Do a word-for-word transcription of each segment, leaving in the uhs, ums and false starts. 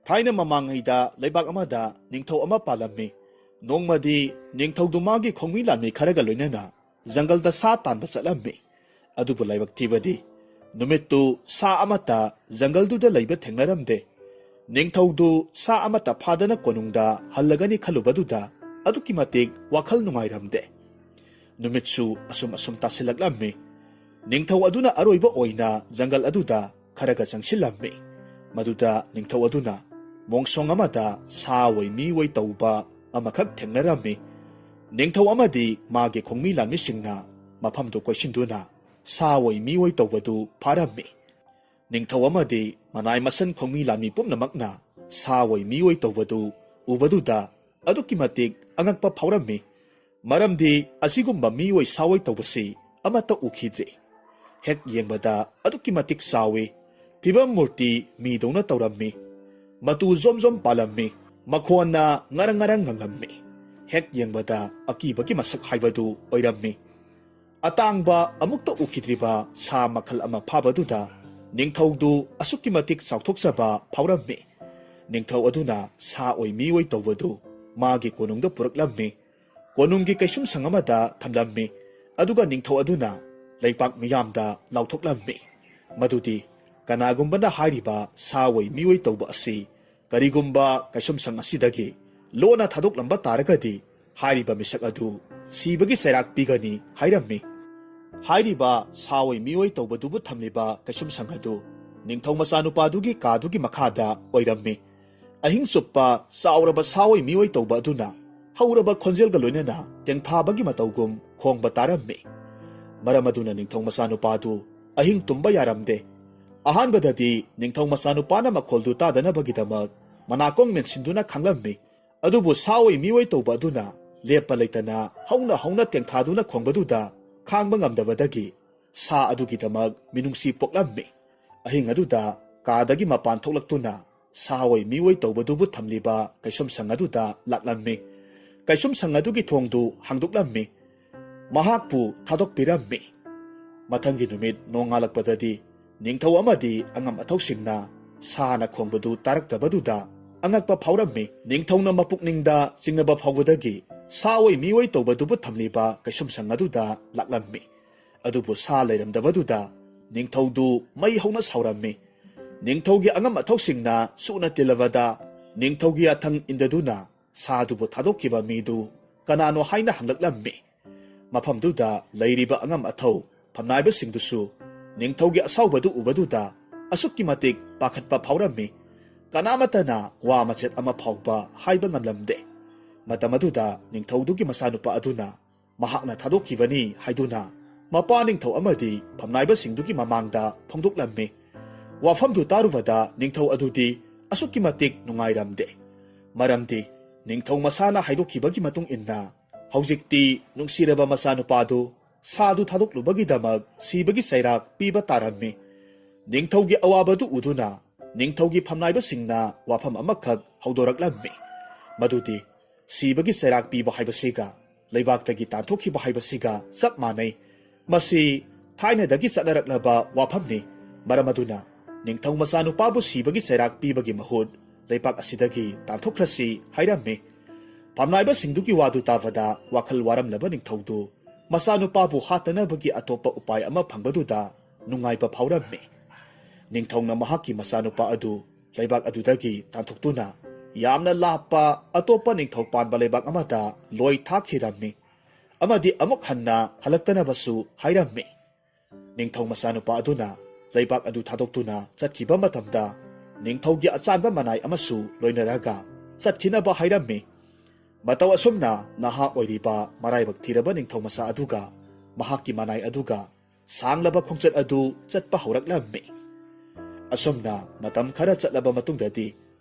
ꯊꯥꯏꯅ ꯃꯃꯥꯡꯉꯩꯗ ꯂꯩꯕꯥꯛ ꯑꯃꯗ ꯅꯤꯡꯊꯧ ꯑꯃ ꯄꯥꯜꯂꯝꯃꯤ꯫ ꯅꯣꯡꯃꯗꯤ ꯅꯤꯡꯊꯧꯗꯨ ꯃꯥꯒꯤ ꯈꯣꯡꯃꯤ ꯂꯥꯟꯃꯤ ꯈꯔꯒ ꯂꯣꯏꯅꯅ ꯖꯪꯒꯜꯗ ꯁꯥ ꯇꯥꯟꯕ ꯆꯠꯂꯝꯃꯤ꯫ ꯑꯗꯨꯕꯨ ꯂꯥꯏꯕꯛ ꯊꯤꯕꯗꯤ, ꯅꯨꯃꯤꯠꯇꯨ ꯁꯥ ꯑꯃꯠꯇ ꯖꯪꯒꯜꯗꯨꯗ ꯂꯩꯕ ꯊꯦꯡꯅꯔꯝꯗꯦ꯫ ꯅꯤꯡꯊꯧꯗꯨ ꯁꯥ ꯑꯃꯠꯇ ꯐꯥꯗꯅ ꯀꯣꯅꯨꯡꯗ ꯍꯜꯂꯒꯅꯤ ꯈꯜꯂꯨꯕꯗꯨꯗ ꯑꯗꯨꯛꯀꯤ ꯃꯇꯤꯛ ꯋꯥꯈꯜ ꯅꯨꯡꯉꯥꯏꯔꯝꯗꯦ꯫ ꯅꯨꯃꯤꯠꯁꯨ ꯑꯁꯨꯝ ꯑꯁꯨꯝ ꯇꯥꯁꯤꯜꯂꯛꯂꯝꯃꯤ꯫ ꯅꯤꯡꯊꯧ ꯑꯗꯨꯅ ꯑꯔꯣꯏꯕ ꯑꯣꯏꯅ ꯖꯪꯒꯜ ꯑꯗꯨꯗ ꯈꯔꯒ ꯆꯪꯁꯤꯜꯂꯝꯃꯤ꯫ ꯃꯗꯨꯗ ꯅꯤꯡꯊꯧ ꯑꯗꯨꯅ ꯃꯣꯡꯁꯣꯡ ꯑꯃꯗ ꯁꯥ ꯑꯣꯏ ꯃꯤ ꯑꯣꯏ ꯇꯧꯕ ꯑꯃꯈꯛ ꯊꯦꯡꯅꯔꯝꯃꯤ꯫ ꯅꯤꯡꯊꯧ ꯑꯃꯗꯤ ꯃꯥꯒꯤ ꯈꯣꯡꯃꯤ ꯂꯥꯟꯃꯤꯁꯤꯡꯅ ꯃꯐꯝꯗꯨ ꯀꯣꯏꯁꯤꯟꯗꯨꯅ ꯁꯥ ꯑꯣꯏ ꯃꯤ ꯑꯣꯏ ꯇꯧꯕꯗꯨ ꯐꯥꯔꯝꯃꯤ꯫ ꯅꯤꯡꯊꯧ ꯑꯃꯗꯤ ꯃꯅꯥꯏ ꯃꯁꯟ ꯈꯣꯡꯃꯤ ꯂꯥꯟꯃꯤ ꯄꯨꯝꯅꯃꯛꯅ ꯁꯥ ꯑꯣꯏ ꯃꯤ ꯑꯣꯏ ꯇꯧꯕꯗꯨ ꯎꯕꯗꯨꯗ ꯑꯗꯨꯛꯀꯤ ꯃꯇꯤꯛ ꯑꯉꯛꯄ ꯐꯥꯎꯔꯝꯃꯤ꯫ ꯃꯔꯝꯗꯤ ꯑꯁꯤꯒꯨꯝꯕ ꯃꯤꯑꯣꯏ ꯁꯥꯑꯣꯏ ꯇꯧꯕꯁꯤ ꯑꯃꯠꯇ ꯎꯈꯤꯗ꯭ꯔꯤ꯫ ꯍꯦꯛ ꯌꯦꯡꯕꯗ ꯑꯗꯨꯛꯀꯤ ꯃꯇꯤꯛ ꯆꯥꯎꯏ꯫ ꯐꯤꯕꯝ ꯃꯨꯔꯇꯤ ꯃꯤꯗꯧꯅ ꯇꯧꯔꯝꯃꯤ꯫ ꯃꯇꯨ ꯖꯣꯝ ꯖꯣꯝ ꯄꯥꯜꯂꯝꯃꯤ꯫ ꯃꯈꯣꯟꯅ ꯉꯔꯪ ꯉꯔꯪ ꯉꯪꯂꯝꯃꯤ꯫ ꯍꯦꯛ ꯌꯦꯡꯕꯗ ꯑꯀꯤꯕꯒꯤ ꯃꯁꯛ ꯍꯥꯏꯕꯗꯨ ꯑꯣꯏꯔꯝꯃꯤ꯫ ꯑꯇꯥꯡꯕ ꯑꯃꯨꯛꯇ ꯎꯈꯤꯗ꯭ꯔꯤꯕ ꯁꯥ ꯃꯈꯜ ꯑꯃ ꯐꯥꯕꯗꯨꯗ ꯅꯤꯡꯊꯧꯗꯨ ꯑꯁꯨꯛꯀꯤ ꯃꯇꯤꯛ ꯆꯥꯎꯊꯣꯛꯆꯕ ꯐꯥꯎꯔꯝꯃꯤ꯫ ꯅꯤꯡꯊꯧ ꯑꯗꯨꯅ ꯁꯥ ꯑꯣꯏ ꯃꯤꯑꯣꯏ ꯇꯧꯕꯗꯨ ꯃꯥꯒꯤ ꯀꯣꯅꯨꯡꯗ ꯄꯨꯔꯛꯂꯝꯃꯤ꯫ ꯀꯣꯅꯨꯡꯒꯤ ꯀꯩꯁꯨꯝꯁꯪ ꯑꯃꯗ ꯊꯝꯂꯝꯃꯤ꯫ ꯑꯗꯨꯒ ꯅꯤꯡꯊꯧ ꯑꯗꯨꯅ ꯂꯩꯄꯥꯛ ꯃꯤꯌꯥꯝꯗ ꯂꯥꯎꯊꯣꯛꯂꯝꯃꯤ, ꯃꯗꯨꯗꯤ ꯀꯅꯥꯒꯨꯝꯕꯅ ꯍꯥꯏꯔꯤꯕ ꯁꯥ ꯑꯣꯏ ꯃꯤꯑꯣꯏ ꯇꯧꯕ ꯑꯁꯤ ꯀꯔꯤꯒꯨꯝꯕ ꯀꯩꯁꯨꯝꯁꯪ ꯑꯁꯤꯗꯒꯤ ꯂꯣꯟꯅ ꯊꯥꯗꯣꯛꯂꯝꯕ ꯇꯥꯔꯒꯗꯤ, ꯍꯥꯏꯔꯤꯕ ꯃꯤꯁꯛ ꯑꯗꯨ ꯁꯤꯕꯒꯤ ꯆꯩꯔꯥꯛ ꯄꯤꯒꯅꯤ ꯍꯥꯏꯔꯝꯃꯤ꯫ ꯍꯥꯏꯔꯤꯕ ꯁꯥ ꯑꯣꯏ ꯃꯤꯑꯣꯏ ꯇꯧꯕꯗꯨꯕꯨ ꯊꯝꯂꯤꯕ ꯀꯩꯁꯨꯝꯁꯪ ꯑꯗꯨ ꯅꯤꯡꯊꯧ ꯃꯆꯥꯅꯨꯄꯥꯗꯨꯒꯤ ꯀꯥꯗꯨꯒꯤ ꯃꯈꯥꯗ ꯑꯣꯏꯔꯝꯃꯤ꯫ ꯑꯍꯤꯡ ꯆꯨꯞꯄ ꯆꯥꯎꯔꯕ ꯁꯥꯑꯣꯏ ꯃꯤꯑꯣꯏ ꯇꯧꯕ ꯑꯗꯨꯅ ꯍꯧꯔꯕ ꯈꯣꯟꯖꯦꯜꯒ ꯂꯣꯏꯅꯅ ꯇꯦꯡꯊꯥꯕꯒꯤ ꯃꯇꯧꯒꯨꯝ ꯈꯣꯡꯕ ꯇꯥꯔꯝꯃꯤ꯫ ꯃꯔꯝ ꯑꯗꯨꯅ ꯅꯤꯡꯊꯧ ꯃꯆꯥꯅꯨꯄꯥꯗꯨ ꯑꯍꯤꯡ ꯇꯨꯝꯕ ꯌꯥꯔꯝꯗꯦ꯫ ꯑꯍꯥꯟꯕꯗꯗꯤ ꯅꯤꯡꯊꯧ ꯃꯆꯥꯅꯨꯄꯥꯅ ꯃꯈꯣꯜꯗꯨ ꯇꯥꯗꯅꯕꯒꯤꯗꯃꯛ ꯃꯅꯥꯀꯣꯡ ꯃꯦꯟꯁꯤꯟꯗꯨꯅ ꯈꯥꯡꯂꯝꯃꯤ꯫ ꯑꯗꯨꯕꯨ ꯁꯥꯑꯣꯏ ꯃꯤꯑꯣꯏ ꯇꯧꯕ ꯑꯗꯨꯅ ꯂꯦꯞꯄ ꯂꯩꯇꯅ ꯍꯧꯅ ꯍꯧꯅ ꯇꯦꯡꯊꯥꯗꯨꯅ ꯈꯣꯡꯕꯗꯨꯗ ꯈꯥꯡꯕ ꯉꯝꯗꯕꯗꯒꯤ ꯁꯥ ꯑꯗꯨꯒꯤꯗꯃꯛ ꯃꯤꯅꯨꯡꯁꯤ ꯄꯣꯛꯂꯝꯃꯤ꯫ ꯑꯍꯤꯡ ꯑꯗꯨꯗ ꯀꯥꯗꯒꯤ ꯃꯄꯥꯟ ꯊꯣꯛꯂꯛꯇꯨꯅ ꯁꯥꯑꯣꯏ ꯃꯤꯑꯣꯏ ꯇꯧꯕꯗꯨꯕꯨ ꯊꯝꯂꯤꯕ ꯀꯩꯁꯨꯝꯁꯪ ꯑꯗꯨꯗ ꯂꯥꯛꯂꯝꯃꯤ꯫ ꯀꯩꯁꯨꯝꯁꯪ ꯑꯗꯨꯒꯤ ꯊꯣꯡꯗꯨ ꯍꯥꯡꯗꯣꯛꯂꯝꯃꯤ꯫ ꯃꯍꯥꯛꯄꯨ ꯊꯥꯗꯣꯛꯄꯤꯔꯝꯃꯤ꯫ ꯃꯊꯪꯒꯤ ꯅꯨꯃꯤꯠ ꯅꯣꯡꯉꯥꯜꯂꯛꯄꯗꯗꯤ ꯅꯤꯡꯊꯧ ꯑꯃꯗꯤ ꯑꯉꯝ ꯑꯊꯧꯁꯤꯡꯅ ꯁꯥꯅ ꯈꯣꯡꯕꯗꯨ ꯇꯥꯔꯛꯇꯕꯗꯨꯗ ꯑꯉꯛꯄ ꯐꯥꯎꯔꯝꯃꯤ꯫ ꯅꯤꯡꯊꯧꯅ ꯃꯄꯨꯛꯅꯤꯡꯗ ꯆꯤꯡꯅꯕ ꯐꯥꯎꯕꯗꯒꯤ ꯁꯥ ꯑꯣꯏ ꯃꯤꯑꯣꯏ ꯇꯧꯕꯗꯨꯕꯨ ꯊꯝꯂꯤꯕ ꯀꯩꯁꯨꯝꯁꯪ ꯑꯗꯨꯗ ꯂꯥꯛꯂꯝꯃꯤ꯫ ꯑꯗꯨꯕꯨ ꯁꯥ ꯂꯩꯔꯝꯗꯕꯗꯨꯗ ꯅꯤꯡꯊꯧꯗꯨ ꯃꯩ ꯍꯧꯅ ꯁꯥꯎꯔꯝꯃꯤ꯫ ꯅꯤꯡꯊꯧꯒꯤ ꯑꯉꯝ ꯑꯊꯧꯁꯤꯡꯅ ꯁꯨꯅ ꯇꯤꯜꯂꯕꯗ ꯅꯤꯡꯊꯧꯒꯤ ꯌꯥꯊꯪ ꯏꯟꯗꯗꯨꯅ ꯁꯥꯗꯨꯕꯨ ꯊꯥꯗꯣꯛꯈꯤꯕ ꯃꯤꯗꯨ ꯀꯅꯥꯅꯣ ꯍꯥꯏꯅ ꯍꯪꯂꯛꯂꯝꯃꯤ꯫ ꯃꯐꯝꯗꯨꯗ ꯂꯩꯔꯤꯕ ꯑꯉꯝ ꯑꯊꯧ ꯐꯝꯅꯥꯏꯕꯁꯤꯡꯗꯨꯁꯨ ꯅꯤꯡꯊꯧꯒꯤ ꯑꯁꯥꯎꯕꯗꯨ ꯎꯕꯗꯨꯗ ꯑꯁꯨꯛꯀꯤ ꯃꯇꯤꯛ ꯄꯥꯈꯠꯄ ꯐꯥꯎꯔꯝꯃꯤ꯫ ꯀꯅꯥꯃꯠꯇꯅ ꯋꯥ ꯃꯆꯦꯠ ꯑꯃ ꯐꯥꯎꯕ ꯍꯥꯏꯕ ꯉꯝꯂꯝꯗꯦ꯫ ꯃꯇꯝ ꯑꯗꯨꯗ ꯅꯤꯡꯊꯧꯗꯨꯒꯤ ꯃꯆꯥꯅꯨꯄꯥ ꯑꯗꯨꯅ ꯃꯍꯥꯛꯅ ꯊꯥꯗꯣꯛꯈꯤꯕꯅꯤ ꯍꯥꯏꯗꯨꯅ ꯃꯄꯥ ꯅꯤꯡꯊꯧ ꯑꯃꯗꯤ ꯐꯝꯅꯥꯏꯕꯁꯤꯡꯗꯨꯒꯤ ꯃꯃꯥꯡꯗ ꯐꯣꯡꯗꯣꯛꯂꯝꯃꯤ꯫ ꯋꯥꯐꯝꯗꯨ ꯇꯥꯔꯨꯕꯗ ꯅꯤꯡꯊꯧ ꯑꯗꯨꯗꯤ ꯑꯁꯨꯛꯀꯤ ꯃꯇꯤꯛ ꯅꯨꯡꯉꯥꯏꯔꯝꯗꯦ꯫ ꯃꯔꯝꯗꯤ ꯅꯤꯡꯊꯧ ꯃꯁꯥꯅ ꯍꯥꯏꯗꯣꯛꯈꯤꯕꯒꯤ ꯃꯇꯨꯡ ꯏꯟꯅ ꯍꯧꯖꯤꯛꯇꯤ ꯅꯨꯡꯁꯤꯔꯕ ꯃꯆꯥꯅꯨꯄꯥꯗꯨ ꯁꯥꯗꯨ ꯊꯥꯗꯣꯛꯂꯨꯕꯒꯤꯗꯃꯛ ꯁꯤꯕꯒꯤ ꯆꯩꯔꯥꯛ ꯄꯤꯕ ꯇꯥꯔꯝꯃꯤ꯫ ꯅꯤꯡꯊꯧꯒꯤ ꯑꯋꯥꯕꯗꯨ ꯎꯗꯨꯅ ꯅꯤꯡꯊꯧꯒꯤ ꯐꯝꯅꯥꯏꯕꯁꯤꯡꯅ ꯋꯥꯐꯝ ꯑꯃꯈꯛ ꯍꯧꯗꯣꯔꯛꯂꯝꯃꯤ꯫ ꯃꯗꯨꯗꯤ ꯁꯤꯕꯒꯤ ꯆꯩꯔꯥꯛ ꯄꯤꯕ ꯍꯥꯏꯕꯁꯤꯒ ꯂꯩꯕꯥꯛꯇꯒꯤ ꯇꯥꯟꯊꯣꯛꯈꯤꯕ ꯍꯥꯏꯕꯁꯤꯒ ꯆꯞ ꯃꯥꯟꯅꯩ꯫ ꯃꯁꯤ ꯊꯥꯏꯅꯗꯒꯤ ꯆꯠꯅꯔꯛꯂꯕ ꯋꯥꯐꯝꯅꯤ꯫ ꯃꯔꯝ ꯑꯗꯨꯅ ꯅꯤꯡꯊꯧ ꯃꯆꯥꯅꯨꯄꯥꯕꯨ ꯁꯤꯕꯒꯤ ꯆꯩꯔꯥꯛ ꯄꯤꯕꯒꯤ ꯃꯍꯨꯠ ꯂꯩꯕꯥꯛ ꯑꯁꯤꯗꯒꯤ ꯇꯥꯟꯊꯣꯛꯈ꯭ꯔꯁꯤ ꯍꯥꯏꯔꯝꯃꯤ꯫ ꯐꯝꯅꯥꯏꯕꯁꯤꯡꯗꯨꯒꯤ ꯋꯥꯗꯨ ꯇꯥꯕꯗ ꯋꯥꯈꯜ ꯋꯥꯔꯝꯂꯕ ꯅꯤꯡꯊꯧꯗꯨ ꯃꯆꯥꯅꯨꯄꯥꯕꯨ ꯍꯥꯠꯇꯅꯕꯒꯤ ꯑꯇꯣꯞꯄ ꯎꯄꯥꯏ ꯑꯃ ꯐꯪꯕꯗꯨꯗ ꯅꯨꯡꯉꯥꯏꯕ ꯐꯥꯎꯔꯝꯃꯤ꯫ ꯅꯤꯡꯊꯧꯅ ꯃꯍꯥꯛꯀꯤ ꯃꯆꯥꯅꯨꯄꯥ ꯑꯗꯨ ꯂꯩꯕꯥꯛ ꯑꯗꯨꯗꯒꯤ ꯇꯥꯟꯊꯣꯛꯇꯨꯅ ꯌꯥꯝꯅ ꯂꯥꯞꯄ ꯑꯇꯣꯞꯄ ꯅꯤꯡꯊꯧ ꯄꯥꯟꯕ ꯂꯩꯕꯥꯛ ꯑꯃꯗ ꯂꯣꯏ ꯊꯥꯈꯤꯔꯝꯃꯤ ꯑꯃꯗꯤ ꯑꯃꯨꯛ ꯍꯟꯅ ꯍꯜꯂꯛꯇꯅꯕꯁꯨ ꯍꯥꯏꯔꯝꯃꯤ꯫ ꯅꯤꯡꯊꯧ ꯃꯆꯥꯅꯨꯄꯥ ꯑꯗꯨꯅ ꯂꯩꯕꯥꯛ ꯑꯗꯨ ꯊꯥꯗꯣꯛꯇꯨꯅ ꯆꯠꯈꯤꯕ ꯃꯇꯝꯗ ꯅꯤꯡꯊꯧꯒꯤ ꯑꯆꯥꯟꯕ ꯃꯅꯥꯏ ꯑꯃꯁꯨ ꯂꯣꯏꯅꯔꯒ ꯆꯠꯈꯤꯅꯕ ꯍꯥꯏꯔꯝꯃꯤ꯫ ꯃꯇꯧ ꯑꯁꯨꯝꯅ ꯅꯍꯥ ꯑꯣꯏꯔꯤꯕ ꯃꯔꯥꯏꯕꯛ ꯊꯤꯔꯕ ꯅꯤꯡꯊꯧ ꯃꯆꯥ ꯑꯗꯨꯒ ꯃꯍꯥꯛꯀꯤ ꯃꯅꯥꯏ ꯑꯗꯨꯒ ꯁꯥꯡꯂꯕ ꯈꯣꯡꯆꯠ ꯑꯗꯨ ꯆꯠꯄ ꯍꯧꯔꯛꯂꯝꯃꯤ꯫ ꯑꯁꯨꯝꯅ ꯃꯇꯝ ꯈꯔ ꯆꯠꯂꯕ ꯃꯇꯨꯡꯗꯗꯤ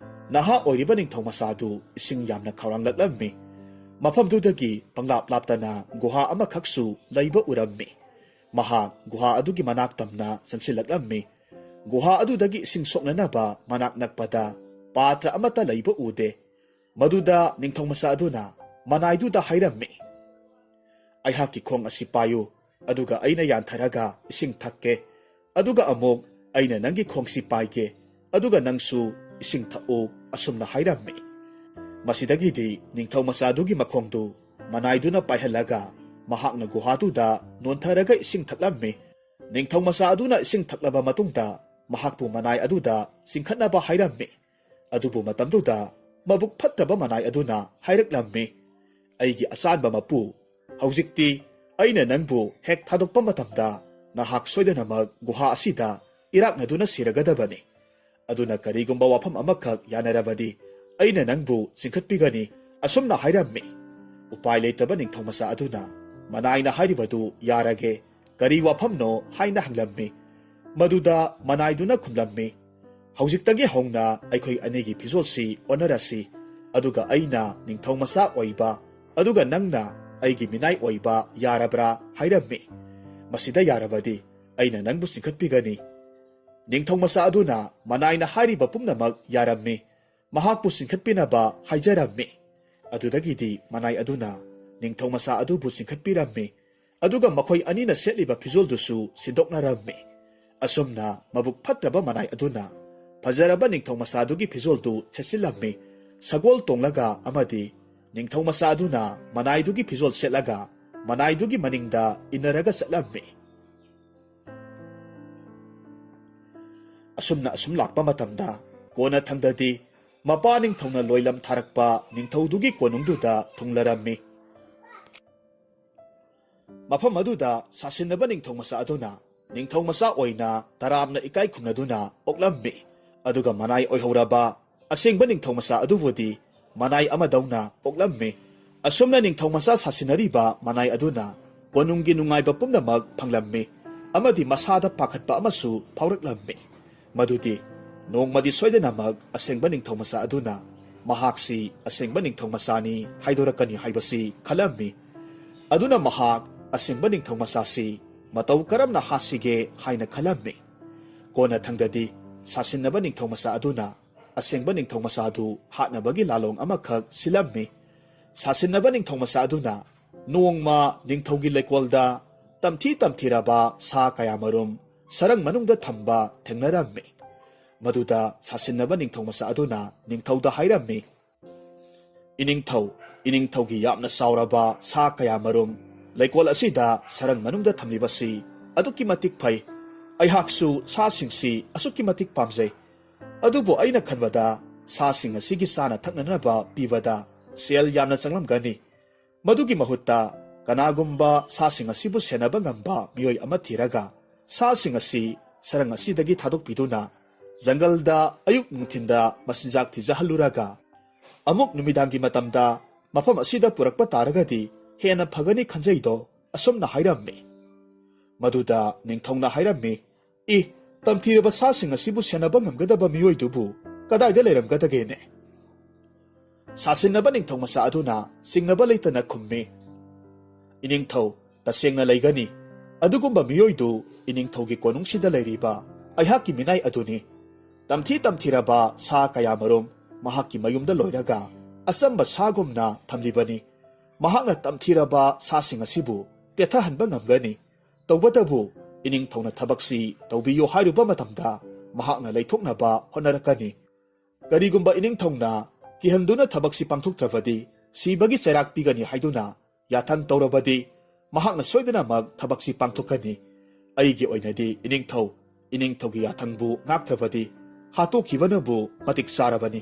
ꯅꯍꯥ ꯑꯣꯏꯔꯤꯕ ꯅꯤꯡꯊꯧ ꯃꯆꯥꯗꯨ ꯏꯁꯤꯡ ꯌꯥꯝꯅ ꯈꯧꯔꯥꯡꯂꯛꯂꯝꯃꯤ꯫ ꯃꯐꯝꯗꯨꯗꯒꯤ ꯄꯪꯂꯥꯞ ꯂꯥꯞꯇꯅ ꯒꯨꯍꯥ ꯑꯃꯈꯛꯁꯨ ꯂꯩꯕ ꯎꯔꯝꯃꯤ꯫ ꯃꯍꯥꯛ ꯒꯨꯍꯥ ꯑꯗꯨꯒꯤ ꯃꯅꯥꯛ ꯇꯝꯅ ꯆꯪꯁꯤꯜꯂꯛꯂꯝꯃꯤ꯫ ꯒꯨꯍꯥ ꯑꯗꯨꯗꯒꯤ ꯏꯁꯤꯡ ꯁꯣꯛꯅꯅꯕ ꯃꯅꯥꯛ ꯅꯛꯄꯗ ꯄꯥꯇ꯭ꯔ ꯑꯃꯠꯇ ꯂꯩꯕ ꯎꯗꯦ꯫ ꯃꯗꯨꯗ ꯅꯤꯡꯊꯧ ꯃꯆꯥ ꯑꯗꯨꯅ ꯃꯅꯥꯏꯗꯨꯗ ꯍꯥꯏꯔꯝꯃꯤ, "ꯑꯩꯍꯥꯛꯀꯤ ꯈꯣꯡ ꯑꯁꯤ ꯄꯥꯏꯌꯨ, ꯑꯗꯨꯒ ꯑꯩꯅ ꯌꯥꯟꯊꯔꯒ ꯏꯁꯤꯡ ꯊꯛꯀꯦ꯫ ꯑꯗꯨꯒ ꯑꯃꯨꯛ ꯑꯩꯅ ꯅꯪꯒꯤ ꯈꯣꯡꯁꯤ ꯄꯥꯏꯒꯦ, ꯑꯗꯨꯒ ꯅꯪꯁꯨ ꯏꯁꯤꯡ ꯊꯛꯎ," ꯑꯁꯨꯝꯅ ꯍꯥꯏꯔꯝꯃꯤ꯫ ꯃꯁꯤꯗꯒꯤꯗꯤ ꯅꯤꯡꯊꯧ ꯃꯆꯥ ꯑꯗꯨꯒꯤ ꯃꯈꯣꯡꯗꯨ ꯃꯅꯥꯏꯗꯨꯅ ꯄꯥꯏꯍꯜꯂꯒ ꯃꯍꯥꯛꯅ ꯒꯨꯍꯥꯗꯨꯗ ꯅꯣꯟꯊꯔꯒ ꯏꯁꯤꯡ ꯊꯛꯂꯝꯃꯤ꯫ ꯅꯤꯡꯊꯧ ꯃꯆꯥ ꯑꯗꯨꯅ ꯏꯁꯤꯡ ꯊꯛꯂꯕ ꯃꯇꯨꯡꯗ ꯃꯍꯥꯛꯄꯨ ꯃꯅꯥꯏ ꯑꯗꯨꯗ ꯆꯤꯡꯈꯠꯅꯕ ꯍꯥꯏꯔꯝꯃꯤ꯫ ꯑꯗꯨꯕꯨ ꯃꯇꯝꯗꯨꯗ ꯃꯕꯨꯛ ꯐꯠꯇꯕ ꯃꯅꯥꯏ ꯑꯗꯨꯅ ꯍꯥꯏꯔꯛꯂꯝꯃꯤ, "ꯑꯩꯒꯤ ꯑꯆꯥꯟꯕ ꯃꯄꯨ, ꯍꯧꯖꯤꯛꯇꯤ ꯑꯩꯅ ꯅꯪꯕꯨ ꯍꯦꯛ ꯊꯥꯗꯣꯛꯄ ꯃꯇꯝꯗ ꯅꯍꯥꯛ ꯁꯣꯏꯗꯅꯃꯛ ꯒꯨꯍꯥ ꯑꯁꯤꯗ ꯏꯔꯥꯛꯅꯗꯨꯅ ꯁꯤꯔꯒꯗꯕꯅꯤ꯫ ꯑꯗꯨꯅ ꯀꯔꯤꯒꯨꯝꯕ ꯋꯥꯐꯝ ꯑꯃꯈꯛ ꯌꯥꯅꯔꯕꯗꯤ ꯑꯩꯅ ꯅꯪꯕꯨ ꯆꯤꯡꯈꯠꯄꯤꯒꯅꯤ," ꯑꯁꯨꯝꯅ ꯍꯥꯏꯔꯝꯃꯤ꯫ ꯎꯄꯥꯏ ꯂꯩꯇꯕ ꯅꯤꯡꯊꯧ ꯃꯆꯥ ꯑꯗꯨꯅ ꯃꯅꯥꯏꯅ ꯍꯥꯏꯔꯤꯕꯗꯨ ꯌꯥꯔꯒꯦ, ꯀꯔꯤ ꯋꯥꯐꯝꯅꯣ ꯍꯥꯏꯅ ꯍꯪꯂꯝꯃꯤ꯫ ꯃꯗꯨꯗ ꯃꯅꯥꯏꯗꯨꯅ ꯈꯨꯝꯂꯝꯃꯤ, "ꯍꯧꯖꯤꯛꯇꯒꯤ ꯍꯧꯅ ꯑꯩꯈꯣꯏ ꯑꯅꯤꯒꯤ ꯐꯤꯖꯣꯜꯁꯤ ꯑꯣꯟꯅꯔꯁꯤ, ꯑꯗꯨꯒ ꯑꯩꯅ ꯅꯤꯡꯊꯧ ꯃꯆꯥ ꯑꯣꯏꯕ, ꯑꯗꯨꯒ ꯅꯪꯅ ꯑꯩꯒꯤ ꯃꯤꯅꯥꯏ ꯑꯣꯏꯕ ꯌꯥꯔꯕ꯭ꯔꯥ?" ꯍꯥꯏꯔꯝꯃꯤ꯫ "ꯃꯁꯤꯗ ꯌꯥꯔꯕꯗꯤ ꯑꯩꯅ ꯅꯪꯕꯨ ꯆꯤꯡꯈꯠꯄꯤꯒꯅꯤ꯫" ꯅꯤꯡꯊꯧ ꯃꯆꯥ ꯑꯗꯨꯅ ꯃꯅꯥꯏꯅ ꯍꯥꯏꯔꯤꯕ ꯄꯨꯝꯅꯃꯛ ꯌꯥꯔꯝꯃꯤ꯫ ꯃꯍꯥꯛꯄꯨ ꯆꯤꯡꯈꯠꯄꯤꯅꯕ ꯍꯥꯏꯖꯔꯝꯃꯤ꯫ ꯑꯗꯨꯗꯒꯤꯗꯤ ꯃꯅꯥꯏ ꯑꯗꯨꯅ ꯅꯤꯡꯊꯧ ꯃꯆꯥ ꯑꯗꯨꯕꯨ ꯆꯤꯡꯈꯠꯄꯤꯔꯝꯃꯤ, ꯑꯗꯨꯒ ꯃꯈꯣꯏ ꯑꯅꯤꯅ ꯁꯦꯠꯂꯤꯕ ꯐꯤꯖꯣꯜꯗꯨꯁꯨ ꯁꯤꯟꯗꯣꯛꯅꯔꯝꯃꯤ꯫ ꯑꯁꯨꯝꯅ ꯃꯕꯨꯛ ꯐꯠꯇ꯭ꯔꯕ ꯃꯅꯥꯏ ꯑꯗꯨꯅ ꯐꯖꯔꯕ ꯅꯤꯡꯊꯧ ꯃꯆꯥꯗꯨꯒꯤ ꯐꯤꯖꯣꯜꯗꯨ ꯁꯦꯠꯆꯤꯜꯂꯝꯃꯤ꯫ ꯁꯒꯣꯜ ꯇꯣꯡꯂꯒ ꯑꯃꯗꯤ ꯅꯤꯡꯊꯧ ꯃꯆꯥ ꯑꯗꯨꯅ ꯃꯅꯥꯏꯗꯨꯒꯤ ꯐꯤꯖꯣꯜ ꯁꯦꯠꯂꯒ ꯃꯅꯥꯏꯗꯨꯒꯤ ꯃꯅꯤꯡꯗ ꯏꯟꯅꯔꯒ ꯆꯠꯂꯝꯃꯤ꯫ ꯑꯁꯨꯝꯅ ꯑꯁꯨꯝ ꯂꯥꯛꯄ ꯃꯇꯝꯗ ꯀꯣꯟꯅ ꯊꯪꯗꯗꯤ ꯃꯄꯥ ꯅꯤꯡꯊꯧꯅ ꯂꯣꯏꯂꯝ ꯊꯥꯔꯛꯄ ꯅꯤꯡꯊꯧꯗꯨꯒꯤ ꯀꯣꯅꯨꯡꯗꯨꯗ ꯊꯨꯡꯂꯔꯝꯃꯤ꯫ ꯃꯐꯝ ꯑꯗꯨꯗ ꯁꯥꯁꯤꯟꯅꯕ ꯅꯤꯡꯊꯧ ꯃꯆꯥ ꯑꯗꯨꯅ ꯅꯤꯡꯊꯧ ꯃꯆꯥ ꯑꯣꯏꯅ ꯇꯔꯥꯝꯅ ꯏꯀꯥꯏ ꯈꯨꯝꯅꯗꯨꯅ ꯑꯣꯛꯂꯝꯃꯤ꯫ ꯑꯗꯨꯒ ꯃꯅꯥꯏ ꯑꯣꯏꯍꯧꯔꯕ ꯑꯁꯦꯡꯕ ꯅꯤꯡꯊꯧ ꯃꯆꯥ ꯑꯗꯨꯕꯨꯗꯤ ꯃꯅꯥꯏ ꯑꯃꯗꯧꯅ ꯑꯣꯛꯂꯝꯃꯤ꯫ ꯑꯁꯨꯝꯅ ꯅꯤꯡꯊꯧ ꯃꯆꯥ ꯁꯥꯁꯤꯟꯅꯔꯤꯕ ꯃꯅꯥꯏ ꯑꯗꯨꯅ ꯀꯣꯅꯨꯡꯒꯤ ꯅꯨꯡꯉꯥꯏꯕ ꯄꯨꯝꯅꯃꯛ ꯐꯪꯂꯝꯃꯤ ꯑꯃꯗꯤ ꯃꯁꯥꯗ ꯄꯥꯈꯠꯄ ꯑꯃꯁꯨ ꯐꯥꯎꯔꯛꯂꯝꯃꯤ꯫ ꯃꯗꯨꯗꯤ ꯅꯣꯡꯃꯗꯤ ꯁꯣꯏꯗꯅꯃꯛ ꯑꯁꯦꯡꯕ ꯅꯤꯡꯊꯧ ꯃꯆꯥ ꯑꯗꯨꯅ ꯃꯍꯥꯛꯁꯤ ꯑꯁꯦꯡꯕ ꯅꯤꯡꯊꯧ ꯃꯆꯥꯅꯤ ꯍꯥꯏꯗꯣꯔꯛꯀꯅꯤ ꯍꯥꯏꯕꯁꯤ ꯈꯜꯂꯝꯃꯤ꯫ ꯑꯗꯨꯅ ꯃꯍꯥꯛ ꯑꯁꯦꯡꯕ ꯅꯤꯡꯊꯧ ꯃꯆꯥꯁꯤ ꯃꯇꯧ ꯀꯔꯝꯅ ꯍꯥꯠꯁꯤꯒꯦ ꯍꯥꯏꯅ ꯈꯜꯂꯝꯃꯤ꯫ ꯀꯣꯟꯅ ꯊꯪꯗꯗꯤ ꯁꯥꯁꯤꯟꯅꯕ ꯅꯤꯡꯊꯧ ꯃꯆꯥ ꯑꯗꯨꯅ ꯑꯁꯦꯡꯕ ꯅꯤꯡꯊꯧ ꯃꯆꯥꯗꯨ ꯍꯥꯠꯅꯕꯒꯤ ꯂꯥꯂꯣꯡ ꯑꯃꯈꯛ ꯁꯤꯜꯂꯝꯃꯤ꯫ ꯁꯥꯁꯤꯟꯅꯕ ꯅꯤꯡꯊꯧ ꯃꯆꯥ ꯑꯗꯨꯅ ꯅꯣꯡꯃ ꯅꯤꯡꯊꯧꯒꯤ ꯂꯩꯀꯣꯜꯗ ꯇꯝꯊꯤ ꯇꯝꯊꯤꯔꯕ ꯁꯥ ꯀꯌꯥꯃꯔꯨꯝ ꯁꯔꯪ ꯃꯅꯨꯡꯗ ꯊꯝꯕ ꯊꯦꯡꯅꯔꯝꯃꯤ꯫ ꯃꯗꯨꯗ ꯁꯥꯁꯤꯟꯅꯕ ꯅꯤꯡꯊꯧ ꯃꯆꯥ ꯑꯗꯨꯅ ꯅꯤꯡꯊꯧꯗ ꯍꯥꯏꯔꯝꯃꯤ, "ꯏꯅꯤꯡꯊꯧ, ꯏꯅꯤꯡꯊꯧꯒꯤ ꯌꯥꯝꯅ ꯆꯥꯎꯔꯕ ꯁꯥ ꯀꯌꯥ ꯃꯔꯨꯝ ꯂꯩꯀꯣꯜ ꯑꯁꯤꯗ ꯁꯔꯪ ꯃꯅꯨꯡꯗ ꯊꯝꯂꯤꯕꯁꯤ ꯑꯗꯨꯛꯀꯤ ꯃꯇꯤꯛ ꯐꯩ꯫ ꯑꯩꯍꯥꯛꯁꯨ ꯁꯥꯁꯤꯡꯁꯤ ꯑꯁꯨꯛꯀꯤ ꯃꯇꯤꯛ ꯄꯥꯝꯖꯩ꯫ ꯑꯗꯨꯕꯨ ꯑꯩꯅ ꯈꯟꯕꯗ ꯁꯥꯁꯤꯡ ꯑꯁꯤꯒꯤ ꯆꯥꯅ ꯊꯛꯅꯅꯕ ꯄꯤꯕꯗ ꯁꯦꯜ ꯌꯥꯝꯅ ꯆꯪꯂꯝꯒꯅꯤ꯫ ꯃꯗꯨꯒꯤ ꯃꯍꯨꯠꯇ ꯀꯅꯥꯒꯨꯝꯕ ꯁꯥꯁꯤꯡ ꯑꯁꯤꯕꯨ ꯁꯦꯟꯅꯕ ꯉꯝꯕ ꯃꯤꯑꯣꯏ ꯑꯃ ꯊꯤꯔꯒ ꯁꯥꯁꯤꯡ ꯑꯁꯤ ꯁꯔꯪ ꯑꯁꯤꯗꯒꯤ ꯊꯥꯗꯣꯛꯄꯤꯗꯨꯅ ꯖꯪꯒꯜꯗ ꯑꯌꯨꯛ ꯅꯨꯡꯊꯤꯟꯗ ꯃꯆꯤꯟꯖꯥꯛ ꯊꯤꯖꯍꯜꯂꯨꯔꯒ ꯑꯃꯨꯛ ꯅꯨꯃꯤꯗꯥꯡꯒꯤ ꯃꯇꯝꯗ ꯃꯐꯝ ꯑꯁꯤꯗ ꯄꯨꯔꯛꯄ ꯇꯥꯔꯒꯗꯤ ꯍꯦꯟꯅ ꯐꯒꯅꯤ ꯈꯟꯖꯩꯗꯣ," ꯑꯁꯨꯝꯅ ꯍꯥꯏꯔꯝꯃꯤ꯫ ꯃꯗꯨꯗ ꯅꯤꯡꯊꯧꯅ ꯍꯥꯏꯔꯝꯃꯤ, "ꯏ, ꯇꯝꯊꯤꯔꯕ ꯁꯥꯁꯤꯡ ꯑꯁꯤꯕꯨ ꯁꯦꯟꯅꯕ ꯉꯝꯒꯗꯕ ꯃꯤꯑꯣꯏꯗꯨꯕꯨ ꯀꯗꯥꯏꯗ ꯂꯩꯔꯝꯒꯗꯒꯦꯅꯦ?" ꯁꯥꯁꯤꯟꯅꯕ ꯅꯤꯡꯊꯧ ꯃꯆꯥ ꯑꯗꯨꯅ ꯆꯤꯡꯅꯕ ꯂꯩꯇꯅ ꯈꯨꯝꯃꯤ, "ꯏꯅꯤꯡꯊꯧ, ꯇꯁꯦꯡꯅ ꯂꯩꯒꯅꯤ꯫ ꯑꯗꯨꯒꯨꯝꯕ ꯃꯤꯑꯣꯏꯗꯨ ꯏꯅꯤꯡꯊꯧꯒꯤ ꯀꯣꯅꯨꯡꯁꯤꯗ ꯂꯩꯔꯤꯕ ꯑꯩꯍꯥꯛꯀꯤ ꯃꯤꯅꯥꯏ ꯑꯗꯨꯅꯤ꯫ ꯇꯝꯊꯤ ꯇꯝꯊꯤꯔꯕ ꯁꯥ ꯀꯌꯥꯃꯔꯨꯝ ꯃꯍꯥꯛꯀꯤ ꯃꯌꯨꯝꯗ ꯂꯣꯏꯔꯒ ꯑꯆꯝꯕ ꯁꯥꯒꯨꯝꯅ ꯊꯝꯂꯤꯕꯅꯤ꯫ ꯃꯍꯥꯛꯅ ꯇꯝꯊꯤꯔꯕ ꯁꯥꯁꯤꯡ ꯑꯁꯤꯕꯨ ꯄꯦꯠꯊꯍꯟꯕ ꯉꯝꯒꯅꯤ꯫ ꯇꯧꯕꯇꯕꯨ ꯏꯅꯤꯡꯊꯧꯅ ꯊꯕꯛꯁꯤ ꯇꯧꯕꯤꯌꯨ ꯍꯥꯏꯔꯨꯕ ꯃꯇꯝꯗ ꯃꯍꯥꯛꯅ ꯂꯩꯊꯣꯛꯅꯕ ꯍꯣꯠꯅꯔꯛꯀꯅꯤ꯫ ꯀꯔꯤꯒꯨꯝꯕ ꯏꯅꯤꯡꯊꯧꯅ ꯀꯤꯍꯟꯗꯨꯅ ꯊꯕꯛꯁꯤ ꯄꯥꯡꯊꯣꯛꯇ꯭ꯔꯕꯗꯤ ꯁꯤꯕꯒꯤ ꯆꯩꯔꯥꯛ ꯄꯤꯒꯅꯤ ꯍꯥꯏꯗꯨꯅ ꯌꯥꯊꯪ ꯇꯧꯔꯕꯗꯤ ꯃꯍꯥꯛꯅ ꯁꯣꯏꯗꯅꯃꯛ ꯊꯕꯛꯁꯤ ꯄꯥꯡꯊꯣꯛꯀꯅꯤ꯫ ꯑꯩꯒꯤ ꯑꯣꯏꯅꯗꯤ ꯏꯅꯤꯡꯊꯧ, ꯏꯅꯤꯡꯊꯧꯒꯤ ꯌꯥꯊꯪꯕꯨ ꯉꯥꯛꯇ꯭ꯔꯕꯗꯤ ꯍꯥꯠꯇꯣꯛꯈꯤꯕꯅꯕꯨ ꯃꯇꯤꯛ ꯆꯥꯔꯕꯅꯤ,"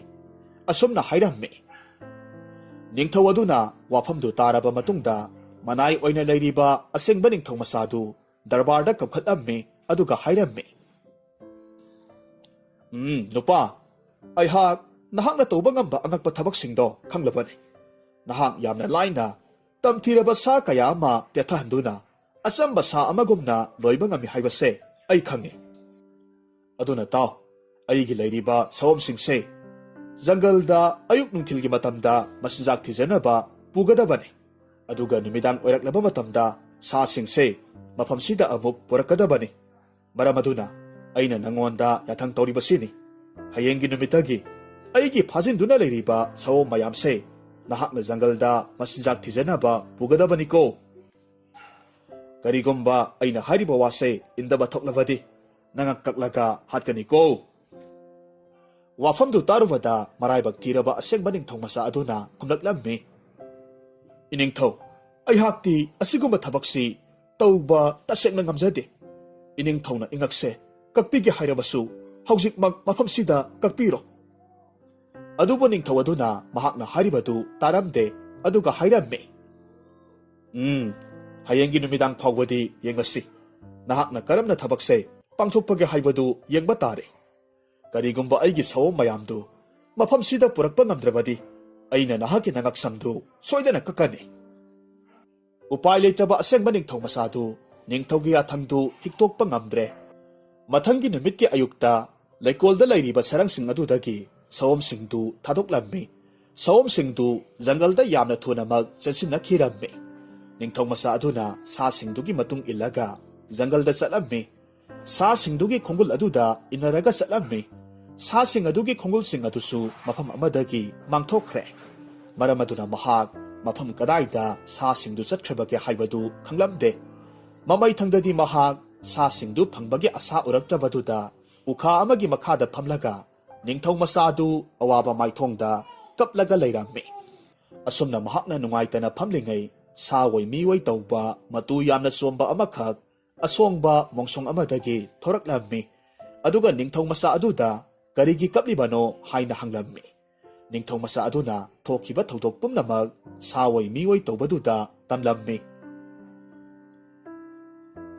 ꯑꯁꯨꯝꯅ ꯍꯥꯏꯔꯝꯃꯤ꯫ ꯅꯤꯡꯊꯧ ꯑꯗꯨꯅ ꯋꯥꯐꯝꯗꯨ ꯇꯥꯔꯕ ꯃꯇꯨꯡꯗ ꯃꯅꯥꯏ ꯑꯣꯏꯅ ꯂꯩꯔꯤꯕ ꯑꯁꯦꯡꯕ ꯅꯤꯡꯊꯧ ꯃꯆꯥꯗꯨ ꯗꯔꯕꯥꯔꯗ ꯀꯧꯈꯠꯂꯝꯃꯤ, ꯑꯗꯨꯒ ꯍꯥꯏꯔꯝꯃꯤ, "ꯎꯝ, ꯅꯨꯄꯥ, ꯑꯩꯍꯥꯛ ꯅꯍꯥꯛꯅ ꯇꯧꯕ ꯉꯝꯕ ꯑꯉꯛꯄ ꯊꯕꯛꯁꯤꯡꯗꯣ ꯈꯪꯂꯕꯅꯤ꯫ ꯅꯍꯥꯛ ꯌꯥꯝꯅ ꯂꯥꯏꯅ ꯇꯝꯊꯤꯔꯕ ꯁꯥ ꯀꯌꯥ ꯑꯃ ꯇꯦꯊꯍꯟꯗꯨꯅ ꯑꯆꯝꯕ ꯁꯥ ꯑꯃꯒꯨꯝꯅ ꯂꯣꯏꯕ ꯉꯝꯃꯤ ꯍꯥꯏꯕꯁꯦ ꯑꯩ ꯈꯪꯉꯤ꯫ ꯑꯗꯨꯅ ꯇꯥꯎ, ꯑꯩꯒꯤ ꯂꯩꯔꯤꯕ ꯁꯑꯣꯝꯁꯤꯡꯁꯦ ꯖꯪꯒꯜꯗ ꯑꯌꯨꯛ ꯅꯨꯡꯊꯤꯜꯒꯤ ꯃꯇꯝꯗ ꯃꯆꯤꯟꯖꯥꯛ ꯊꯤꯖꯅꯕ ꯄꯨꯒꯗꯕꯅꯤ꯫ ꯑꯗꯨꯒ ꯅꯨꯃꯤꯗꯥꯡ ꯑꯣꯏꯔꯛꯂꯕ ꯃꯇꯝꯗ ꯁꯥꯁꯤꯡꯁꯦ ꯃꯐꯝꯁꯤꯗ ꯑꯃꯨꯛ ꯄꯨꯔꯛꯀꯗꯕꯅꯤ꯫ ꯃꯔꯝ ꯑꯗꯨꯅ ꯑꯩꯅ ꯅꯉꯣꯟꯗ ꯌꯥꯊꯪ ꯇꯧꯔꯤꯕꯁꯤꯅꯤ꯫ ꯍꯌꯦꯡꯒꯤ ꯅꯨꯃꯤꯠꯇꯒꯤ ꯑꯩꯒꯤ ꯐꯥꯖꯤꯟꯗꯨꯅ ꯂꯩꯔꯤꯕ ꯁꯑꯣꯝ ꯃꯌꯥꯝꯁꯦ ꯅꯍꯥꯛꯅ ꯖꯪꯒꯜꯗ ꯃꯆꯤꯟꯖꯥꯛ ꯊꯤꯖꯅꯕ ꯄꯨꯒꯗꯕꯅꯤꯀꯣ꯫ ꯀꯔꯤꯒꯨꯝꯕ ꯑꯩꯅ ꯍꯥꯏꯔꯤꯕ ꯋꯥꯁꯦ ꯏꯟꯗꯕ ꯊꯣꯛꯂꯕꯗꯤ ꯅꯉꯛ ꯀꯛꯂꯒ ꯍꯥꯠꯀꯅꯤꯀꯣ꯫" ꯋꯥꯐꯝꯗꯨ ꯇꯥꯔꯨꯕꯗ ꯃꯔꯥꯏꯕꯛ ꯊꯤꯔꯕ ꯑꯁꯦꯡꯕ ꯅꯤꯡꯊꯧ ꯃꯆꯥ ꯑꯗꯨꯅ ꯈꯨꯝꯂꯛꯂꯝꯃꯤ, "ꯏꯅꯤꯡꯊꯧ, ꯑꯩꯍꯥꯛꯇꯤ ꯑꯁꯤꯒꯨꯝꯕ ꯊꯕꯛꯁꯤ ꯇꯧꯕ ꯇꯁꯦꯡꯅ ꯉꯝꯖꯗꯦ꯫ ꯏꯅꯤꯡꯊꯧꯅ ꯏꯉꯛꯁꯦ ꯀꯛꯄꯤꯒꯦ ꯍꯥꯏꯔꯕꯁꯨ ꯍꯧꯖꯤꯛꯃꯛ ꯃꯐꯝꯁꯤꯗ ꯀꯛꯄꯤꯔꯣ꯫" ꯑꯗꯨꯕꯨ ꯅꯤꯡꯊꯧ ꯑꯗꯨꯅ ꯃꯍꯥꯛꯅ ꯍꯥꯏꯔꯤꯕꯗꯨ ꯇꯥꯔꯝꯗꯦ, ꯑꯗꯨꯒ ꯍꯥꯏꯔꯝꯃꯤ, "ꯎꯝ, ꯍꯌꯦꯡꯒꯤ ꯅꯨꯃꯤꯗꯥꯡ ꯐꯥꯎꯕꯗꯤ ꯌꯦꯡꯂꯁꯤ꯫ ꯅꯍꯥꯛꯅ ꯀꯔꯝꯅ ꯊꯕꯛꯁꯦ ꯄꯥꯡꯊꯣꯛꯄꯒꯦ ꯍꯥꯏꯕꯗꯨ ꯌꯦꯡꯕ ꯇꯥꯔꯦ꯫ ꯀꯔꯤꯒꯨꯝꯕ ꯑꯩꯒꯤ ꯁꯑꯣꯝ ꯃꯌꯥꯝꯗꯨ ꯃꯐꯝꯁꯤꯗ ꯄꯨꯔꯛꯄ ꯉꯝꯗ꯭ꯔꯕꯗꯤ ꯑꯩꯅ ꯅꯍꯥꯛꯀꯤ ꯅꯉꯛꯁꯝꯗꯨ ꯁꯣꯏꯗꯅ ꯀꯛꯀꯅꯤ꯫" ꯎꯄꯥꯏ ꯂꯩꯇ꯭ꯔꯕ ꯑꯁꯦꯡꯕ ꯅꯤꯡꯊꯧ ꯃꯆꯥꯗꯨ ꯅꯤꯡꯊꯧꯒꯤ ꯌꯥꯊꯪꯗꯨ ꯍꯤꯛꯇꯣꯛꯄ ꯉꯝꯗ꯭ꯔꯦ꯫ ꯃꯊꯪꯒꯤ ꯅꯨꯃꯤꯠꯀꯤ ꯑꯌꯨꯛꯇ ꯂꯩꯀꯣꯜꯗ ꯂꯩꯔꯤꯕ ꯁꯔꯪꯁꯤꯡ ꯑꯗꯨꯗꯒꯤ ꯁꯑꯣꯝꯁꯤꯡꯗꯨ ꯊꯥꯗꯣꯛꯂꯝꯃꯤ꯫ ꯁꯑꯣꯝꯁꯤꯡꯗꯨ ꯖꯪꯒꯜꯗ ꯌꯥꯝꯅ ꯊꯨꯅꯃꯛ ꯆꯦꯟꯁꯤꯟꯅꯈꯤꯔꯝꯃꯤ꯫ ꯅꯤꯡꯊꯧ ꯃꯆꯥ ꯑꯗꯨꯅ ꯁꯥꯁꯤꯡꯗꯨꯒꯤ ꯃꯇꯨꯡ ꯏꯜꯂꯒ ꯖꯪꯒꯜꯗ ꯆꯠꯂꯝꯃꯤ꯫ ꯁꯥꯁꯤꯡꯗꯨꯒꯤ ꯈꯣꯡꯒꯨꯜ ꯑꯗꯨꯗ ꯏꯟꯅꯔꯒ ꯆꯠꯂꯝꯃꯤ꯫ ꯁꯥꯁꯤꯡ ꯑꯗꯨꯒꯤ ꯈꯣꯡꯒꯨꯜꯁꯤꯡ ꯑꯗꯨꯁꯨ ꯃꯐꯝ ꯑꯃꯗꯒꯤ ꯃꯥꯡꯊꯣꯛꯈ꯭ꯔꯦ꯫ ꯃꯔꯝ ꯑꯗꯨꯅ ꯃꯍꯥꯛ ꯃꯐꯝ ꯀꯗꯥꯏꯗ ꯁꯥꯁꯤꯡꯗꯨ ꯆꯠꯈ꯭ꯔꯕꯒꯦ ꯍꯥꯏꯕꯗꯨ ꯈꯪꯂꯝꯗꯦ꯫ ꯃꯃꯩꯊꯪꯗꯗꯤ ꯃꯍꯥꯛ ꯁꯥꯁꯤꯡꯗꯨ ꯐꯪꯕꯒꯤ ꯑꯁꯥ ꯎꯔꯛꯇ꯭ꯔꯕꯗꯨꯗ ꯎꯈꯥ ꯑꯃꯒꯤ ꯃꯈꯥꯗ ꯐꯝꯂꯒ ꯅꯤꯡꯊꯧ ꯃꯆꯥꯗꯨ ꯑꯋꯥꯕ ꯃꯥꯏꯊꯣꯡꯗ ꯀꯞꯂꯒ ꯂꯩꯔꯝꯃꯤ꯫ ꯑꯁꯨꯝꯅ ꯃꯍꯥꯛꯅ ꯅꯨꯡꯉꯥꯏꯇꯅ ꯐꯝꯂꯤꯉꯩ ꯁꯥ ꯑꯣꯏ ꯃꯤ ꯑꯣꯏ ꯇꯧꯕ ꯃꯇꯨ ꯌꯥꯝꯅ ꯆꯣꯝꯕ ꯑꯃꯈꯛ ꯑꯁꯣꯡꯕ ꯃꯣꯡꯁꯣꯡ ꯑꯃꯗꯒꯤ ꯊꯣꯔꯛꯂꯝꯃꯤ꯫ ꯑꯗꯨꯒ ꯅꯤꯡꯊꯧ ꯃꯆꯥ ꯑꯗꯨꯗ "ꯀꯔꯤꯒꯤ ꯀꯞꯂꯤꯕꯅꯣ?" ꯍꯥꯏꯅ ꯍꯪꯂꯝꯃꯤ꯫ ꯅꯤꯡꯊꯧ ꯃꯆꯥ ꯑꯗꯨꯅ ꯊꯣꯛꯈꯤꯕ ꯊꯧꯗꯣꯛ ꯄꯨꯝꯅꯃꯛ ꯁꯥ ꯑꯣꯏ ꯃꯤ ꯑꯣꯏ ꯇꯧꯕꯗꯨꯗ ꯇꯝꯂꯝꯃꯤ꯫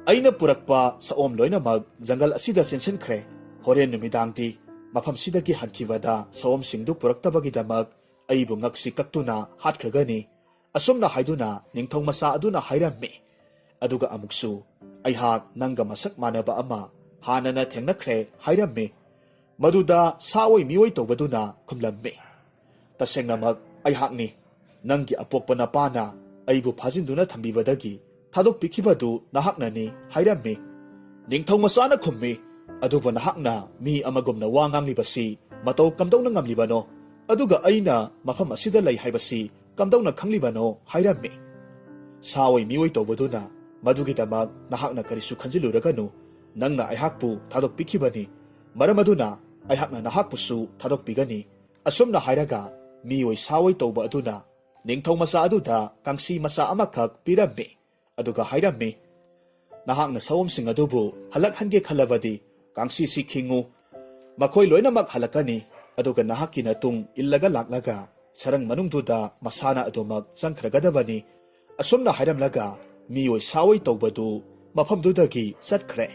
"ꯑꯩꯅ ꯄꯨꯔꯛꯄ ꯁꯑꯣꯝ ꯂꯣꯏꯅꯃꯛ ꯖꯪꯒꯜ ꯑꯁꯤꯗ ꯆꯦꯟꯁꯤꯟꯈ꯭ꯔꯦ꯫ ꯍꯣꯔꯦꯟ ꯅꯨꯃꯤꯗꯥꯡꯗꯤ ꯃꯐꯝꯁꯤꯗꯒꯤ ꯍꯟꯈꯤꯕꯗ ꯁꯑꯣꯝꯁꯤꯡꯗꯨ ꯄꯨꯔꯛꯇꯕꯒꯤꯗꯃꯛ ꯑꯩꯕꯨ ꯉꯛꯁꯤ ꯀꯛꯇꯨꯅ ꯍꯥꯠꯈ꯭ꯔꯒꯅꯤ꯫ ꯑꯁꯨꯝꯅ ꯍꯥꯏꯗꯨꯅ ꯅꯤꯡꯊꯧ ꯃꯆꯥ ꯑꯗꯨꯅ ꯍꯥꯏꯔꯝꯃꯤ꯫ ꯑꯗꯨꯒ ꯑꯃꯨꯛꯁꯨ, "ꯑꯩꯍꯥꯛ ꯅꯪꯒ ꯃꯁꯛ ꯃꯥꯟꯅꯕ ꯑꯃ ꯍꯥꯟꯅꯅ ꯊꯦꯡꯅꯈ꯭ꯔꯦ" ꯍꯥꯏꯔꯝꯃꯤ꯫ ꯃꯗꯨꯗ ꯁꯥ ꯑꯣꯏ ꯃꯤꯑꯣꯏ ꯇꯧꯕꯗꯨꯅ ꯈꯨꯝꯂꯝꯃꯤ, "ꯇꯁꯦꯡꯅꯃꯛ ꯑꯩꯍꯥꯛꯅꯤ꯫ ꯅꯪꯒꯤ ꯑꯄꯣꯛꯄ ꯅꯄꯥꯅ ꯑꯩꯕꯨ ꯐꯥꯖꯤꯟꯗꯨꯅ ꯊꯝꯕꯤꯕꯗꯒꯤ ꯊꯥꯗꯣꯛꯄꯤꯈꯤꯕꯗꯨ ꯅꯍꯥꯛꯅꯅꯤ" ꯍꯥꯏꯔꯝꯃꯤ꯫ ꯅꯤꯡꯊꯧ ꯃꯆꯥꯅ ꯈꯨꯝꯃꯤ, "ꯑꯗꯨꯕꯨ ꯅꯍꯥꯛꯅ ꯃꯤ ꯑꯃꯒꯨꯝꯅ ꯋꯥ ꯉꯥꯡꯂꯤꯕꯁꯤ ꯃꯇꯧ ꯀꯝꯗꯧꯅ ꯉꯝꯂꯤꯕꯅꯣ? ꯑꯗꯨꯒ ꯑꯩꯅ ꯃꯐꯝ ꯑꯁꯤꯗ ꯂꯩ ꯍꯥꯏꯕꯁꯤ ꯀꯝꯗꯧꯅ ꯈꯪꯂꯤꯕꯅꯣ?" ꯍꯥꯏꯔꯝꯃꯤ꯫ ꯁꯥ ꯑꯣꯏ ꯃꯤꯑꯣꯏ ꯇꯧꯕꯗꯨꯅ, "ꯃꯗꯨꯒꯤꯗꯃꯛ ꯅꯍꯥꯛꯅ ꯀꯔꯤꯁꯨ ꯈꯟꯖꯤꯜꯂꯨꯔꯒꯅꯨ꯫ ꯅꯪꯅ ꯑꯩꯍꯥꯛꯄꯨ ꯊꯥꯗꯣꯛꯄꯤꯈꯤꯕꯅꯤ꯫ ꯃꯔꯝ ꯑꯗꯨꯅ ꯑꯩꯍꯥꯛꯅ ꯅꯍꯥꯛꯄꯨꯁꯨ ꯊꯥꯗꯣꯛꯄꯤꯒꯅꯤ꯫ ꯑꯁꯨꯝꯅ ꯍꯥꯏꯔꯒ ꯃꯤꯑꯣꯏ ꯁꯥꯑꯣꯏ ꯇꯧꯕ ꯑꯗꯨꯅ ꯅꯤꯡꯊꯧ ꯃꯆꯥ ꯑꯗꯨꯗ ꯀꯥꯡꯁꯤ ꯃꯆꯥ ꯑꯃꯈꯛ ꯄꯤꯔꯝꯃꯤ꯫ ꯑꯗꯨꯒ ꯍꯥꯏꯔꯝꯃꯤ, "ꯅꯍꯥꯛꯅ ꯁꯑꯣꯝꯁꯤꯡ ꯑꯗꯨꯕꯨ ꯍꯜꯂꯛꯍꯟꯒꯦ ꯈꯜꯂꯕꯗꯤ ꯀꯥꯡꯁꯤꯁꯤ ꯈꯤꯡꯉꯨ꯫ ꯃꯈꯣꯏ ꯂꯣꯏꯅꯃꯛ ꯍꯜꯂꯛꯀꯅꯤ꯫ ꯑꯗꯨꯒ ꯅꯍꯥꯛꯀꯤ ꯅꯇꯨꯡ ꯏꯜꯂꯒ ꯂꯥꯛꯂꯒ ꯁꯔꯪ ꯃꯅꯨꯡꯗꯨꯗ ꯃꯁꯥꯅ ꯑꯗꯨꯃꯛ ꯆꯪꯈ꯭ꯔꯒꯗꯕꯅꯤ"꯫ ꯑꯁꯨꯝꯅ ꯍꯥꯏꯔꯝꯂꯒ ꯃꯤꯑꯣꯏ ꯁꯥꯑꯣꯏ ꯇꯧꯕꯗꯨ ꯃꯐꯝꯗꯨꯗꯒꯤ ꯆꯠꯈ꯭ꯔꯦ꯫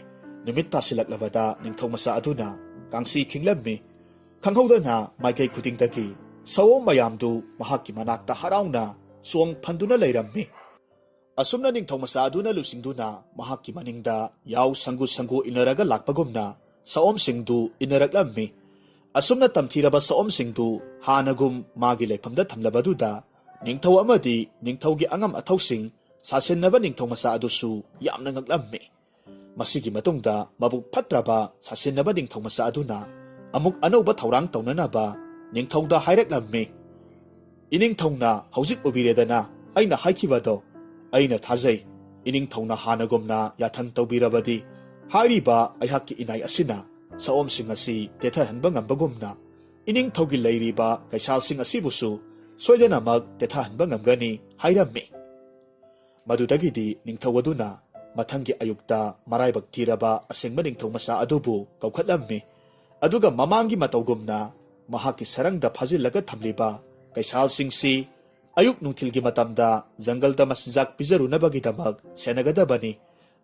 ꯅꯨꯃꯤꯠ ꯇꯥꯁꯤꯜꯂꯛꯂꯕꯗ ꯅꯤꯡꯊꯧ ꯃꯆꯥ ꯑꯗꯨꯅ ꯀꯥꯡꯁꯤ ꯈꯤꯡꯂꯝꯃꯤ꯫ ꯈꯪꯍꯧꯗꯅ ꯃꯥꯏꯀꯩ ꯈꯨꯗꯤꯡꯗꯒꯤ ꯁꯑꯣꯝ ꯃꯌꯥꯝꯗꯨ ꯃꯍꯥꯛꯀꯤ ꯃꯅꯥꯛꯇ ꯍꯔꯥꯎꯅ ꯆꯣꯡ ꯐꯟꯗꯨꯅ ꯂꯩꯔꯝꯃꯤ꯫ ꯑꯁꯨꯝꯅ ꯅꯤꯡꯊꯧ ꯃꯆꯥ ꯑꯗꯨꯅ ꯂꯨꯆꯤꯡꯗꯨꯅ ꯃꯍꯥꯛꯀꯤ ꯃꯅꯤꯡꯗ ꯌꯥꯎ ꯁꯪꯒꯨ ꯁꯪꯒꯨ ꯏꯟꯅꯔꯒ ꯂꯥꯛꯄꯒꯨꯝꯅ ꯁꯑꯣꯝꯁꯤꯡꯗꯨ ꯏꯟꯅꯔꯛꯂꯝꯃꯤ꯫ ꯑꯁꯨꯝꯅ ꯇꯝꯊꯤꯔꯕ ꯁꯑꯣꯝꯁꯤꯡꯗꯨ ꯍꯥꯟꯅꯒꯨꯝ ꯃꯥꯒꯤ ꯂꯩꯐꯝꯗ ꯊꯝꯂꯕꯗꯨꯗ ꯅꯤꯡꯊꯧ ꯑꯃꯗꯤ ꯅꯤꯡꯊꯧꯒꯤ ꯑꯉꯝ ꯑꯊꯧꯁꯤꯡ ꯁꯥꯁꯤꯟꯅꯕ ꯅꯤꯡꯊꯧ ꯃꯆꯥ ꯑꯗꯨꯁꯨ ꯌꯥꯝꯅ ꯉꯛꯂꯝꯃꯤ꯫ ꯃꯁꯤꯒꯤ ꯃꯇꯨꯡꯗ ꯃꯕꯨꯛ ꯐꯠꯇ꯭ꯔꯕ ꯁꯥꯁꯤꯟꯅꯕ ꯅꯤꯡꯊꯧ ꯃꯆꯥ ꯑꯗꯨꯅ ꯑꯃꯨꯛ ꯑꯅꯧꯕ ꯊꯧꯔꯥꯡ ꯇꯧꯅꯅꯕ ꯅꯤꯡꯊꯧꯗ ꯍꯥꯏꯔꯛꯂꯝꯃꯤ꯫ "ꯏꯅꯤꯡꯊꯧꯅ ꯍꯧꯖꯤꯛ ꯎꯕꯤꯔꯦꯗꯅ ꯑꯩꯅ ꯍꯥꯏꯈꯤꯕꯗꯣ꯫ ꯑꯩꯅ ꯊꯥꯖꯩ, ꯏꯅꯤꯡꯊꯧꯅ ꯍꯥꯟꯅꯒꯨꯝꯅ ꯌꯥꯊꯪ ꯇꯧꯕꯤꯔꯕꯗꯤ ꯍꯥꯏꯔꯤꯕ ꯑꯩꯍꯥꯛꯀꯤ ꯏꯅꯥꯏ ꯑꯁꯤꯅ ꯁꯑꯣꯝꯁꯤꯡ ꯑꯁꯤ ꯇꯦꯊꯍꯟꯕ ꯉꯝꯕꯒꯨꯝꯅ ꯏꯅꯤꯡꯊꯧꯒꯤ ꯂꯩꯔꯤꯕ ꯀꯩꯁꯥꯜꯁꯤꯡ ꯑꯁꯤꯕꯨꯁꯨ ꯁꯣꯏꯗꯅꯃꯛ ꯇꯦꯊꯍꯟꯕ ꯉꯝꯒꯅꯤ" ꯍꯥꯏꯔꯝꯃꯤ꯫ ꯃꯗꯨꯗꯒꯤꯗꯤ ꯅꯤꯡꯊꯧ ꯑꯗꯨꯅ ꯃꯊꯪꯒꯤ ꯑꯌꯨꯛꯇ ꯃꯔꯥꯏꯕꯛ ꯊꯤꯔꯕ ꯑꯁꯦꯡꯕ ꯅꯤꯡꯊꯧ ꯃꯆꯥ ꯑꯗꯨꯕꯨ ꯀꯧꯈꯠꯂꯝꯃꯤ꯫ ꯑꯗꯨꯒ ꯃꯃꯥꯡꯒꯤ ꯃꯇꯧꯒꯨꯝꯅ ꯃꯍꯥꯛꯀꯤ ꯁꯔꯪꯗ ꯐꯥꯖꯤꯜꯂꯒ ꯊꯝꯂꯤꯕ ꯀꯩꯁꯥꯜꯁꯤꯡꯁꯤ ꯑꯌꯨꯛ ꯅꯨꯡꯊꯤꯜꯒꯤ ꯃꯇꯝꯗ ꯖꯪꯒꯜꯗ ꯃꯆꯤꯟꯖꯥꯛ ꯄꯤꯖꯔꯨꯅꯕꯒꯤꯗꯃꯛ ꯁꯦꯟꯅꯒꯗꯕꯅꯤ꯫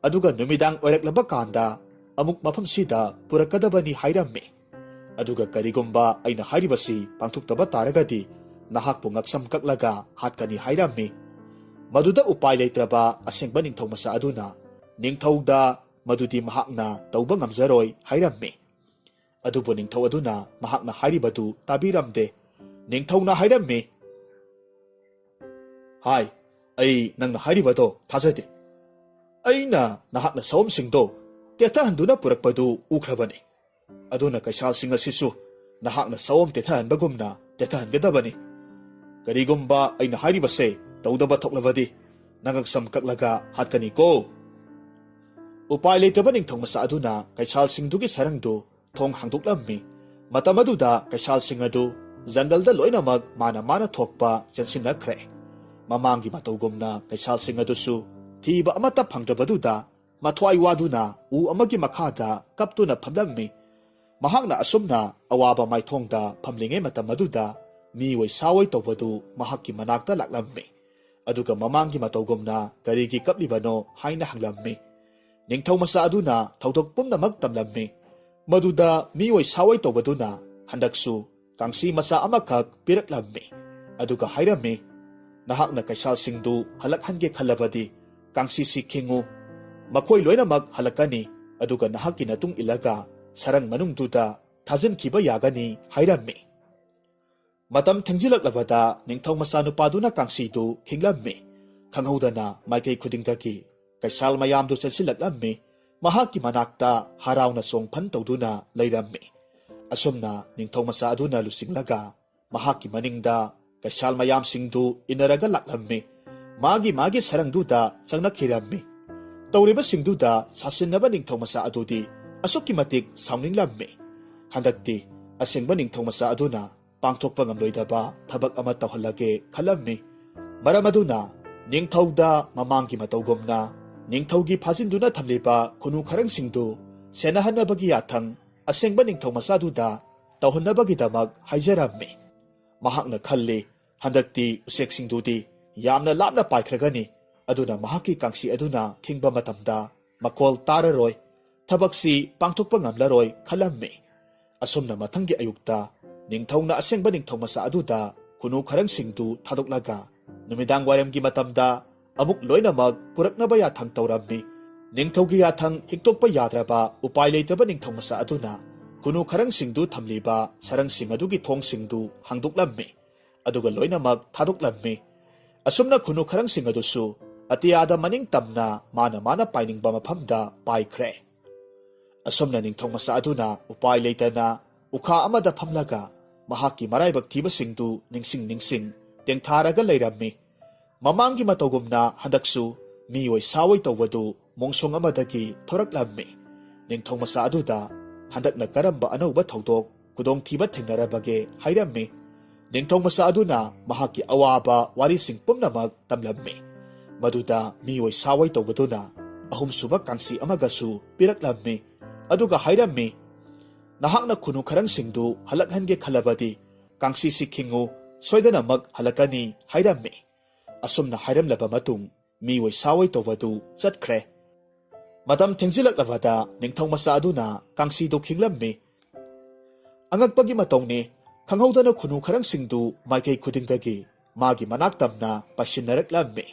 ꯑꯗꯨꯒ ꯅꯨꯃꯤꯗꯥꯡ ꯑꯣꯏꯔꯛꯂꯕ ꯀꯥꯟꯗ ꯑꯃꯨꯛ ꯃꯐꯝꯁꯤꯗ ꯄꯨꯔꯛꯀꯗꯕꯅꯤ ꯍꯥꯏꯔꯝꯃꯤ꯫ "ꯑꯗꯨꯒ ꯀꯔꯤꯒꯨꯝꯕ ꯑꯩꯅ ꯍꯥꯏꯔꯤꯕꯁꯤ ꯄꯥꯡꯊꯣꯛꯇꯕ ꯇꯥꯔꯒꯗꯤ ꯅꯍꯥꯛꯄꯨ ꯉꯛꯁꯝ ꯀꯛꯂꯒ ꯍꯥꯠꯀꯅꯤ" ꯍꯥꯏꯔꯝꯃꯤ꯫ ꯃꯗꯨꯗ ꯎꯄꯥꯏ ꯂꯩꯇ꯭ꯔꯕ ꯑꯁꯦꯡꯕ ꯅꯤꯡꯊꯧ ꯃꯆꯥ ꯑꯗꯨꯅ ꯅꯤꯡꯊꯧꯗ ꯃꯗꯨꯗꯤ ꯃꯍꯥꯛꯅ ꯇꯧꯕ ꯉꯝꯖꯔꯣꯏ ꯍꯥꯏꯔꯝꯃꯤ꯫ ꯑꯗꯨꯕꯨ ꯅꯤꯡꯊꯧ ꯑꯗꯨꯅ ꯃꯍꯥꯛꯅ ꯍꯥꯏꯔꯤꯕꯗꯨ ꯇꯥꯕꯤꯔꯝꯗꯦ꯫ ꯅꯤꯡꯊꯧꯅ ꯍꯥꯏꯔꯝꯃꯤ, "ꯍꯥꯏ, ꯑꯩ ꯅꯪꯅ ꯍꯥꯏꯔꯤꯕꯗꯣ ꯊꯥꯖꯗꯦ꯫ ꯑꯩꯅ ꯅꯍꯥꯛꯅ ꯁꯑꯣꯝꯁꯤꯡꯗꯣ ꯇꯦꯊꯍꯟꯗꯨꯅ ꯄꯨꯔꯛꯄꯗꯨ ꯎꯈ꯭ꯔꯕꯅꯤ꯫ ꯑꯗꯨꯅ ꯀꯩꯁꯥꯜꯁꯤꯡ ꯑꯁꯤꯁꯨ ꯅꯍꯥꯛꯅ ꯁꯑꯣꯝ ꯇꯦꯊꯍꯟꯕꯒꯨꯝꯅ ꯇꯦꯊꯍꯟꯒꯗꯕꯅꯤ꯫ ꯀꯔꯤꯒꯨꯝꯕ ꯑꯩꯅ ꯍꯥꯏꯔꯤꯕꯁꯦ ꯇꯧꯗꯕ ꯊꯣꯛꯂꯕꯗꯤ ꯅꯉꯛꯁꯝ ꯀꯛꯂꯒ ꯍꯥꯠꯀꯅꯤꯀꯣ"꯫ ꯎꯄꯥꯏ ꯂꯩꯇꯕ ꯅꯤꯡꯊꯧ ꯃꯆꯥ ꯑꯗꯨꯅ ꯀꯩꯁꯥꯜꯁꯤꯡꯗꯨꯒꯤ ꯁꯔꯪꯗꯨ ꯊꯣꯡ ꯍꯥꯡꯗꯣꯛꯂꯝꯃꯤ꯫ ꯃꯇꯝ ꯑꯗꯨꯗ ꯀꯩꯁꯥꯜꯁꯤꯡ ꯑꯗꯨ ꯖꯪꯒꯜꯗ ꯂꯣꯏꯅꯃꯛ ꯃꯥꯅ ꯃꯥꯅ ꯊꯣꯛꯄ ꯆꯦꯟꯁꯤꯟꯅꯈ꯭ꯔꯦ꯫ ꯃꯃꯥꯡꯒꯤ ꯃꯇꯧꯒꯨꯝꯅ ꯀꯩꯁꯥꯜꯁꯤꯡ ꯑꯗꯨꯁꯨ ꯊꯤꯕ ꯑꯃꯠꯇ ꯐꯪꯗ꯭ꯔꯕꯗꯨꯗ ꯃꯊ꯭ꯋꯥꯏ ꯋꯥꯗꯨꯅ ꯎ ꯑꯃꯒꯤ ꯃꯈꯥꯗ ꯀꯞꯇꯨꯅ ꯐꯝꯂꯝꯃꯤ꯫ ꯃꯍꯥꯛꯅ ꯑꯁꯨꯝꯅ ꯑꯋꯥꯕ ꯃꯥꯏꯊꯣꯡꯗ ꯐꯝꯂꯤꯉꯩ ꯃꯇꯝ ꯑꯗꯨꯗ ꯃꯤꯑꯣꯏ ꯁꯥꯑꯣꯏ ꯇꯧꯕꯗꯨ ꯃꯍꯥꯛꯀꯤ ꯃꯅꯥꯛꯇ ꯂꯥꯛꯂꯝꯃꯤ꯫ ꯑꯗꯨꯒ ꯃꯃꯥꯡꯒꯤ ꯃꯇꯧꯒꯨꯝꯅ ꯀꯔꯤꯒꯤ ꯀꯞꯂꯤꯕꯅꯣ ꯍꯥꯏꯅ ꯍꯪꯂꯝꯃꯤ꯫ ꯅꯤꯡꯊꯧ ꯃꯆꯥ ꯑꯗꯨꯅ ꯊꯧꯗꯣꯛ ꯄꯨꯝꯅꯃꯛ ꯇꯝꯂꯝꯃꯤ꯫ ꯃꯗꯨꯗ ꯃꯤꯑꯣꯏ ꯁꯥꯑꯣꯏ ꯇꯧꯕꯗꯨꯅ ꯍꯟꯗꯛꯁꯨ ꯀꯥꯡꯁꯤ ꯃꯆꯥ ꯑꯃꯈꯛ ꯄꯤꯔꯛꯂꯝꯃꯤ꯫ ꯑꯗꯨꯒ ꯍꯥꯏꯔꯝꯃꯤ, "ꯅꯍꯥꯛꯅ ꯀꯩꯁꯥꯜꯁꯤꯡꯗꯨ ꯍꯜꯂꯛꯍꯟꯒꯦ ꯈꯜꯂꯕꯗꯤ ꯀꯥꯡꯁꯤꯁꯤ ꯈꯤꯡꯉꯨ꯫ ꯃꯈꯣꯏ ꯂꯣꯏꯅꯃꯛ ꯍꯜꯂꯛꯀꯅꯤ, ꯑꯗꯨꯒ ꯅꯍꯥꯛꯀꯤ ꯅꯇꯨꯡ ꯏꯜꯂꯒ ꯁꯔꯪ ꯃꯅꯨꯡꯗꯨꯗ ꯊꯥꯖꯤꯟꯈꯤꯕ ꯌꯥꯒꯅꯤ" ꯍꯥꯏꯔꯝꯃꯤ꯫ ꯃꯇꯝ ꯊꯦꯡꯖꯤꯜꯂꯛꯂꯕꯗ ꯅꯤꯡꯊꯧ ꯃꯆꯥꯅꯨꯄꯥꯗꯨꯅ ꯀꯥꯡꯁꯤꯗꯨ ꯈꯤꯡꯂꯝꯃꯤ꯫ ꯈꯪꯍꯧꯗꯅ ꯃꯥꯏꯀꯩ ꯈꯨꯗꯤꯡꯗꯒꯤ ꯀꯩꯁꯥꯜ ꯃꯌꯥꯝꯗꯨ ꯆꯦꯟꯁꯤꯜꯂꯛꯂꯝꯃꯤ꯫ ꯃꯍꯥꯛꯀꯤ ꯃꯅꯥꯛꯇ ꯍꯔꯥꯎꯅ ꯆꯣꯡꯐꯟ ꯇꯧꯗꯨꯅ ꯂꯩꯔꯝꯃꯤ꯫ ꯑꯁꯨꯝꯅ ꯅꯤꯡꯊꯧ ꯃꯆꯥ ꯑꯗꯨꯅ ꯂꯨꯆꯤꯡꯂꯒ ꯃꯍꯥꯛꯀꯤ ꯃꯅꯤꯡꯗ ꯀꯩꯁꯥꯜ ꯃꯌꯥꯝꯁꯤꯡꯗꯨ ꯏꯟꯅꯔꯒ ꯂꯥꯛꯂꯝꯃꯤ꯫ ꯃꯥꯒꯤ ꯃꯥꯒꯤ ꯁꯔꯪꯗꯨꯗ ꯆꯪꯅꯈꯤꯔꯝꯃꯤ꯫ ꯇꯧꯔꯤꯕꯁꯤꯡꯗꯨꯗ ꯁꯥꯁꯤꯟꯅꯕ ꯅꯤꯡꯊꯧ ꯃꯆꯥ ꯑꯗꯨꯗꯤ ꯑꯁꯨꯛꯀꯤ ꯃꯇꯤꯛ ꯁꯥꯎꯅꯤꯡꯂꯝꯃꯤ꯫ ꯍꯟꯗꯛꯇꯤ ꯑꯁꯦꯡꯕ ꯅꯤꯡꯊꯧ ꯃꯆꯥ ꯑꯗꯨꯅ ꯄꯥꯡꯊꯣꯛꯄ ꯉꯝꯂꯣꯏꯗꯕ ꯊꯕꯛ ꯑꯃ ꯇꯧꯍꯜꯂꯒꯦ ꯈꯜꯂꯝꯃꯤ꯫ ꯃꯔꯝ ꯑꯗꯨꯅ ꯅꯤꯡꯊꯧꯗ ꯃꯃꯥꯡꯒꯤ ꯃꯇꯧꯒꯨꯝꯅ ꯅꯤꯡꯊꯧꯒꯤ ꯐꯥꯖꯤꯟꯗꯨꯅ ꯊꯝꯂꯤꯕ ꯈꯨꯅꯨ ꯈꯔꯪꯁꯤꯡꯗꯨ ꯁꯦꯟꯅꯍꯟꯅꯕꯒꯤ ꯌꯥꯊꯪ ꯑꯁꯦꯡꯕ ꯅꯤꯡꯊꯧ ꯃꯆꯥꯗꯨꯗ ꯇꯧꯍꯟꯅꯕꯒꯤꯗꯃꯛ ꯍꯥꯏꯖꯔꯝꯃꯤ꯫ ꯃꯍꯥꯛꯅ ꯈꯜꯂꯤ, ꯍꯟꯗꯛꯇꯤ ꯎꯆꯦꯛꯁꯤꯡꯗꯨꯗꯤ ꯌꯥꯝꯅ ꯂꯥꯞꯅ ꯄꯥꯏꯈ꯭ꯔꯒꯅꯤ, ꯑꯗꯨꯅ ꯃꯍꯥꯛꯀꯤ ꯀꯥꯡꯁꯤ ꯑꯗꯨꯅ ꯈꯤꯡꯕ ꯃꯇꯝꯗ ꯃꯈꯣꯜ ꯇꯥꯔꯔꯣꯏ, ꯊꯕꯛꯁꯤ ꯄꯥꯡꯊꯣꯛꯄ ꯉꯝꯂꯔꯣꯏ ꯈꯜꯂꯝꯃꯤ꯫ ꯑꯁꯨꯝꯅ ꯃꯊꯪꯒꯤ ꯑꯌꯨꯛꯇ ꯅꯤꯡꯊꯧꯅ ꯑꯁꯦꯡꯕ ꯅꯤꯡꯊꯧ ꯃꯆꯥ ꯑꯗꯨꯗ ꯈꯨꯅꯨ ꯈꯔꯪꯁꯤꯡꯗꯨ ꯊꯥꯗꯣꯛꯂꯒ ꯅꯨꯃꯤꯗꯥꯡ ꯋꯥꯏꯔꯝꯒꯤ ꯃꯇꯝꯗ ꯑꯃꯨꯛ ꯂꯣꯏꯅꯃꯛ ꯄꯨꯔꯛꯅꯕ ꯌꯥꯊꯪ ꯇꯧꯔꯝꯃꯤ꯫ ꯅꯤꯡꯊꯧꯒꯤ ꯌꯥꯊꯪ ꯍꯤꯛꯇꯣꯛꯄ ꯌꯥꯗ꯭ꯔꯕ ꯎꯄꯥꯏ ꯂꯩꯇ꯭ꯔꯕ ꯅꯤꯡꯊꯧ ꯃꯆꯥ ꯑꯗꯨꯅ ꯈꯨꯅꯨ ꯈꯔꯪꯁꯤꯡꯗꯨ ꯊꯝꯂꯤꯕ ꯁꯔꯪꯁꯤꯡ ꯑꯗꯨꯒꯤ ꯊꯣꯡꯁꯤꯡꯗꯨ ꯍꯥꯡꯗꯣꯛꯂꯝꯃꯤ, ꯑꯗꯨꯒ ꯂꯣꯏꯅꯃꯛ ꯊꯥꯗꯣꯛꯂꯝꯃꯤ꯫ ꯑꯁꯨꯝꯅ ꯈꯨꯅꯨ ꯈꯔꯪꯁꯤꯡ ꯑꯗꯨꯁꯨ ꯑꯇꯤꯌꯥꯗ ꯃꯅꯤꯡ ꯇꯝꯅ ꯃꯥꯅ ꯃꯥꯅ ꯄꯥꯏꯅꯤꯡꯕ ꯃꯐꯝꯗ ꯄꯥꯏꯈ꯭ꯔꯦ꯫ ꯑꯁꯨꯝꯅ ꯅꯤꯡꯊꯧ ꯃꯆꯥ ꯑꯗꯨꯅ ꯎꯄꯥꯏ ꯂꯩꯇꯅ ꯎꯈꯥ ꯑꯃꯗ ꯐꯝꯂꯒ ꯃꯍꯥꯛꯀꯤ ꯃꯔꯥꯏꯕꯛ ꯊꯤꯕꯁꯤꯡꯗꯨ ꯅꯤꯡꯁꯤꯡ ꯅꯤꯡꯁꯤꯡ ꯇꯦꯡꯊꯥꯔꯒ ꯂꯩꯔꯝꯃꯤ꯫ ꯃꯃꯥꯡꯒꯤ ꯃꯇꯧꯒꯨꯝꯅ ꯍꯟꯗꯛꯁꯨ ꯃꯤꯑꯣꯏ ꯁꯥꯑꯣꯏ ꯇꯧꯕꯗꯨ ꯃꯣꯡꯁꯣꯡ ꯑꯃꯗꯒꯤ ꯊꯣꯔꯛꯂꯝꯃꯤ꯫ ꯅꯤꯡꯊꯧ ꯃꯆꯥ ꯑꯗꯨꯗ ꯍꯟꯗꯛꯅ ꯀꯔꯝꯕ ꯑꯅꯧꯕ ꯊꯧꯗꯣꯛ ꯈꯨꯗꯣꯡꯊꯤꯕ ꯊꯦꯡꯅꯔꯕꯒꯦ ꯍꯥꯏꯔꯝꯃꯤ꯫ ꯅꯤꯡꯊꯧ ꯃꯆꯥ ꯑꯗꯨꯅ ꯃꯍꯥꯛꯀꯤ ꯑꯋꯥꯕ ꯋꯥꯔꯤꯁꯤꯡ ꯄꯨꯝꯅꯃꯛ ꯇꯝꯂꯝꯃꯤ꯫ ꯃꯗꯨꯗ ꯃꯤꯑꯣꯏ ꯁꯥꯑꯣꯏ ꯇꯧꯕꯗꯨꯅ ꯑꯍꯨꯝꯁꯨꯕ ꯀꯥꯡꯁꯤ ꯑꯃꯒꯁꯨ ꯄꯤꯔꯛꯂꯝꯃꯤ꯫ ꯑꯗꯨꯒ ꯍꯥꯏꯔꯝꯃꯤ, "ꯅꯍꯥꯛꯅ ꯈꯨꯅꯨ ꯈꯔꯪꯁꯤꯡꯗꯨ ꯍꯜꯂꯛꯍꯟꯒꯦ ꯈꯜꯂꯕꯗꯤ ꯀꯥꯡꯁꯤꯁꯤ ꯈꯤꯡꯉꯨ, ꯁꯣꯏꯗꯅꯃꯛ ꯍꯜꯂꯛꯀꯅꯤ" ꯍꯥꯏꯔꯝꯃꯤ꯫ ꯑꯁꯨꯝꯅ ꯍꯥꯏꯔꯝꯂꯕ ꯃꯇꯨꯡ ꯃꯤꯑꯣꯏ ꯁꯥꯑꯣꯏ ꯇꯧꯕꯗꯨ ꯆꯠꯈ꯭ꯔꯦ꯫ ꯃꯇꯝ ꯊꯦꯡꯖꯤꯜꯂꯛꯂꯕꯗ ꯅꯤꯡꯊꯧ ꯃꯆꯥ ꯑꯗꯨꯅ ꯀꯥꯡꯁꯤꯗꯨ ꯈꯤꯡꯂꯝꯃꯤ꯫ ꯑꯉꯛꯄꯒꯤ ꯃꯇꯧꯅꯤ, ꯈꯪꯍꯧꯗꯅ ꯈꯨꯅꯨ ꯈꯔꯪꯁꯤꯡꯗꯨ ꯃꯥꯏꯀꯩ ꯈꯨꯗꯤꯡꯗꯒꯤ ꯃꯥꯒꯤ ꯃꯅꯥꯛ ꯇꯝꯅ ꯄꯥꯏꯁꯤꯟꯅꯔꯛꯂꯝꯃꯤ꯫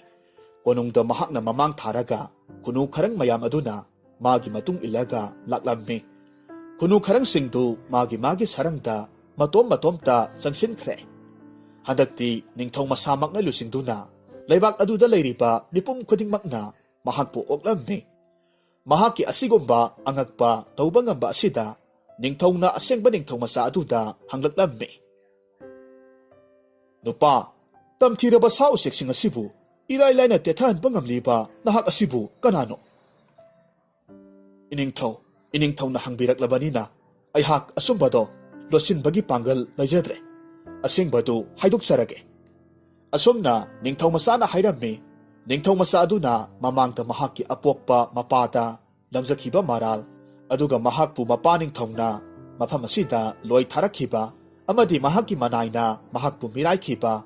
ꯀꯣꯅꯨꯡꯗ ꯃꯍꯥꯛꯅ ꯃꯃꯥꯡ ꯊꯥꯔꯒ ꯈꯨꯅꯨ ꯈꯔꯪ ꯃꯌꯥꯝ ꯑꯗꯨꯅ ꯃꯥꯒꯤ ꯃꯇꯨꯡ ꯏꯜꯂꯒ ꯂꯥꯛꯂꯝꯃꯤ꯫ ꯈꯨꯅꯨ ꯈꯔꯪꯁꯤꯡꯗꯨ ꯃꯥꯒꯤ ꯃꯥꯒꯤ ꯁꯔꯪꯗ ꯃꯇꯣꯝ ꯃꯇꯣꯝꯇ ꯆꯪꯁꯤꯟꯈ꯭ꯔꯦ꯫ ꯍꯟꯗꯛꯇꯤ ꯅꯤꯡꯊꯧ ꯃꯁꯥꯃꯛꯅ ꯂꯨꯆꯤꯡꯗꯨꯅ ꯂꯩꯕꯥꯛ ꯑꯗꯨꯗ ꯂꯩꯔꯤꯕ ꯃꯤꯄꯨꯝ ꯈꯨꯗꯤꯡꯃꯛꯅ ꯃꯍꯥꯛꯄꯨ ꯑꯣꯛꯂꯝꯃꯤ꯫ ꯃꯍꯥꯛꯀꯤ ꯑꯁꯤꯒꯨꯝꯕ ꯑꯉꯛꯄ ꯇꯧꯕ ꯉꯝꯕ ꯑꯁꯤꯗ ꯅꯤꯡꯊꯧꯅ ꯑꯁꯦꯡꯕ ꯅꯤꯡꯊꯧ ꯃꯆꯥ ꯑꯗꯨꯗ ꯍꯪꯂꯛꯂꯝꯃꯤ, "ꯅꯨꯄꯥ, ꯇꯝꯊꯤꯔꯕ ꯁꯥ ꯎꯆꯦꯛꯁꯤꯡ ꯑꯁꯤꯕꯨ ꯏꯔꯥꯏ ꯂꯥꯏꯅ ꯇꯦꯊꯍꯟꯕ ꯉꯝꯂꯤꯕ ꯅꯍꯥꯛ ꯑꯁꯤꯕꯨ ꯀꯅꯥꯅꯣ?" "ꯏꯅꯤꯡꯊꯧ, ꯏꯅꯤꯡꯊꯧꯅ ꯍꯪꯕꯤꯔꯛꯂꯕꯅꯤꯅ ꯑꯩꯍꯥꯛ ꯑꯆꯨꯝꯕꯗꯣ ꯂꯣꯠꯁꯤꯟꯕꯒꯤ ꯄꯥꯡꯒꯜ ꯂꯩꯖꯗ꯭ꯔꯦ꯫ ꯑꯁꯦꯡꯕꯗꯨ ꯍꯥꯏꯗꯣꯛꯆꯔꯒꯦ꯫" ꯑꯁꯨꯝꯅ ꯅꯤꯡꯊꯧ ꯃꯆꯥꯅ ꯍꯥꯏꯔꯝꯃꯤ꯫ ꯅꯤꯡꯊꯧ ꯃꯆꯥ ꯑꯗꯨꯅ ꯃꯃꯥꯡꯗ ꯃꯍꯥꯛꯀꯤ ꯑꯄꯣꯛꯄ ꯃꯄꯥꯗ ꯂꯪꯖꯈꯤꯕ ꯃꯔꯥꯜ, ꯑꯗꯨꯒ ꯃꯍꯥꯛꯄꯨ ꯃꯄꯥ ꯅꯤꯡꯊꯧꯅ ꯃꯐꯝ ꯑꯁꯤꯗ ꯂꯣꯏ ꯊꯥꯔꯛꯈꯤꯕ ꯑꯃꯗꯤ ꯃꯍꯥꯛꯀꯤ ꯃꯅꯥꯏꯅ ꯃꯍꯥꯛꯄꯨ ꯃꯤꯔꯥꯏꯈꯤꯕ,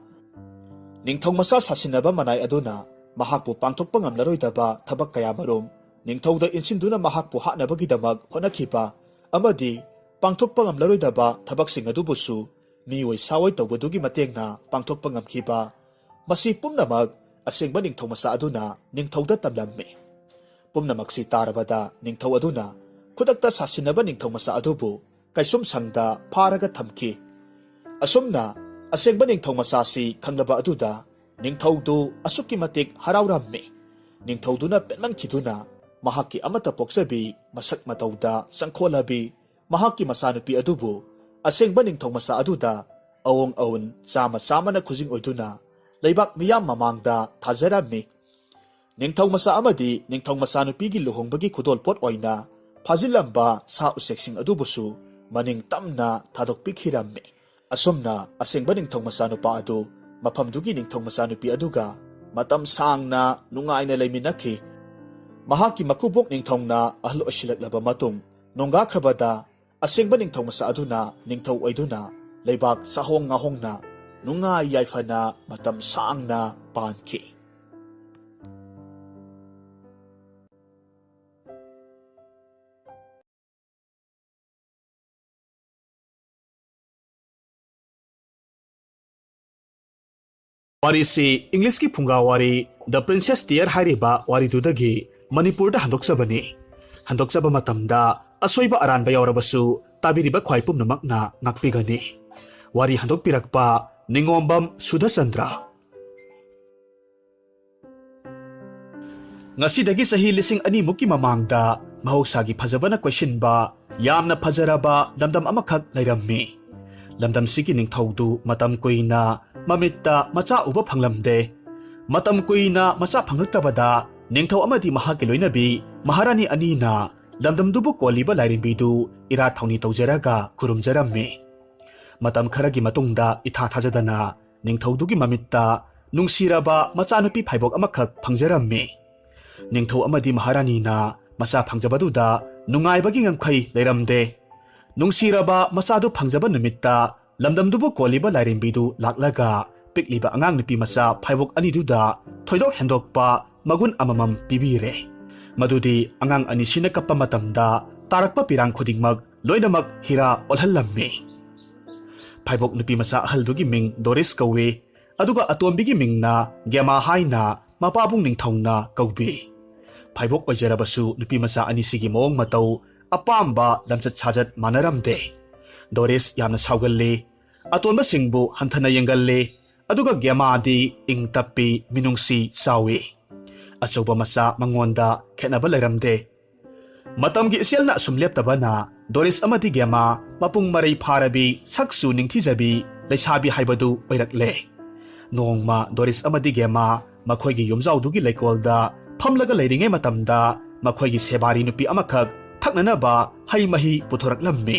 ꯅꯤꯡꯊꯧ ꯃꯆꯥ ꯁꯥꯁꯤꯟꯅꯕ ꯃꯅꯥꯏ ꯑꯗꯨꯅ ꯃꯍꯥꯛꯄꯨ ꯄꯥꯡꯊꯣꯛꯄ ꯉꯝꯂꯔꯣꯏꯗꯕ ꯊꯕꯛ ꯀꯌꯥꯃꯔꯨꯝ ꯅꯤꯡꯊꯧꯗ ꯏꯟꯁꯤꯟꯗꯨꯅ ꯃꯍꯥꯛꯄꯨ ꯍꯥꯠꯅꯕꯒꯤꯗꯃꯛ ꯍꯣꯠꯅꯈꯤꯕ ꯑꯃꯗꯤ ꯄꯥꯡꯊꯣꯛꯄ ꯉꯝꯂꯔꯣꯏꯗꯕ ꯊꯕꯛꯁꯤꯡ ꯑꯗꯨꯕꯨꯁꯨ ꯃꯤꯑꯣꯏ ꯁꯥꯑꯣꯏ ꯇꯧꯕꯗꯨꯒꯤ ꯃꯇꯦꯡꯅ ꯄꯥꯡꯊꯣꯛꯄ ꯉꯝꯈꯤꯕ, ꯃꯁꯤ ꯄꯨꯝꯅꯃꯛ ꯑꯁꯦꯡꯕ ꯅꯤꯡꯊꯧ ꯃꯆꯥ ꯑꯗꯨꯅ ꯅꯤꯡꯊꯧꯗ ꯇꯝꯂꯝꯃꯤ꯫ ꯄꯨꯝꯅꯃꯛꯁꯤ ꯇꯥꯔꯕꯗ ꯅꯤꯡꯊꯧ ꯑꯗꯨꯅ ꯈꯨꯗꯛꯇ ꯁꯥꯁꯤꯟꯅꯕ ꯅꯤꯡꯊꯧ ꯃꯆꯥ ꯑꯗꯨꯕꯨ ꯀꯩꯁꯨꯝꯁꯪꯗ ꯐꯥꯔꯒ ꯊꯝꯈꯤ꯫ ꯑꯁꯨꯝꯅ ꯑꯁꯦꯡꯕ ꯅꯤꯡꯊꯧ ꯃꯆꯥꯁꯤ ꯈꯪꯂꯕ ꯑꯗꯨꯗ ꯅꯤꯡꯊꯧꯗꯨ ꯑꯁꯨꯛꯀꯤ ꯃꯇꯤꯛ ꯍꯔꯥꯎꯔꯝꯃꯤ꯫ ꯅꯤꯡꯊꯧꯗꯨꯅ ꯄꯦꯟꯃꯟꯈꯤꯗꯨꯅ ꯃꯍꯥꯛꯀꯤ ꯑꯃꯠꯇ ꯄꯣꯛꯆꯕꯤ ꯃꯁꯛ ꯃꯇꯧꯗ ꯆꯪꯈꯣꯜꯂꯕꯤ ꯃꯍꯥꯛꯀꯤ ꯃꯆꯥꯅꯨꯄꯤ ꯑꯗꯨꯕꯨ ꯑꯁꯦꯡꯕ ꯅꯤꯡꯊꯧ ꯃꯆꯥ ꯑꯗꯨꯗ ꯑꯑꯣꯡ ꯑꯑꯣꯟ ꯆꯥꯃ ꯆꯥꯃꯅ ꯈꯨꯖꯤꯡ ꯑꯣꯏꯗꯨꯅ ꯂꯩꯕꯥꯛ ꯃꯤꯌꯥꯝ ꯃꯃꯥꯡꯗ ꯊꯥꯖꯔꯝꯃꯤ꯫ ꯅꯤꯡꯊꯧ ꯃꯆꯥ ꯑꯃꯗꯤ ꯅꯤꯡꯊꯧ ꯃꯆꯥꯅꯨꯄꯤꯒꯤ ꯂꯨꯍꯣꯡꯕꯒꯤ ꯈꯨꯗꯣꯜꯄꯣꯠ ꯑꯣꯏꯅ ꯐꯥꯖꯤꯜꯂꯝꯕ ꯁꯥ ꯎꯆꯦꯛꯁꯤꯡ ꯑꯗꯨꯕꯨꯁꯨ ꯃꯅꯤꯡ ꯇꯝꯅ ꯊꯥꯗꯣꯛꯄꯤꯈꯤꯔꯝꯃꯤ꯫ ꯑꯁꯨꯝꯅ ꯑꯁꯦꯡꯕ ꯅꯤꯡꯊꯧ ꯃꯆꯥꯅꯨꯄꯥ ꯑꯗꯨ ꯃꯐꯝꯗꯨꯒꯤ ꯅꯤꯡꯊꯧ ꯃꯆꯥꯅꯨꯄꯤ ꯑꯗꯨꯒ ꯃꯇꯝ ꯁꯥꯡꯅ ꯅꯨꯡꯉꯥꯏꯅ ꯂꯩꯃꯤꯟꯅꯈꯤ꯫ ꯃꯍꯥꯛꯀꯤ ꯃꯀꯨꯕꯣꯛ ꯅꯤꯡꯊꯧꯅ ꯑꯍꯜ ꯑꯣꯏꯁꯤꯜꯂꯛꯂꯕ ꯃꯇꯨꯡ, ꯅꯣꯡꯒꯥꯈ꯭ꯔꯕꯗ ꯑꯁꯦꯡꯕ ꯅꯤꯡꯊꯧ ꯃꯆꯥ ꯑꯗꯨꯅ ꯅꯤꯡꯊꯧ ꯑꯣꯏꯗꯨꯅ ꯂꯩꯕꯥꯛ ꯆꯥꯍꯣꯡ ꯉꯥꯍꯣꯡꯅ ꯅꯨꯡꯉꯥꯏ ꯌꯥꯏꯐꯅ ꯃꯇꯝ ꯁꯥꯡꯅ ꯄꯥꯟꯈꯤ꯫ ꯋꯥꯔꯤꯁꯤ ꯏꯪꯂꯤꯁꯀꯤ ꯐꯨꯡꯒꯥ ꯋꯥꯔꯤ The Princess Tear ꯍꯥꯏꯔꯤꯕ ꯋꯥꯔꯤꯗꯨꯗꯒꯤ ꯃꯅꯤꯄꯨꯔꯗ ꯍꯟꯗꯣꯛꯆꯕꯅꯤ꯫ ꯍꯟꯗꯣꯛꯆꯕ ꯃꯇꯝꯗ ꯑꯁꯣꯏꯕ ꯑꯔꯥꯟꯕ ꯌꯥꯎꯔꯕꯁꯨ ꯇꯥꯕꯤꯔꯤꯕ ꯈ꯭ꯋꯥꯏ ꯄꯨꯝꯅꯃꯛꯅ ꯉꯥꯛꯄꯤꯒꯅꯤ꯫ ꯋꯥꯔꯤ ꯍꯟꯗꯣꯛꯄꯤꯔꯛꯄ ꯅꯤꯉꯣꯝꯕꯝ ꯁꯨꯙꯆꯟꯗ꯭ꯔ꯫ ꯉꯁꯤꯗꯒꯤ ꯆꯍꯤ ꯂꯤꯁꯤꯡ ꯑꯅꯤꯃꯨꯛꯀꯤ ꯃꯃꯥꯡꯗ ꯃꯍꯧꯁꯥꯒꯤ ꯐꯖꯕꯅ ꯀꯣꯏꯁꯤꯟꯕ ꯌꯥꯝꯅ ꯐꯖꯔꯕ ꯂꯝꯗꯝ ꯑꯃꯈꯛ ꯂꯩꯔꯝꯃꯤ꯫ ꯂꯝꯗꯝꯁꯤꯒꯤ ꯅꯤꯡꯊꯧꯗꯨ ꯃꯇꯝ ꯀꯨꯏꯅ ꯃꯃꯤꯠꯇ ꯃꯆꯥ ꯎꯕ ꯐꯪꯂꯝꯗꯦ꯫ ꯃꯇꯝ ꯀꯨꯏꯅ ꯃꯆꯥ ꯐꯪꯂꯛꯇꯕꯗ ꯅꯤꯡꯊꯧ ꯑꯃꯗꯤ ꯃꯍꯥꯛꯀꯤ ꯂꯣꯏꯅꯕꯤ ꯃꯍꯥꯔꯥꯅꯤ ꯑꯅꯤꯅ ꯂꯝꯗꯝꯗꯨꯕꯨ ꯀꯣꯜꯂꯤꯕ ꯂꯥꯏꯔꯦꯝꯕꯤꯗꯨ ꯏꯔꯥꯠ ꯊꯧꯅꯤ ꯇꯧꯖꯔꯒ ꯈꯨꯔꯨꯝꯖꯔꯝꯃꯤ꯫ ꯃꯇꯝ ꯈꯔꯒꯤ ꯃꯇꯨꯡꯗ ꯏꯊꯥ ꯊꯥꯖꯗꯅ ꯅꯤꯡꯊꯧꯗꯨꯒꯤ ꯃꯃꯤꯠꯇ ꯅꯨꯡꯁꯤꯔꯕ ꯃꯆꯥꯅꯨꯄꯤ ꯐꯥꯏꯕꯣꯛ ꯑꯃꯈꯛ ꯐꯪꯖꯔꯝꯃꯤ꯫ ꯅꯤꯡꯊꯧ ꯑꯃꯗꯤ ꯃꯍꯥꯔꯥꯅꯤꯅ ꯃꯆꯥ ꯐꯪꯖꯕꯗꯨꯗ ꯅꯨꯡꯉꯥꯏꯕꯒꯤ ꯉꯝꯈꯩ ꯂꯩꯔꯝꯗꯦ꯫ ꯅꯨꯡꯁꯤꯔꯕ ꯃꯆꯥꯗꯨ ꯐꯪꯖꯕ ꯅꯨꯃꯤꯠꯇ ꯂꯝꯗꯝꯗꯨꯕꯨ ꯀꯣꯜꯂꯤꯕ ꯂꯥꯏꯔꯦꯝꯕꯤꯗꯨ ꯂꯥꯛꯂꯒ ꯄꯤꯛꯂꯤꯕ ꯑꯉꯥꯡ ꯅꯨꯄꯤ ꯃꯆꯥ ꯐꯥꯏꯕꯣꯛ ꯑꯅꯤꯗꯨꯗ ꯊꯣꯏꯗꯣꯛ ꯍꯦꯟꯗꯣꯛꯄ ꯃꯒꯨꯟ ꯑꯃꯃꯝ ꯄꯤꯕꯤꯔꯦ꯫ ꯃꯗꯨꯗꯤ ꯑꯉꯥꯡ ꯑꯅꯤꯁꯤꯅ ꯀꯞꯄ ꯃꯇꯝꯗ ꯇꯥꯔꯛꯄ ꯄꯤꯔꯥꯡ ꯈꯨꯗꯤꯡꯃꯛ ꯂꯣꯏꯅꯃꯛ ꯍꯤꯔꯥ ꯑꯣꯜꯍꯜꯂꯝꯃꯤ꯫ ꯐꯥꯏꯕꯣꯛ ꯅꯨꯄꯤ ꯃꯆꯥ ꯑꯍꯜꯗꯨꯒꯤ ꯃꯤꯡ ꯗꯣꯔꯤꯁ ꯀꯧꯏ, ꯑꯗꯨꯒ ꯑꯇꯣꯝꯕꯤꯒꯤ ꯃꯤꯡꯅ ꯒꯦꯃꯥ ꯍꯥꯏꯅ ꯃꯄꯥꯕꯨꯡ ꯅꯤꯡꯊꯧꯅ ꯀꯧꯕꯤ꯫ ꯐꯥꯏꯕꯣꯛ ꯑꯣꯏꯖꯔꯕꯁꯨ ꯅꯨꯄꯤ ꯃꯆꯥ ꯑꯅꯤꯁꯤꯒꯤ ꯃꯑꯣꯡ ꯃꯇꯧ, ꯑꯄꯥꯝꯕ ꯂꯝꯆꯠ ꯁꯥꯖꯠ ꯃꯥꯟꯅꯔꯝꯗꯦ꯫ ꯗꯣꯔꯤꯁ ꯌꯥꯝꯅ ꯁꯥꯎꯒꯜꯂꯤ, ꯑꯇꯣꯟꯕꯁꯤꯡꯕꯨ ꯍꯟꯊꯅ ꯌꯦꯡꯒꯜꯂꯤ, ꯑꯗꯨꯒ ꯒꯦꯃꯥꯗꯤ ꯏꯪ ꯇꯞꯄꯤ, ꯃꯤꯅꯨꯡꯁꯤ ꯆꯥꯎꯏ꯫ ꯑꯆꯧꯕ ꯃꯆꯥ ꯃꯉꯣꯟꯗ ꯈꯦꯠꯅꯕ ꯂꯩꯔꯝꯗꯦ꯫ ꯃꯇꯝꯒꯤ ꯏꯆꯦꯜꯅ ꯑꯁꯨꯝ ꯂꯦꯞꯇꯕꯅ ꯗꯣꯔꯤꯁ ꯑꯃꯗꯤ ꯒꯦꯃꯥ ꯃꯄꯨꯡ ꯃꯔꯩ ꯐꯥꯔꯕꯤ, ꯁꯛꯁꯨ ꯅꯤꯡꯊꯤꯖꯕꯤ ꯂꯩꯁꯥꯕꯤ ꯍꯥꯏꯕꯗꯨ ꯑꯣꯏꯔꯛꯂꯦ꯫ ꯅꯣꯡꯃ ꯗꯣꯔꯤꯁ ꯑꯃꯗꯤ ꯒꯦꯃꯥ ꯃꯈꯣꯏꯒꯤ ꯌꯨꯝꯖꯥꯎꯗꯨꯒꯤ ꯂꯩꯀꯣꯜꯗ ꯐꯝꯂꯒ ꯂꯩꯔꯤꯉꯩ ꯃꯇꯝꯗ ꯃꯈꯣꯏꯒꯤ ꯁꯦꯕꯥꯔꯤ ꯅꯨꯄꯤ ꯑꯃꯈꯛ ꯊꯛꯅꯅꯕ ꯍꯩ ꯃꯍꯤ ꯄꯨꯊꯣꯔꯛꯂꯝꯃꯤ꯫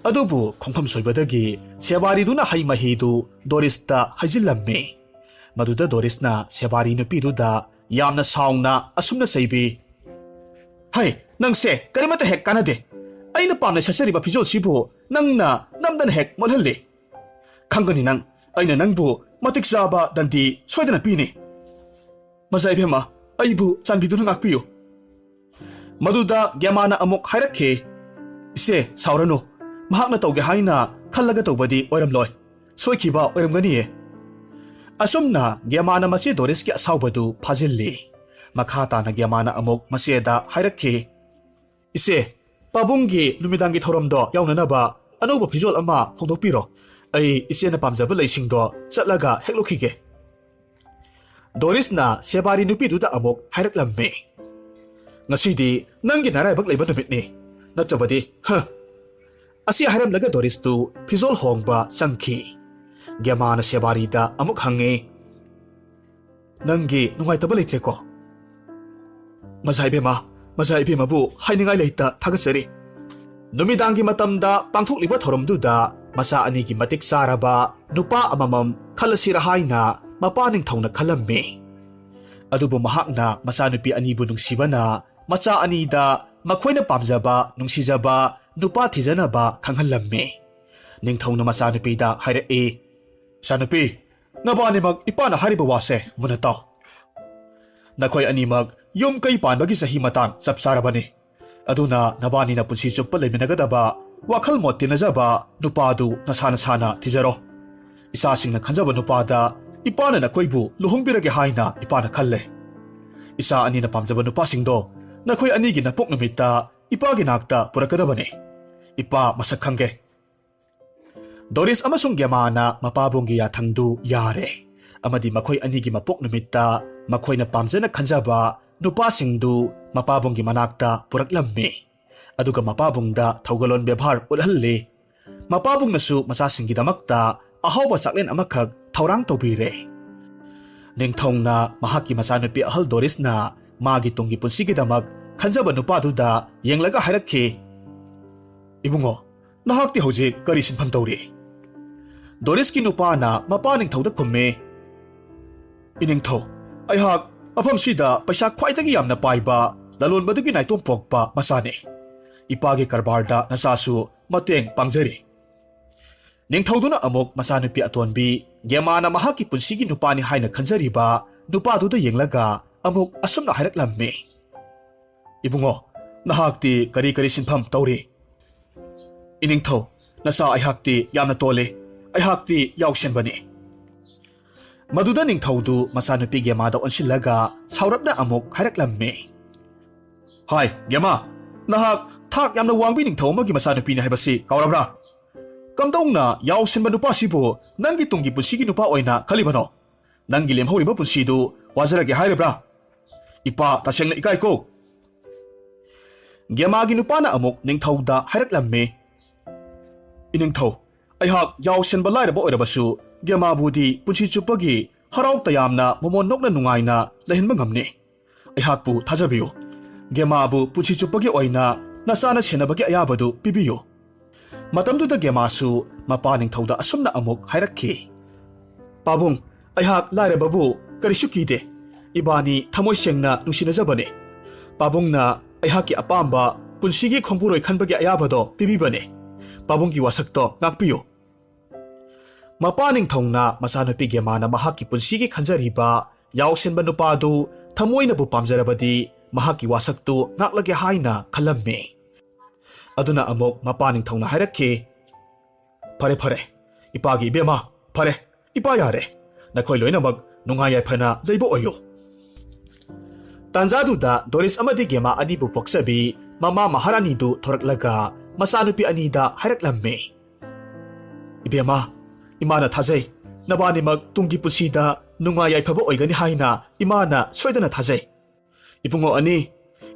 ꯑꯗꯨꯕꯨ ꯈꯣꯡꯐꯝ ꯁꯣꯏꯕꯗꯒꯤ ꯁꯦꯕꯥꯔꯤꯗꯨꯅ ꯍꯩ ꯃꯍꯤꯗꯨ ꯗꯣꯔꯤꯁꯇ ꯍꯩꯖꯤꯜꯂꯝꯃꯤ꯫ ꯃꯗꯨꯗ ꯗꯣꯔꯤꯁꯅ ꯁꯦꯕꯥꯔꯤ ꯅꯨꯄꯤꯗꯨꯗ ꯌꯥꯝꯅ ꯁꯥꯎꯅ ꯑꯁꯨꯝꯅ ꯆꯩꯕꯤ, "ꯍꯩ, ꯅꯪꯁꯦ ꯀꯔꯤꯃꯠꯇ ꯍꯦꯛ ꯀꯥꯟꯅꯗꯦ꯫ ꯑꯩꯅ ꯄꯥꯝꯅ ꯁꯦꯠꯆꯔꯤꯕ ꯐꯤꯖꯣꯜꯁꯤꯕꯨ ꯅꯪꯅ ꯅꯝꯗꯅ ꯍꯦꯛ ꯃꯣꯠꯍꯜꯂꯤ꯫ ꯈꯪꯒꯅꯤ ꯅꯪ, ꯑꯩꯅ ꯅꯪꯕꯨ ꯃꯇꯤꯛ ꯆꯥꯕ ꯗꯟꯗꯤ ꯁꯣꯏꯗꯅ ꯄꯤꯅꯤ꯫ ꯃꯖꯥ ꯏꯕꯦꯝꯃ, ꯑꯩꯕꯨ ꯆꯥꯟꯕꯤꯗꯨꯅ ꯉꯥꯛꯄꯤꯌꯨ"꯫ ꯃꯗꯨꯗ ꯒ꯭ꯌꯥꯃꯥꯅ ꯑꯃꯨꯛ ꯍꯥꯏꯔꯛꯈꯤ, "ꯏꯆꯦ, ꯁꯥꯎꯔꯅꯨ꯫ ꯃꯍꯥꯛꯅ ꯇꯧꯒꯦ ꯍꯥꯏꯅ ꯈꯜꯂꯒ ꯇꯧꯕꯗꯤ ꯑꯣꯏꯔꯝꯂꯣꯏ꯫ ꯁꯣꯏꯈꯤꯕ ꯑꯣꯏꯔꯝꯒꯅꯤꯌꯦ"꯫ ꯑꯁꯨꯝꯅ ꯒ꯭ꯌꯥꯃꯥꯅ ꯃꯆꯦ ꯗꯣꯔꯤꯁꯀꯤ ꯑꯁꯥꯎꯕꯗꯨ ꯐꯥꯖꯤꯜꯂꯤ꯫ ꯃꯈꯥ ꯇꯥꯅ ꯒ꯭ꯌꯥꯃꯥꯅ ꯑꯃꯨꯛ ꯃꯆꯦꯗ ꯍꯥꯏꯔꯛꯈꯤ, "ꯏꯆꯦ, ꯄꯥꯕꯨꯡꯒꯤ ꯅꯨꯃꯤꯗꯥꯡꯒꯤ ꯊꯧꯔꯝꯗꯣ ꯌꯥꯎꯅꯅꯕ ꯑꯅꯧꯕ ꯐꯤꯖꯣꯜ ꯑꯃ ꯍꯣꯡꯗꯣꯛꯄꯤꯔꯣ꯫ ꯑꯩ ꯏꯆꯦꯅ ꯄꯥꯝꯖꯕ ꯂꯩꯁꯤꯡꯗꯣ ꯆꯠꯂꯒ ꯍꯦꯛꯂꯨꯈꯤꯒꯦ"꯫ ꯗꯣꯔꯤꯁꯅ ꯁꯦꯕꯥꯔꯤ ꯅꯨꯄꯤꯗꯨꯗ ꯑꯃꯨꯛ ꯍꯥꯏꯔꯛꯂꯝꯃꯤ, "ꯉꯁꯤꯗꯤ ꯅꯪꯒꯤ ꯅꯔꯥꯏꯕꯛ ꯂꯩꯕ ꯅꯨꯃꯤꯠꯅꯤ, ꯅꯠꯇ꯭ꯔꯕꯗꯤ, ꯍ"꯫ ꯑꯁꯤ ꯍꯥꯏꯔꯝꯂꯒ ꯗꯣꯔꯤꯁꯇꯨ ꯐꯤꯖꯣꯜ ꯍꯣꯡꯕ ꯆꯪꯈꯤ꯫ ꯒ꯭ꯌꯥꯃꯥꯅ ꯁꯦꯕꯥꯔꯤꯗ ꯑꯃꯨꯛ ꯍꯪꯉꯤ, "ꯅꯪꯒꯤ ꯅꯨꯡꯉꯥꯏꯇꯕ ꯂꯩꯇ꯭ꯔꯦꯀꯣ?" "ꯃꯖꯥ ꯏꯕꯦꯝꯃ, ꯃꯖꯥ ꯏꯕꯦꯝꯃꯕꯨ ꯍꯥꯏꯅꯤꯡꯉꯥꯏ ꯂꯩꯇ ꯊꯥꯒꯠꯆꯔꯤ"꯫ ꯅꯨꯃꯤꯗꯥꯡꯒꯤ ꯃꯇꯝꯗ ꯄꯥꯡꯊꯣꯛꯂꯤꯕ ꯊꯧꯔꯝꯗꯨꯗ ꯃꯆꯥ ꯑꯅꯤꯒꯤ ꯃꯇꯤꯛ ꯆꯥꯔꯕ ꯅꯨꯄꯥ ꯑꯃꯃꯝ ꯈꯜꯂꯁꯤꯔ ꯍꯥꯏꯅ ꯃꯄꯥ ꯅꯤꯡꯊꯧꯅ ꯈꯜꯂꯝꯃꯤ꯫ ꯑꯗꯨꯕꯨ ꯃꯍꯥꯛꯅ ꯃꯆꯥꯅꯨꯄꯤ ꯑꯅꯤꯕꯨ ꯅꯨꯡꯁꯤꯕꯅ ꯃꯆꯥ ꯑꯅꯤꯗ ꯃꯈꯣꯏꯅ ꯄꯥꯝꯖꯕ, ꯅꯨꯡꯁꯤꯖꯕ ꯅꯨꯄꯥ ꯊꯤꯖꯅꯕ ꯈꯪꯍꯜꯂꯝꯃꯤ꯫ ꯅꯤꯡꯊꯧꯅ ꯃꯆꯥꯅꯨꯄꯤꯗ ꯍꯥꯏꯔꯛꯏ, "ꯏꯆꯥꯅꯨꯄꯤ, ꯅꯕꯥꯅꯤꯃꯛ ꯏꯄꯥꯅ ꯍꯥꯏꯔꯤꯕ ꯋꯥꯁꯦ ꯃꯨꯟꯅ ꯇꯥꯎ꯫ ꯅꯈꯣꯏ ꯑꯅꯤꯃꯛ ꯌꯨꯝ ꯀꯩ ꯄꯥꯟꯕꯒꯤ ꯆꯍꯤ ꯃꯇꯥꯡ ꯆꯞ ꯆꯥꯔꯕꯅꯤ꯫ ꯑꯗꯨꯅ ꯅꯕꯥꯅꯤꯅ ꯄꯨꯟꯁꯤ ꯆꯨꯞꯄ ꯂꯩꯃꯤꯟꯅꯒꯗꯕ, ꯋꯥꯈꯜ ꯃꯣꯠ ꯇꯤꯟꯅꯖꯕ ꯅꯨꯄꯥꯗꯨ ꯅꯁꯥ ꯅꯁꯥꯅ ꯊꯤꯖꯔꯣ꯫ ꯏꯆꯥꯁꯤꯡꯅ ꯈꯟꯖꯕ ꯅꯨꯄꯥꯗ ꯏꯄꯥꯅ ꯅꯈꯣꯏꯕꯨ ꯂꯨꯍꯣꯡꯕꯤꯔꯒꯦ ꯍꯥꯏꯅ ꯏꯄꯥꯅ ꯈꯜꯂꯦ꯫ ꯏꯆꯥ ꯑꯅꯤꯅ ꯄꯥꯝꯖꯕ ꯅꯨꯄꯥꯁꯤꯡꯗꯣ ꯅꯈꯣꯏ ꯑꯅꯤꯒꯤ ꯅꯄꯣꯛ ꯅꯨꯃꯤꯠꯇ ꯏꯄꯥꯒꯤ ꯅꯥꯛꯇ ꯄꯨꯔꯛꯀꯗꯕꯅꯤ꯫ ꯏꯄꯥ ꯃꯁꯛ ꯈꯪꯒꯦ"꯫ ꯗꯣꯔꯤꯁ ꯑꯃꯁꯨꯡ ꯒꯦꯃꯥꯅ ꯃꯄꯥꯕꯨꯡꯒꯤ ꯌꯥꯊꯪꯗꯨ ꯌꯥꯔꯦ, ꯑꯃꯗꯤ ꯃꯈꯣꯏ ꯑꯅꯤꯒꯤ ꯃꯄꯣꯛ ꯅꯨꯃꯤꯠꯇ ꯃꯈꯣꯏꯅ ꯄꯥꯝꯖꯅ ꯈꯟꯖꯕ ꯅꯨꯄꯥꯁꯤꯡꯗꯨ ꯃꯄꯥꯕꯨꯡꯒꯤ ꯃꯅꯥꯛꯇ ꯄꯨꯔꯛꯂꯝꯃꯤ꯫ ꯑꯗꯨꯒ ꯃꯄꯥꯕꯨꯡꯗ ꯊꯧꯒꯜꯂꯣꯟ ꯕꯦꯕꯥꯔ ꯎꯠꯍꯜꯂꯤ꯫ ꯃꯄꯥꯕꯨꯡꯅꯁꯨ ꯃꯆꯥꯁꯤꯡꯒꯤꯗꯃꯛꯇ ꯑꯍꯥꯎꯕ ꯆꯥꯛꯂꯦꯟ ꯑꯃꯈꯛ ꯊꯧꯔꯥꯡ ꯇꯧꯕꯤꯔꯦ꯫ ꯅꯤꯡꯊꯧꯅ ꯃꯍꯥꯛꯀꯤ ꯃꯆꯥꯅꯨꯄꯤ ꯑꯍꯜ ꯗꯣꯔꯤꯁꯅ ꯃꯥꯒꯤ ꯇꯨꯡꯒꯤ ꯄꯨꯟꯁꯤꯒꯤꯗꯃꯛ ꯈꯟꯖꯕ ꯅꯨꯄꯥꯗꯨꯗ ꯌꯦꯡꯂꯒ ꯍꯥꯏꯔꯛꯈꯤ, "ꯏꯕꯨꯡꯉꯣ, "ꯅꯍꯥꯛꯇꯤ ꯍꯧꯖꯤꯛ ꯀꯔꯤ ꯁꯤꯟꯐꯝ ꯇꯧꯔꯤ?" ꯗꯣꯔꯤꯁꯀꯤ ꯅꯨꯄꯥꯅ ꯃꯄꯥ ꯅꯤꯡꯊꯧꯗ ꯈꯨꯝꯃꯤ, "ꯏꯅꯤꯡꯊꯧ, ꯑꯩꯍꯥꯛ ꯃꯐꯝꯁꯤꯗ ꯄꯩꯁꯥ ꯈ꯭ꯋꯥꯏꯗꯒꯤ ꯌꯥꯝꯅ ꯄꯥꯏꯕ ꯂꯂꯣꯟꯕꯗꯨꯒꯤ ꯅꯥꯏꯇꯣꯝ ꯄꯣꯛꯄ ꯃꯆꯥꯅꯤ꯫ ꯏꯄꯥꯒꯤ ꯀꯔꯕꯥꯔꯗ ꯅꯆꯥꯁꯨ ꯃꯇꯦꯡ ꯄꯥꯡꯖꯔꯤ꯫" ꯅꯤꯡꯊꯧꯗꯨꯅ ꯑꯃꯨꯛ ꯃꯆꯥꯅꯨꯄꯤ ꯑꯇꯣꯟꯕꯤ ꯒꯦꯃꯥꯅ ꯃꯍꯥꯛꯀꯤ ꯄꯨꯟꯁꯤꯒꯤ ꯅꯨꯄꯥꯅꯤ ꯍꯥꯏꯅ ꯈꯟꯖꯔꯤꯕ ꯅꯨꯄꯥꯗꯨꯗ ꯌꯦꯡꯂꯒ ꯑꯃꯨꯛ ꯑꯁꯨꯝꯅ ꯍꯥꯏꯔꯛꯂꯝꯃꯤ, "ꯏꯕꯨꯡꯉꯣ, ꯅꯍꯥꯛꯇꯤ ꯀꯔꯤ ꯀꯔꯤ ꯁꯤꯟꯐꯝ ꯇꯧꯔꯤ?" "ꯏꯅꯤꯡꯊꯧ, ꯅꯆꯥ ꯑꯩꯍꯥꯛꯇꯤ ꯌꯥꯝꯅ ꯇꯣꯜꯂꯤ꯫ ꯑꯩꯍꯥꯛꯇꯤ ꯌꯥꯎꯁꯦꯟꯕꯅꯤ꯫" ꯃꯗꯨꯗ ꯅꯤꯡꯊꯧꯗꯨ ꯃꯆꯥꯅꯨꯄꯤ ꯒꯦꯃꯥꯗ ꯑꯣꯟꯁꯤꯜꯂꯒ ꯁꯥꯎꯔꯞꯅ ꯑꯃꯨꯛ ꯍꯥꯏꯔꯛꯂꯝꯃꯤ, "ꯍꯥꯏ ꯒꯦꯃꯥ, ꯅꯍꯥꯛ ꯊꯥꯛ ꯌꯥꯝꯅ ꯋꯥꯡꯕꯤ ꯅꯤꯡꯊꯧ ꯑꯃꯒꯤ ꯃꯆꯥꯅꯨꯄꯤꯅꯤ ꯍꯥꯏꯕꯁꯤ ꯀꯥꯎꯔꯕ꯭ꯔꯥ? ꯀꯝꯗꯧꯅ ꯌꯥꯎꯁꯦꯟꯕ ꯅꯨꯄꯥꯁꯤꯕꯨ ꯅꯪꯒꯤ ꯇꯨꯡꯒꯤ ꯄꯨꯟꯁꯤꯒꯤ ꯅꯨꯄꯥ ꯑꯣꯏꯅ ꯈꯜꯂꯤꯕꯅꯣ? ꯅꯪꯒꯤ ꯂꯦꯝꯍꯧꯔꯤꯕ ꯄꯨꯟꯁꯤꯗꯨ ꯋꯥꯖꯔꯒꯦ ꯍꯥꯏꯔꯤꯕ꯭ꯔꯥ? ꯏꯄꯥ ꯇꯁꯦꯡꯅ ꯏꯀꯥꯏꯀꯣ꯫" ꯒꯦꯃꯥꯒꯤ ꯅꯨꯄꯥꯅ ꯑꯃꯨꯛ ꯅꯤꯡꯊꯧꯗ ꯍꯥꯏꯔꯛꯂꯝꯃꯤ, "ꯏꯅꯤꯡꯊꯧ, ꯑꯩꯍꯥꯛ ꯌꯥꯎꯁꯦꯟꯕ ꯂꯥꯏꯔꯕ ꯑꯣꯏꯔꯕꯁꯨ ꯒꯦꯃꯥꯕꯨꯗꯤ ꯄꯨꯟꯁꯤ ꯆꯨꯞꯄꯒꯤ ꯍꯔꯥꯎ ꯇꯌꯥꯝꯅ ꯃꯃꯣꯟ ꯅꯣꯛꯅ ꯅꯨꯡꯉꯥꯏꯅ ꯂꯩꯍꯟꯕ ꯉꯝꯅꯤ꯫ ꯑꯩꯍꯥꯛꯄꯨ ꯊꯥꯖꯕꯤꯌꯨ꯫ ꯒꯦꯃꯥꯕꯨ ꯄꯨꯟꯁꯤ ꯆꯨꯞꯄꯒꯤ ꯑꯣꯏꯅ ꯅꯆꯥꯅ ꯁꯦꯟꯅꯕꯒꯤ ꯑꯌꯥꯕꯗꯨ ꯄꯤꯕꯤꯌꯨ꯫" ꯃꯇꯝꯗꯨꯗ ꯒꯦꯃꯥꯁꯨ ꯃꯄꯥ ꯅꯤꯡꯊꯧꯗ ꯑꯁꯨꯝꯅ ꯑꯃꯨꯛ ꯍꯥꯏꯔꯛꯈꯤ, "ꯄꯥꯕꯨꯡ, ꯑꯩꯍꯥꯛ ꯂꯥꯏꯔꯕꯕꯨ ꯀꯔꯤꯁꯨ ꯀꯤꯗꯦ꯫ ꯏꯕꯥꯅꯤ ꯊꯃꯣꯏ ꯁꯦꯡꯅ ꯅꯨꯡꯁꯤꯅꯖꯕꯅꯤ꯫ ꯄꯥꯕꯨꯡꯅ ꯑꯩꯍꯥꯛꯀꯤ ꯑꯄꯥꯝꯕ ꯄꯨꯟꯁꯤꯒꯤ ꯈꯣꯡꯕꯨꯔꯣꯏ ꯈꯟꯕꯒꯤ ꯑꯌꯥꯕꯗꯣ ꯄꯤꯕꯤꯕꯅꯤ꯫ ꯄꯥꯕꯨꯡꯒꯤ ꯋꯥꯁꯛꯇꯣ ꯉꯥꯛꯄꯤꯌꯨ꯫" ꯃꯄꯥ ꯅꯤꯡꯊꯧꯅ ꯃꯆꯥꯅꯨꯄꯤ ꯒꯦꯃꯥꯅ ꯃꯍꯥꯛꯀꯤ ꯄꯨꯟꯁꯤꯒꯤ ꯈꯟꯖꯔꯤꯕ ꯌꯥꯎꯁꯦꯟꯕ ꯅꯨꯄꯥꯗꯨ ꯊꯃꯣꯏꯅꯕꯨ ꯄꯥꯝꯖꯔꯕꯗꯤ ꯃꯍꯥꯛꯀꯤ ꯋꯥꯁꯛꯇꯨ ꯉꯥꯛꯂꯒꯦ ꯍꯥꯏꯅ ꯈꯜꯂꯝꯃꯤ꯫ ꯑꯗꯨꯅ ꯑꯃꯨꯛ ꯃꯄꯥ ꯅꯤꯡꯊꯧꯅ ꯍꯥꯏꯔꯛꯈꯤ, "ꯐꯔꯦ, ꯐꯔꯦ, ꯏꯄꯥꯒꯤ ꯏꯕꯦꯝꯃ, ꯐꯔꯦ, ꯏꯄꯥ ꯌꯥꯔꯦ꯫ ꯅꯈꯣꯏ ꯂꯣꯏꯅꯃꯛ ꯅꯨꯡꯉꯥꯏ ꯌꯥꯏꯐꯅ ꯂꯩꯕ ꯑꯣꯏꯌꯨ꯫" ꯇꯥꯟꯖꯥꯗꯨꯗ ꯗꯣꯔꯤꯁ ꯑꯃꯗꯤ ꯒꯦꯃꯥ ꯑꯅꯤꯕꯨ ꯄꯣꯛꯆꯕꯤ ꯃꯃꯥ ꯃꯍꯥꯔꯥꯅꯤꯗꯨ ꯊꯣꯔꯛꯂꯒ ꯃꯆꯥꯅꯨꯄꯤ ꯑꯅꯤꯗ ꯍꯥꯏꯔꯛꯂꯝꯃꯤ, "ꯏꯕꯦꯝꯃ, ꯏꯃꯥꯅ ꯊꯥꯖꯩ, ꯅꯕꯥꯅꯤꯃꯛ ꯇꯨꯡꯒꯤ ꯄꯨꯟꯁꯤꯗ ꯅꯨꯡꯉꯥꯏ ꯌꯥꯏꯐꯕ ꯑꯣꯏꯒꯅꯤ ꯍꯥꯏꯅ ꯏꯃꯥꯅ ꯁꯣꯏꯗꯅ ꯊꯥꯖꯩ꯫ ꯏꯕꯨꯡꯉꯣ ꯑꯅꯤ,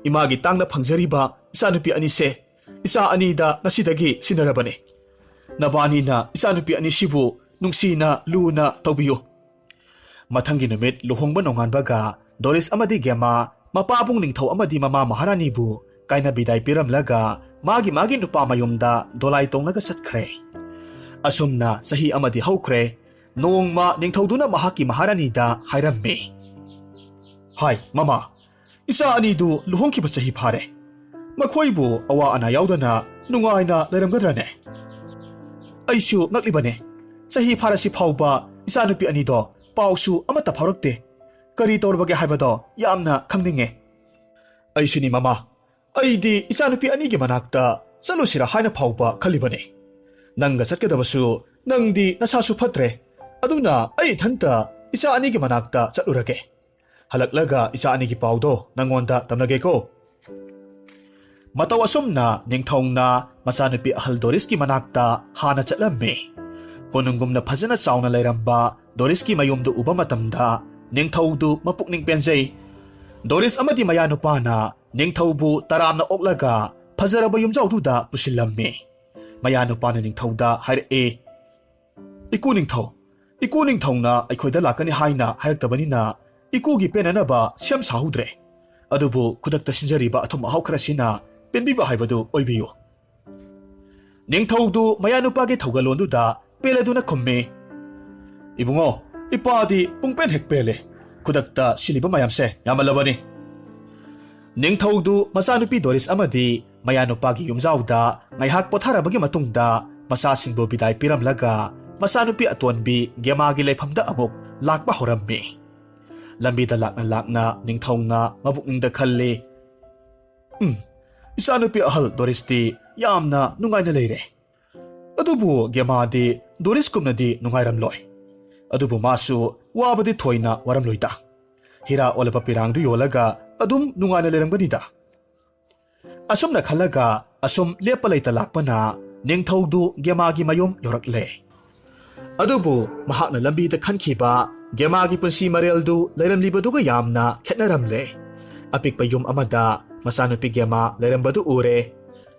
ꯏꯃꯥꯒꯤ ꯇꯥꯡꯅ ꯐꯪꯖꯔꯤꯕ ꯏꯆꯥꯅꯨꯄꯤ ꯑꯅꯤꯁꯦ ꯏꯆꯥ ꯑꯅꯤꯗ ꯉꯁꯤꯗꯒꯤ ꯁꯤꯟꯅꯔꯕꯅꯤ꯫ ꯅꯕꯥꯅꯤꯅ ꯏꯆꯥꯅꯨꯄꯤ ꯑꯅꯤꯁꯤꯕꯨ ꯅꯨꯡꯁꯤꯅ ꯂꯨꯅ ꯇꯧꯕꯤꯌꯨ꯫" ꯃꯊꯪꯒꯤ ꯅꯨꯃꯤꯠ ꯂꯨꯍꯣꯡꯕ ꯅꯣꯡꯉꯥꯟꯕꯒ ꯗꯣꯔꯤꯁ ꯑꯃꯗꯤ ꯒꯦꯃꯥ ꯃꯄꯥꯕꯨꯡ ꯅꯤꯡꯊꯧ ꯑꯃꯗꯤ ꯃꯃꯥ ꯃꯍꯥꯔꯥꯅꯤꯕꯨ ꯀꯥꯏꯅ ꯕꯤꯗꯥꯏ ꯄꯤꯔꯝꯂꯒ ꯃꯥꯒꯤ ꯃꯥꯒꯤ ꯅꯨꯄꯥ ꯃꯌꯨꯝꯗ ꯗꯣꯂꯥꯏ ꯇꯣꯡꯂꯒ ꯆꯠꯈ꯭ꯔꯦ꯫ ꯑꯁꯨꯝꯅ ꯆꯍꯤ ꯑꯃꯗꯤ ꯍꯧꯈ꯭ꯔꯦ꯫ ꯅꯣꯡꯃ ꯅꯤꯡꯊꯧꯗꯨꯅ ꯃꯍꯥꯛꯀꯤ ꯃꯍꯥꯔꯥꯅꯤꯗ ꯍꯥꯏꯔꯝꯃꯤ, "ꯍꯥꯏ ꯃꯃꯥ, ꯏꯆꯥ ꯑꯅꯤꯗꯨ ꯂꯨꯍꯣꯡꯈꯤꯕ ꯆꯍꯤ ꯐꯥꯔꯦ꯫ ꯃꯈꯣꯏꯕꯨ ꯑꯋꯥ ꯑꯅꯥ ꯌꯥꯎꯗꯅ ꯅꯨꯡꯉꯥꯏꯅ ꯂꯩꯔꯝꯒꯗ꯭ꯔꯅꯦ? ꯑꯩꯁꯨ ꯉꯛꯂꯤꯕꯅꯦ꯫ ꯆꯍꯤ ꯐꯥꯔꯁꯤ ꯐꯥꯎꯕ ꯏꯆꯥꯅꯨꯄꯤ ꯑꯅꯤꯗꯣ ꯄꯥꯎꯁꯨ ꯑꯃꯠꯇ ꯐꯥꯎꯔꯛꯇꯦ꯫ ꯀꯔꯤ ꯇꯧꯔꯕꯒꯦ ꯍꯥꯏꯕꯗꯣ ꯌꯥꯝꯅ ꯈꯪꯅꯤꯡꯉꯦ꯫" "ꯑꯩꯁꯨꯅꯤ ꯃꯃꯥ꯫ ꯑꯩꯗꯤ ꯏꯆꯥꯅꯨꯄꯤ ꯑꯅꯤꯒꯤ ꯃꯅꯥꯛꯇ ꯆꯠꯂꯨꯁꯤꯔꯥ ꯍꯥꯏꯅ ꯐꯥꯎꯕ ꯈꯜꯂꯤꯕꯅꯤ꯫ ꯅꯪꯒ ꯆꯠꯀꯗꯕꯁꯨ ꯅꯪꯗꯤ ꯅꯁꯥꯁꯨ ꯐꯠꯇ꯭ꯔꯦ꯫ ꯑꯗꯨꯅ ꯑꯩ ꯏꯊꯟꯇ ꯏꯆꯥ ꯑꯅꯤꯒꯤ ꯃꯅꯥꯛꯇ ꯆꯠꯂꯨꯔꯒꯦ꯫ ꯍꯜꯂꯛꯂꯒ ꯏꯆꯥ ꯑꯅꯤꯒꯤ ꯄꯥꯎꯗꯣ ꯅꯪꯉꯣꯟꯗ ꯇꯝꯂꯒꯦꯀꯣ꯫" ꯃꯇꯧ ꯑꯁꯨꯝꯅ ꯅꯤꯡꯊꯧꯅ ꯃꯆꯥꯅꯨꯄꯤ ꯑꯍꯜ ꯗꯣꯔꯤꯁꯀꯤ ꯃꯅꯥꯛꯇ ꯍꯥꯟꯅ ꯆꯠꯂꯝꯃꯤ꯫ ꯀꯣꯅꯨꯡꯒꯨꯝꯅ ꯐꯖꯅ ꯆꯥꯎꯅ ꯂꯩꯔꯝꯕ ꯗꯣꯔꯤꯁꯀꯤ ꯃꯌꯨꯝꯗꯨ ꯎꯕ ꯃꯇꯝꯗ ꯅꯤꯡꯊꯧꯗꯨ ꯃꯄꯨꯛꯅꯤꯡ ꯄꯦꯟꯖꯩ꯫ ꯗꯣꯔꯤꯁ ꯑꯃꯗꯤ ꯃꯌꯥꯅꯨꯄꯥꯅ ꯅꯤꯡꯊꯧꯕꯨ ꯇꯔꯥꯝꯅ ꯑꯣꯛꯂꯒ ꯐꯖꯔꯕ ꯌꯨꯝꯖꯥꯎꯗꯨꯗ ꯄꯨꯁꯤꯜꯂꯝꯃꯤ꯫ ꯃꯌꯥꯅꯨꯄꯥꯅ ꯅꯤꯡꯊꯧꯗ ꯍꯥꯏꯔꯛꯏ, "ꯏꯀꯨ ꯅꯤꯡꯊꯧ, ꯏꯀꯨ ꯅꯤꯡꯊꯧꯅ ꯑꯩꯈꯣꯏꯗ ꯂꯥꯛꯀꯅꯤ ꯍꯥꯏꯅ ꯍꯥꯏꯔꯛꯇꯕꯅꯤꯅ ꯏꯀꯨꯒꯤ ꯄꯦꯟꯅꯅꯕ ꯁꯦꯝ ꯁꯥꯍꯧꯗ꯭ꯔꯦ꯫ ꯑꯗꯨꯕꯨ ꯈꯨꯗꯛꯇ ꯁꯤꯟꯖꯔꯤꯕ ꯑꯊꯨꯝ ꯑꯍꯥꯎ ꯈꯔꯁꯤꯅ ꯄꯦꯟꯕꯤꯕ ꯍꯥꯏꯕꯗꯨ ꯑꯣꯏꯕꯤꯌꯨ꯫" ꯅꯤꯡꯊꯧꯗꯨ ꯃꯌꯥꯅꯨꯄꯥꯒꯤ ꯊꯧꯒꯜꯂꯣꯟꯗꯨꯗ ꯄꯦꯜꯂꯗꯨꯅ ꯈꯨꯝꯃꯤ, "ꯏꯕꯨꯡꯉꯣ, ꯏꯄꯥꯗꯤ ꯄꯨꯡꯄꯦꯟ ꯍꯦꯛ ꯄꯦꯜꯂꯦ꯫ ꯈꯨꯗꯛꯇ ꯁꯤꯜꯂꯤꯕ ꯃꯌꯥꯝꯁꯦ ꯌꯥꯝꯃꯜꯂꯕꯅꯤ꯫" ꯅꯤꯡꯊꯧꯗꯨ ꯃꯆꯥꯅꯨꯄꯤ ꯗꯣꯔꯤꯁ ꯑꯃꯗꯤ ꯃꯌꯥꯅꯨꯄꯥꯒꯤ ꯌꯨꯝꯖꯥꯎꯗ ꯉꯥꯏꯍꯥꯛ ꯄꯣꯊꯥꯔꯕꯒꯤ ꯃꯇꯨꯡꯗ ꯃꯆꯥꯁꯤꯡꯕꯨ ꯕꯤꯗꯥꯏ ꯄꯤꯔꯝꯂꯒ ꯃꯆꯥꯅꯨꯄꯤ ꯑꯇꯣꯟꯕꯤ ꯒꯦꯃꯥꯒꯤ ꯂꯩꯐꯝꯗ ꯑꯃꯨꯛ ꯂꯥꯛꯄ ꯍꯧꯔꯝꯃꯤ꯫ ꯂꯝꯕꯤꯗ ꯂꯥꯛꯅ ꯂꯥꯛꯅ ꯅꯤꯡꯊꯧꯅ ꯃꯕꯨꯛꯅꯤꯡꯗ ꯈꯜꯂꯤ, "ꯎꯝ, ꯏꯆꯥꯅꯨꯄꯤ ꯑꯍꯜ ꯗꯣꯔꯤꯁꯇꯤ ꯌꯥꯝꯅ ꯅꯨꯡꯉꯥꯏꯅ ꯂꯩꯔꯦ꯫ ꯑꯗꯨꯕꯨ ꯒꯦꯃꯥꯗꯤ ꯗꯣꯔꯤꯁꯀꯨꯝꯅꯗꯤ ꯅꯨꯡꯉꯥꯏꯔꯝꯂꯣꯏ꯫ ꯑꯗꯨꯕꯨ ꯃꯥꯁꯨ ꯋꯥꯕꯗꯤ ꯊꯣꯏꯅ ꯋꯥꯔꯝꯂꯣꯏꯗ꯫ ꯍꯤꯔꯥ ꯑꯣꯜꯂꯕ ꯄꯤꯔꯥꯡꯗꯨ ꯌꯣꯜꯂꯒ ꯑꯗꯨꯝ ꯅꯨꯡꯉꯥꯏꯅ ꯂꯩꯔꯝꯒꯅꯤꯗ꯫" ꯑꯁꯨꯝꯅ ꯈꯜꯂꯒ ꯑꯁꯨꯝ ꯂꯦꯞꯄ ꯂꯩꯇ ꯂꯥꯛꯄꯅ ꯅꯤꯡꯊꯧꯗꯨ ꯒꯦꯃꯥꯒꯤ ꯃꯌꯨꯝ ꯌꯧꯔꯛꯂꯦ꯫ ꯑꯗꯨꯕꯨ ꯃꯍꯥꯛꯅ ꯂꯝꯕꯤꯗ ꯈꯟꯈꯤꯕ ꯒꯦꯃꯥꯒꯤ ꯄꯨꯟꯁꯤ ꯃꯔꯦꯜꯗꯨ ꯂꯩꯔꯝꯂꯤꯕꯗꯨꯒ ꯌꯥꯝꯅ ꯈꯦꯠꯅꯔꯝꯂꯦ꯫ ꯑꯄꯤꯛꯄ ꯌꯨꯝ ꯑꯃꯗ ꯃꯆꯥꯅꯨꯄꯤ ꯒꯦꯃꯥ ꯂꯩꯔꯝꯕꯗꯨ ꯎꯔꯦ꯫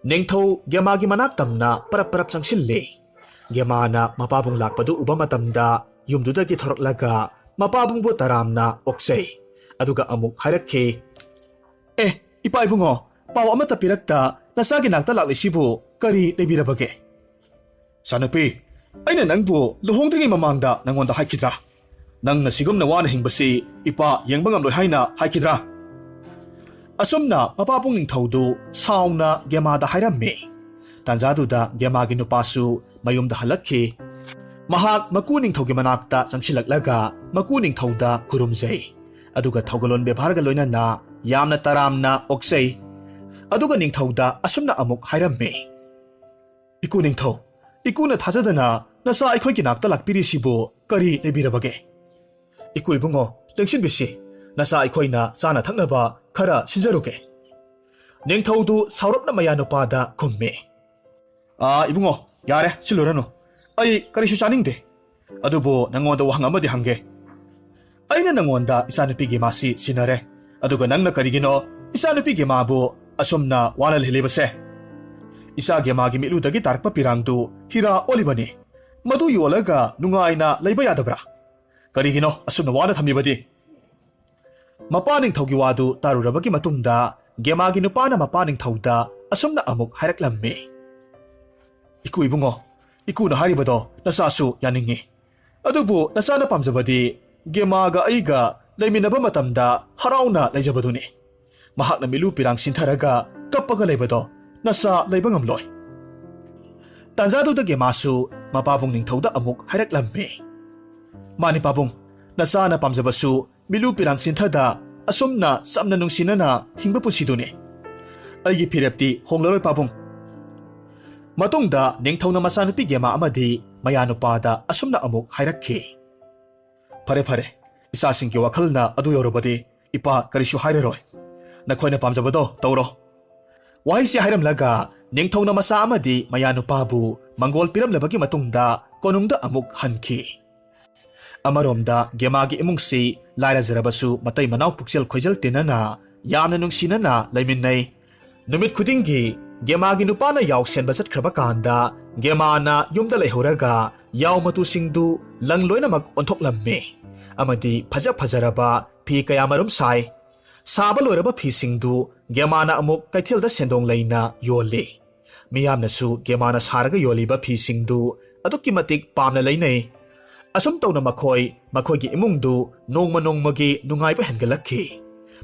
ꯅꯤꯡꯊꯧ ꯒꯦꯃꯥꯒꯤ ꯃꯅꯥꯛ ꯇꯝꯅ ꯄꯔꯞ ꯄꯔꯞ ꯆꯪꯁꯤꯜꯂꯦ꯫ ꯒꯦꯃꯥꯅ ꯃꯄꯥꯕꯨꯡ ꯂꯥꯛꯄꯗꯨ ꯎꯕ ꯃꯇꯝꯗ ꯌꯨꯝꯗꯨꯗꯒꯤ ꯊꯣꯔꯛꯂꯒ ꯃꯄꯥꯕꯨꯡꯕꯨ ꯇꯔꯥꯝꯅ ꯑꯣꯛꯆꯩ꯫ ꯑꯗꯨꯒ ꯑꯃꯨꯛ ꯍꯥꯏꯔꯛꯈꯤ, "ꯑꯦ, ꯏꯄꯥ ꯏꯕꯨꯡꯉꯣ, ꯄꯥꯎ ꯑꯃꯠꯇ ꯄꯤꯔꯛꯇ ꯅꯆꯥꯒꯤ ꯅꯥꯛꯇ ꯂꯥꯛꯂꯤꯁꯤꯕꯨ ꯀꯔꯤ ꯂꯩꯕꯤꯔꯕꯒꯦ? ꯏꯆꯥꯅꯨꯄꯤ, ꯑꯩꯅ ꯅꯪꯕꯨ ꯂꯨꯍꯣꯡꯗ꯭ꯔꯤꯉꯩ ꯃꯃꯥꯡꯗ ꯅꯪꯉꯣꯟꯗ ꯍꯥꯏꯈꯤꯗ꯭ꯔꯥ? ꯅꯪꯅ ꯁꯤꯒꯨꯝꯅ ꯋꯥꯅ ꯍꯤꯡꯕꯁꯤ ꯏꯄꯥ ꯌꯦꯡꯕ ꯉꯝꯂꯣꯏ ꯍꯥꯏꯅ ꯍꯥꯏꯈꯤꯗ꯭ꯔꯥ? ꯑꯁꯨꯝꯅ ꯃꯄꯥꯕꯨꯡ ꯅꯤꯡꯊꯧꯗꯨ ꯁꯥꯎꯅ ꯒꯦꯃꯥꯗ ꯍꯥꯏꯔꯝꯃꯤ꯫ ꯇꯥꯟꯖꯥꯗꯨꯗ ꯒꯦꯃꯥꯒꯤ ꯅꯨꯄꯥꯁꯨ ꯃꯌꯨꯝꯗ ꯍꯜꯂꯛꯈꯤ꯫ ꯃꯍꯥꯛ ꯃꯀꯨ ꯅꯤꯡꯊꯧꯒꯤ ꯃꯅꯥꯛꯇ ꯆꯪꯁꯤꯜꯂꯛꯂꯒ ꯃꯀꯨ ꯅꯤꯡꯊꯧꯗ ꯈꯨꯔꯨꯝꯖꯩ꯫ ꯑꯗꯨꯒ ꯊꯧꯒꯜꯂꯣꯟ ꯕꯦꯕꯥꯔꯒ ꯂꯣꯏꯅꯅ ꯌꯥꯝꯅ ꯇꯔꯥꯝꯅ ꯑꯣꯛꯆꯩ꯫ ꯑꯗꯨꯒ ꯅꯤꯡꯊꯧꯗ ꯑꯁꯨꯝꯅ ꯑꯃꯨꯛ ꯍꯥꯏꯔꯝꯃꯤ, "ꯏꯀꯨ ꯅꯤꯡꯊꯧ, ꯏꯀꯨꯅ ꯊꯥꯖꯗꯅ ꯅꯆꯥ ꯑꯩꯈꯣꯏꯒꯤ ꯅꯥꯛꯇ ꯂꯥꯛꯄꯤꯔꯤꯁꯤꯕꯨ ꯀꯔꯤ ꯂꯩꯕꯤꯔꯕꯒꯦ?" "ꯏꯀꯨ ꯏꯕꯨꯡꯉꯣ, ꯂꯦꯡꯁꯤꯟꯕꯤꯁꯤ, ꯅꯆꯥ ꯑꯩꯈꯣꯏꯅ ꯆꯥꯅ ꯊꯛꯅꯕ ꯈꯔ ꯁꯤꯟꯖꯔꯨꯒꯦ꯫" ꯅꯤꯡꯊꯧꯗꯨ ꯁꯥꯎꯔꯞꯅ ꯃꯌꯥꯅꯨꯄꯥꯗ ꯈꯨꯝꯃꯤ, "ꯑꯥ, ꯏꯕꯨꯡꯉꯣ, ꯌꯥꯔꯦ, ꯁꯤꯜꯂꯨꯔꯅꯨ꯫ ꯑꯩ ꯀꯔꯤꯁꯨ ꯆꯥꯅꯤꯡꯗꯦ꯫ ꯑꯗꯨꯕꯨ ꯅꯪꯉꯣꯟꯗ ꯋꯥꯍꯪ ꯑꯃꯗꯤ ꯍꯪꯒꯦ꯫ ꯑꯩꯅ ꯅꯪꯉꯣꯟꯗ ꯏꯆꯥꯅꯨꯄꯤꯒꯤ ꯃꯥꯁꯤ ꯁꯤꯟꯅꯔꯦ, ꯑꯗꯨꯒ ꯅꯪꯅ ꯀꯔꯤꯒꯤꯅꯣ ꯏꯆꯥꯅꯨꯄꯤꯒꯤ ꯃꯥꯕꯨ ꯑꯁꯨꯝꯅ ꯋꯥꯅ ꯂꯩꯍꯜꯂꯤꯕꯁꯦ? ꯏꯆꯥꯒꯤ ꯃꯥꯒꯤ ꯃꯤꯠꯂꯨꯗꯒꯤ ꯇꯥꯔꯛꯄ ꯄꯤꯔꯥꯡꯗꯨ ꯍꯤꯔꯥ ꯑꯣꯜꯂꯤꯕꯅꯤ꯫ ꯃꯗꯨ ꯌꯣꯜꯂꯒ ꯅꯨꯡꯉꯥꯏꯅ ꯂꯩꯕ ꯌꯥꯗꯕ꯭ꯔꯥ? ꯀꯔꯤꯒꯤꯅꯣ ꯑꯁꯨꯝꯅ ꯋꯥꯅ ꯊꯝꯂꯤꯕꯗꯤ?" ꯃꯄꯥ ꯅꯤꯡꯊꯧꯒꯤ ꯋꯥꯗꯨ ꯇꯥꯔꯨꯔꯕꯒꯤ ꯃꯇꯨꯡꯗ ꯒꯦꯃꯥꯒꯤ ꯅꯨꯄꯥꯅ ꯃꯄꯥ ꯅꯤꯡꯊꯧꯗ ꯑꯁꯨꯝꯅ ꯑꯃꯨꯛ ꯍꯥꯏꯔꯛꯂꯝꯃꯤ, "ꯏꯀꯨ ꯏꯕꯨꯡꯉꯣ, ꯏꯀꯨꯅ ꯍꯥꯏꯔꯤꯕꯗꯣ ꯅꯆꯥꯁꯨ ꯌꯥꯅꯤꯡꯉꯤ꯫ ꯑꯗꯨꯕꯨ ꯅꯆꯥꯅ ꯄꯥꯝꯖꯕꯗꯤ ꯒꯦꯃꯥꯒ ꯑꯩꯒ ꯂꯩꯃꯤꯟꯅꯕ ꯃꯇꯝꯗ ꯍꯔꯥꯎꯅ ꯂꯩꯖꯕꯗꯨꯅꯤ꯫ ꯃꯍꯥꯛꯅ ꯃꯤꯠꯂꯨ ꯄꯤꯔꯥꯡ ꯁꯤꯟꯊꯔꯒ ꯀꯞꯄꯒ ꯂꯩꯕꯗꯣ ꯅꯆꯥ ꯂꯩꯕ ꯉꯝꯂꯣꯏ꯫" ꯇꯥꯟꯖꯥꯗꯨꯗ ꯒꯦꯃꯥꯁꯨ ꯃꯄꯥꯕꯨꯡ ꯅꯤꯡꯊꯧꯗ ꯑꯃꯨꯛ ꯍꯥꯏꯔꯛꯂꯝꯃꯤ, "ꯃꯥꯅꯤ ꯄꯥꯕꯨꯡ, ꯅꯆꯥꯅ ꯄꯥꯝꯖꯕꯁꯨ ꯃꯤꯠꯂꯨ ꯄꯤꯔꯥꯡ ꯁꯤꯟꯊꯗ ꯑꯁꯨꯝꯅ ꯆꯝꯅ ꯅꯨꯡꯁꯤꯅꯅ ꯍꯤꯡꯕ ꯄꯨꯟꯁꯤꯗꯨꯅꯤ꯫ ꯑꯩꯒꯤ ꯐꯤꯔꯦꯞꯇꯤ ꯍꯣꯡꯂꯔꯣꯏ ꯄꯥꯕꯨꯡ꯫" ꯃꯇꯨꯡꯗ ꯅꯤꯡꯊꯧꯅ ꯃꯆꯥꯅꯨꯄꯤ ꯒꯦꯃꯥ ꯑꯃꯗꯤ ꯃꯌꯥꯅꯨꯄꯥꯗ ꯑꯁꯨꯝꯅ ꯑꯃꯨꯛ ꯍꯥꯏꯔꯛꯈꯤ, "ꯐꯔꯦ, ꯐꯔꯦ, ꯏꯆꯥꯁꯤꯡꯒꯤ ꯋꯥꯈꯜꯅ ꯑꯗꯨ ꯌꯧꯔꯕꯗꯤ ꯏꯄꯥ ꯀꯔꯤꯁꯨ ꯍꯥꯏꯔꯔꯣꯏ꯫ ꯅꯈꯣꯏꯅ ꯄꯥꯝꯖꯕꯗꯣ ꯇꯧꯔꯣ꯫" ꯋꯥꯍꯩꯁꯤ ꯍꯥꯏꯔꯝꯂꯒ ꯅꯤꯡꯊꯧꯅ ꯃꯆꯥ ꯑꯃꯗꯤ ꯃꯌꯥꯅꯨꯄꯥꯕꯨ ꯃꯪꯒꯣꯜ ꯄꯤꯔꯝꯂꯕꯒꯤ ꯃꯇꯨꯡꯗ ꯀꯣꯅꯨꯡꯗ ꯑꯃꯨꯛ ꯍꯟꯈꯤ꯫ ꯑꯃꯔꯣꯝꯗ ꯒꯦꯃꯥꯒꯤ ꯏꯃꯨꯡꯁꯤ ꯂꯥꯏꯔꯖꯔꯕꯁꯨ ꯃꯇꯩ ꯃꯅꯥꯎ ꯄꯨꯛꯆꯦꯜ ꯈꯣꯏꯖꯦꯜ ꯇꯤꯟꯅꯅ ꯌꯥꯝꯅ ꯅꯨꯡꯁꯤꯅꯅ ꯂꯩꯃꯤꯟꯅꯩ꯫ ꯅꯨꯃꯤꯠ ꯈꯨꯗꯤꯡꯒꯤ ꯒꯦꯃꯥꯒꯤ ꯅꯨꯄꯥꯅ ꯌꯥꯎ ꯁꯦꯟꯕ ꯆꯠꯈ꯭ꯔꯕ ꯀꯥꯟꯗ ꯒꯦꯃꯥꯅ ꯌꯨꯝꯗ ꯂꯩꯍꯧꯔꯒ ꯌꯥꯎ ꯃꯇꯨꯁꯤꯡꯗꯨ ꯂꯪ ꯂꯣꯏꯅꯃꯛ ꯑꯣꯟꯊꯣꯛꯂꯝꯃꯤ ꯑꯃꯗꯤ ꯐꯖ ꯐꯖꯔꯕ ꯐꯤ ꯀꯌꯥꯃꯔꯨꯝ ꯁꯥꯏ꯫ ꯁꯥꯕ ꯂꯣꯏꯔꯕ ꯐꯤꯁꯤꯡꯗꯨ ꯒꯦꯃꯥꯅ ꯑꯃꯨꯛ ꯀꯩꯊꯦꯜꯗ ꯁꯦꯟꯗꯣꯡ ꯂꯩꯅ ꯌꯣꯜꯂꯤ꯫ ꯃꯤꯌꯥꯝꯅꯁꯨ ꯒꯦꯃꯥꯅ ꯁꯥꯔꯒ ꯌꯣꯜꯂꯤꯕ ꯐꯤꯁꯤꯡꯗꯨ ꯑꯗꯨꯛꯀꯤ ꯃꯇꯤꯛ ꯄꯥꯝꯅ ꯂꯩꯅꯩ꯫ ꯑꯁꯨꯝ ꯇꯧꯅ ꯃꯈꯣꯏ ꯃꯈꯣꯏꯒꯤ ꯏꯃꯨꯡꯗꯨ ꯅꯣꯡꯃ ꯅꯣꯡꯃꯒꯤ ꯅꯨꯡꯉꯥꯏꯕ ꯍꯦꯟꯒꯠꯂꯛꯈꯤ꯫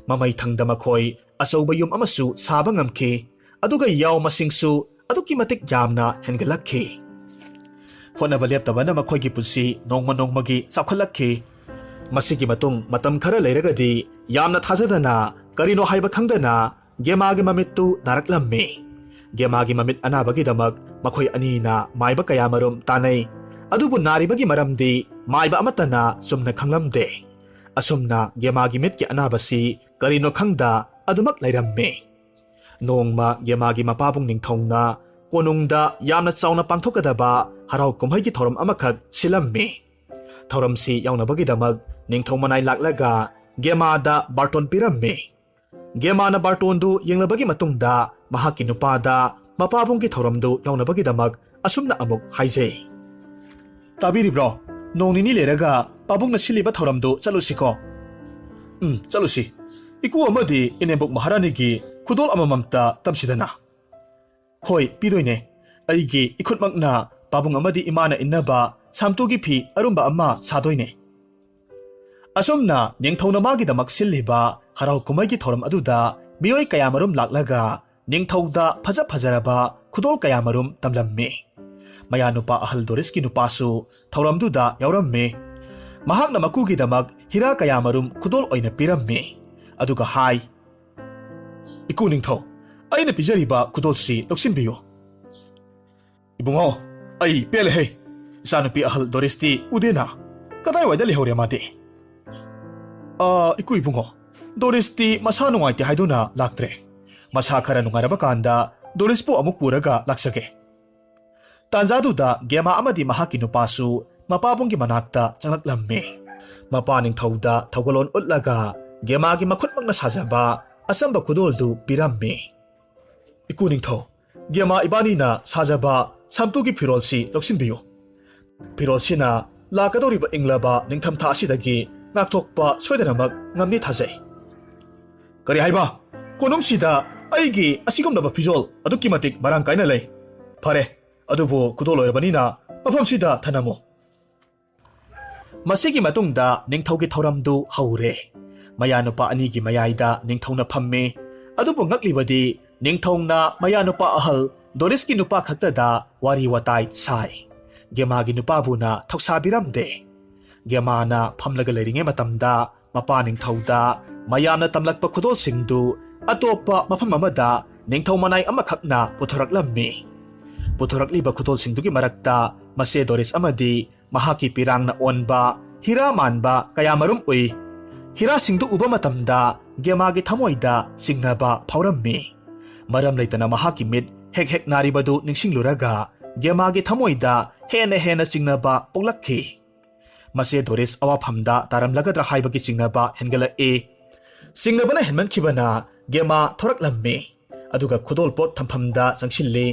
ꯃꯃꯩ ꯊꯪꯗ ꯃꯈꯣꯏ ꯑꯆꯧꯕ ꯌꯨꯝ ꯑꯃꯁꯨ ꯁꯥꯕ ꯉꯝꯈꯤ꯫ ꯑꯗꯨꯒ ꯌꯥꯎ ꯃꯁꯤꯡꯁꯨ ꯑꯗꯨꯛꯀꯤ ꯃꯇꯤꯛ ꯌꯥꯝꯅ ꯍꯦꯟꯒꯠꯂꯛꯈꯤ꯫ ꯍꯣꯠꯅꯕ ꯂꯦꯞꯇꯕꯅ ꯃꯈꯣꯏꯒꯤ ꯄꯨꯟꯁꯤ ꯅꯣꯡꯃ ꯅꯣꯡꯃꯒꯤ ꯆꯥꯎꯈꯠꯂꯛꯈꯤ꯫ ꯃꯁꯤꯒꯤ ꯃꯇꯨꯡ ꯃꯇꯝ ꯈꯔ ꯂꯩꯔꯒꯗꯤ ꯌꯥꯝꯅ ꯊꯥꯖꯗꯅ, ꯀꯔꯤꯅꯣ ꯍꯥꯏꯕ ꯈꯪꯗꯅ ꯒꯦꯃꯥꯒꯤ ꯃꯃꯤꯠꯇꯨ ꯅꯥꯔꯛꯂꯝꯃꯤ꯫ ꯒꯦꯃꯥꯒꯤ ꯃꯃꯤꯠ ꯑꯅꯥꯕꯒꯤꯗꯃꯛ ꯃꯈꯣꯏ ꯑꯅꯤꯅ ꯃꯥꯏꯕ ꯀꯌꯥꯃꯔꯨꯝ ꯇꯥꯟꯅꯩ꯫ ꯑꯗꯨꯕꯨ ꯅꯥꯔꯤꯕꯒꯤ ꯃꯔꯝꯗꯤ ꯃꯥꯏꯕ ꯑꯃꯠꯇꯅ ꯆꯨꯝꯅ ꯈꯪꯂꯝꯗꯦ꯫ ꯑꯁꯨꯝꯅ ꯒꯦꯃꯥꯒꯤ ꯃꯤꯠꯀꯤ ꯑꯅꯥꯕꯁꯤ ꯀꯔꯤꯅꯣ ꯈꯪꯗ ꯑꯗꯨꯃꯛ ꯂꯩꯔꯝꯃꯤ꯫ ꯅꯣꯡꯃ ꯒꯦꯃꯥꯒꯤ ꯃꯄꯥꯕꯨꯡ ꯅꯤꯡꯊꯧꯅ ꯀꯣꯅꯨꯡꯗ ꯌꯥꯝꯅ ꯆꯥꯎꯅ ꯄꯥꯡꯊꯣꯛꯀꯗꯕ ꯍꯔꯥꯎ ꯀꯨꯝꯍꯩꯒꯤ ꯊꯧꯔꯝ ꯑꯃꯈꯛ ꯁꯤꯜꯂꯝꯃꯤ꯫ ꯊꯧꯔꯝꯁꯤ ꯌꯥꯎꯅꯕꯒꯤꯗꯃꯛ ꯅꯤꯡꯊꯧ ꯃꯅꯥꯏ ꯂꯥꯛꯂꯒ ꯒꯦꯃꯥꯗ ꯕꯥꯔꯇꯣꯟ ꯄꯤꯔꯝꯃꯤ꯫ ꯒꯦꯃꯥꯅ ꯕꯥꯔꯇꯣꯟꯗꯨ ꯌꯦꯡꯂꯕꯒꯤ ꯃꯇꯨꯡꯗ ꯃꯍꯥꯛꯀꯤ ꯅꯨꯄꯥꯗ ꯃꯄꯥꯕꯨꯡꯒꯤ ꯊꯧꯔꯝꯗꯨ ꯌꯥꯎꯅꯕꯒꯤꯗꯃꯛ ꯑꯁꯨꯝꯅ ꯑꯃꯨꯛ ꯍꯥꯏꯖꯩ꯫ "ꯇꯥꯕꯤꯔꯤꯕ꯭ꯔꯣ? ꯅꯣꯡ ꯅꯤꯅꯤ ꯂꯩꯔꯒ ꯄꯥꯕꯨꯡꯅ ꯁꯤꯜꯂꯤꯕ ꯊꯧꯔꯝꯗꯨ ꯆꯠꯂꯨꯁꯤꯀꯣ?" "ꯎꯝ, ꯆꯠꯂꯨꯁꯤ꯫ ꯏꯀꯨ ꯑꯃꯗꯤ ꯏꯅꯦꯝꯕꯣꯛ ꯃꯍꯥꯔꯥꯅꯤꯒꯤ ꯈꯨꯗꯣꯜ ꯑꯃꯃꯝꯇ ꯇꯝꯁꯤꯗꯅ?" "ꯍꯣꯏ, ꯄꯤꯗꯣꯏꯅꯦ꯫ ꯑꯩꯒꯤ ꯏꯈꯨꯠꯃꯛꯅ ꯄꯥꯕꯨꯡ ꯑꯃꯗꯤ ꯏꯃꯥꯅ ꯏꯟꯅꯕ ꯁꯥꯝꯇꯨꯒꯤ ꯐꯤ ꯑꯔꯨꯝꯕ ꯑꯃ ꯁꯥꯗꯣꯏꯅꯦ꯫" ꯑꯁꯨꯝꯅ ꯅꯤꯡꯊꯧꯅ ꯃꯥꯒꯤꯗꯃꯛ ꯁꯤꯜꯂꯤꯕ ꯍꯔꯥꯎ ꯀꯨꯝꯍꯩꯒꯤ ꯊꯧꯔꯝ ꯑꯗꯨꯗ ꯃꯤꯑꯣꯏ ꯀꯌꯥꯃꯔꯨꯝ ꯂꯥꯛꯂꯒ ꯅꯤꯡꯊꯧꯗ ꯐꯖ ꯐꯖꯔꯕ ꯈꯨꯗꯣꯜ ꯀꯌꯥꯃꯔꯨꯝ ꯇꯝꯂꯝꯃꯤ꯫ ꯃꯌꯥꯅꯨꯄꯥ ꯑꯍꯜ ꯗꯣꯔꯤꯁꯀꯤ ꯅꯨꯄꯥꯁꯨ ꯊꯧꯔꯝꯗꯨꯗ ꯌꯥꯎꯔꯝꯃꯤ꯫ ꯃꯍꯥꯛꯅ ꯃꯀꯨꯒꯤꯗꯃꯛ ꯍꯤꯔꯥ ꯀꯌꯥꯃꯔꯨꯝ ꯈꯨꯗꯣꯜ ꯑꯣꯏꯅ ꯄꯤꯔꯝꯃꯤ꯫ ꯑꯗꯨꯒ ꯍꯥꯏ, "ꯏꯀꯨ ꯅꯤꯡꯊꯧ, ꯑꯩꯅ ꯄꯤꯖꯔꯤꯕ ꯈꯨꯗꯣꯜꯁꯤ ꯂꯧꯁꯤꯟꯕꯤꯌꯨ꯫" "ꯏꯕꯨꯡꯉꯣ, ꯑꯩ ꯄꯦꯜꯂꯦꯍꯦ꯫ ꯏꯆꯥꯅꯨꯄꯤ ꯑꯍꯜ ꯗꯣꯔꯤꯁꯇꯤ ꯎꯗꯦꯅ꯫ ꯀꯗꯥꯏꯋꯥꯏꯗ ꯂꯩꯍꯧꯔꯦ ꯃꯥꯗꯤ?" "ꯑꯥ, ꯏꯀꯨ ꯏꯕꯨꯡꯉꯣ, ꯗꯣꯔꯤꯁꯇꯤ ꯃꯁꯥ ꯅꯨꯡꯉꯥꯏꯇꯦ ꯍꯥꯏꯗꯨꯅ ꯂꯥꯛꯇ꯭ꯔꯦ꯫ ꯃꯁꯥ ꯈꯔ ꯅꯨꯡꯉꯥꯏꯔꯕ ꯀꯥꯟꯗ ꯗꯣꯔꯤꯁꯄꯨ ꯑꯃꯨꯛ ꯄꯨꯔꯒ ꯂꯥꯛꯆꯒꯦ꯫" ꯇꯥꯟꯖꯥꯗꯨꯗ ꯒꯦꯃꯥ ꯑꯃꯗꯤ ꯃꯍꯥꯛꯀꯤ ꯅꯨꯄꯥꯁꯨ ꯃꯄꯥꯕꯨꯡꯒꯤ ꯃꯅꯥꯛꯇ ꯆꯪꯂꯛꯂꯝꯃꯤ꯫ ꯃꯄꯥ ꯅꯤꯡꯊꯧꯗ ꯊꯧꯒꯜꯂꯣꯟ ꯎꯠꯂꯒ ꯒꯦꯃꯥꯒꯤ ꯃꯈꯨꯠꯃꯛꯅ ꯁꯥꯖꯕ ꯑꯆꯝꯕ ꯈꯨꯗꯣꯜꯗꯨ ꯄꯤꯔꯝꯃꯤ꯫ "ꯏꯀꯨ ꯅꯤꯡꯊꯧ, ꯒꯦꯃꯥ ꯏꯕꯥꯅꯤꯅ ꯁꯥꯖꯕ ꯁꯥꯝꯇꯨꯒꯤ ꯐꯤꯔꯣꯜꯁꯤ ꯂꯧꯁꯤꯟꯕꯤꯌꯨ꯫ ꯐꯤꯔꯣꯜꯁꯤꯅ ꯂꯥꯛꯀꯗꯧꯔꯤꯕ ꯏꯪꯂꯕ ꯅꯤꯡꯊꯝꯊꯥ ꯑꯁꯤꯗꯒꯤ ꯉꯥꯛꯊꯣꯛꯄ ꯁꯣꯏꯗꯅꯃꯛ ꯉꯝꯅꯤ ꯊꯥꯖꯩ꯫" "ꯀꯔꯤ ꯍꯥꯏꯕ? ꯀꯣꯅꯨꯡꯁꯤꯗ ꯑꯩꯒꯤ ꯑꯁꯤꯒꯨꯝꯂꯕ ꯐꯤꯖꯣꯜ ꯑꯗꯨꯛꯀꯤ ꯃꯇꯤꯛ ꯃꯔꯥꯡ ꯀꯥꯏꯅ ꯂꯩ꯫ ꯐꯔꯦ, ꯑꯗꯨꯕꯨ ꯈꯨꯗꯣꯜ ꯑꯣꯏꯔꯕꯅꯤꯅ ꯃꯐꯝꯁꯤꯗ ꯊꯅꯝꯃꯨ꯫" ꯃꯁꯤꯒꯤ ꯃꯇꯨꯡꯗ ꯅꯤꯡꯊꯧꯒꯤ ꯊꯧꯔꯝꯗꯨ ꯍꯧꯔꯦ꯫ ꯃꯌꯥꯅꯨꯄꯥ ꯑꯅꯤꯒꯤ ꯃꯌꯥꯏꯗ ꯅꯤꯡꯊꯧꯅ ꯐꯝꯃꯤ꯫ ꯑꯗꯨꯕꯨ ꯉꯛꯂꯤꯕꯗꯤ ꯅꯤꯡꯊꯧꯅ ꯃꯌꯥꯅꯨꯄꯥ ꯑꯍꯜ ꯗꯣꯔꯤꯁꯀꯤ ꯅꯨꯄꯥ ꯈꯛꯇꯗ ꯋꯥꯔꯤ ꯋꯥꯇꯥꯏ ꯁꯥꯏ꯫ ꯒꯦꯃꯥꯒꯤ ꯅꯨꯄꯥꯕꯨꯅ ꯊꯧꯁꯥꯕꯤꯔꯝꯗꯦ꯫ ꯒꯦꯃꯥꯅ ꯐꯝꯂꯒ ꯂꯩꯔꯤꯉꯩ ꯃꯇꯝꯗ ꯃꯄꯥ ꯅꯤꯡꯊꯧꯗ ꯃꯌꯥꯝꯅ ꯇꯝꯂꯛꯄ ꯈꯨꯗꯣꯜꯁꯤꯡꯗꯨ ꯑꯇꯣꯞꯄ ꯃꯐꯝ ꯑꯃꯗ ꯅꯤꯡꯊꯧ ꯃꯅꯥꯏ ꯑꯃꯈꯛꯅ ꯄꯨꯊꯣꯔꯛꯂꯝꯃꯤ꯫ ꯄꯨꯊꯣꯔꯛꯂꯤꯕ ꯈꯨꯗꯣꯜꯁꯤꯡꯗꯨꯒꯤ ꯃꯔꯛꯇ ꯃꯆꯦ ꯗꯣꯔꯤꯁ ꯑꯃꯗꯤ ꯃꯍꯥꯛꯀꯤ ꯄꯤꯔꯥꯡꯅ ꯑꯣꯟꯕ ꯍꯤꯔꯥ ꯃꯥꯟꯕ ꯀꯌꯥꯃꯔꯨꯝ ꯎꯏ꯫ ꯍꯤꯔꯥꯁꯤꯡꯗꯨ ꯎꯕ ꯃꯇꯝꯗ ꯒꯦꯃꯥꯒꯤ ꯊꯃꯣꯏꯗ ꯆꯤꯡꯅꯕ ꯐꯥꯎꯔꯝꯃꯤ꯫ ꯃꯔꯝ ꯂꯩꯇꯅ ꯃꯍꯥꯛꯀꯤ ꯃꯤꯠ ꯍꯦꯛ ꯍꯦꯛ ꯅꯥꯔꯤꯕꯗꯨ ꯅꯤꯡꯁꯤꯡꯂꯨꯔꯒ ꯒꯦꯃꯥꯒꯤ ꯊꯃꯣꯏꯗ ꯍꯦꯟꯅ ꯍꯦꯟꯅ ꯆꯤꯡꯅꯕ ꯄꯣꯛꯂꯛꯈꯤ꯫ ꯃꯆꯦ ꯗꯣꯔꯤꯁ ꯑꯋꯥꯐꯝꯗ ꯇꯥꯔꯝꯂꯒꯗ꯭ꯔꯥ ꯍꯥꯏꯕꯒꯤ ꯆꯤꯡꯅꯕ ꯍꯦꯟꯒꯠꯂꯛꯏ꯫ ꯆꯤꯡꯅꯕꯅ ꯍꯦꯟꯃꯟꯈꯤꯕꯅ ꯒꯦꯃꯥ ꯊꯣꯔꯛꯂꯝꯃꯤ꯫ ꯑꯗꯨꯒ ꯈꯨꯗꯣꯜ ꯄꯣꯠ ꯊꯝꯐꯝꯗ ꯆꯪꯁꯤꯜꯂꯤ꯫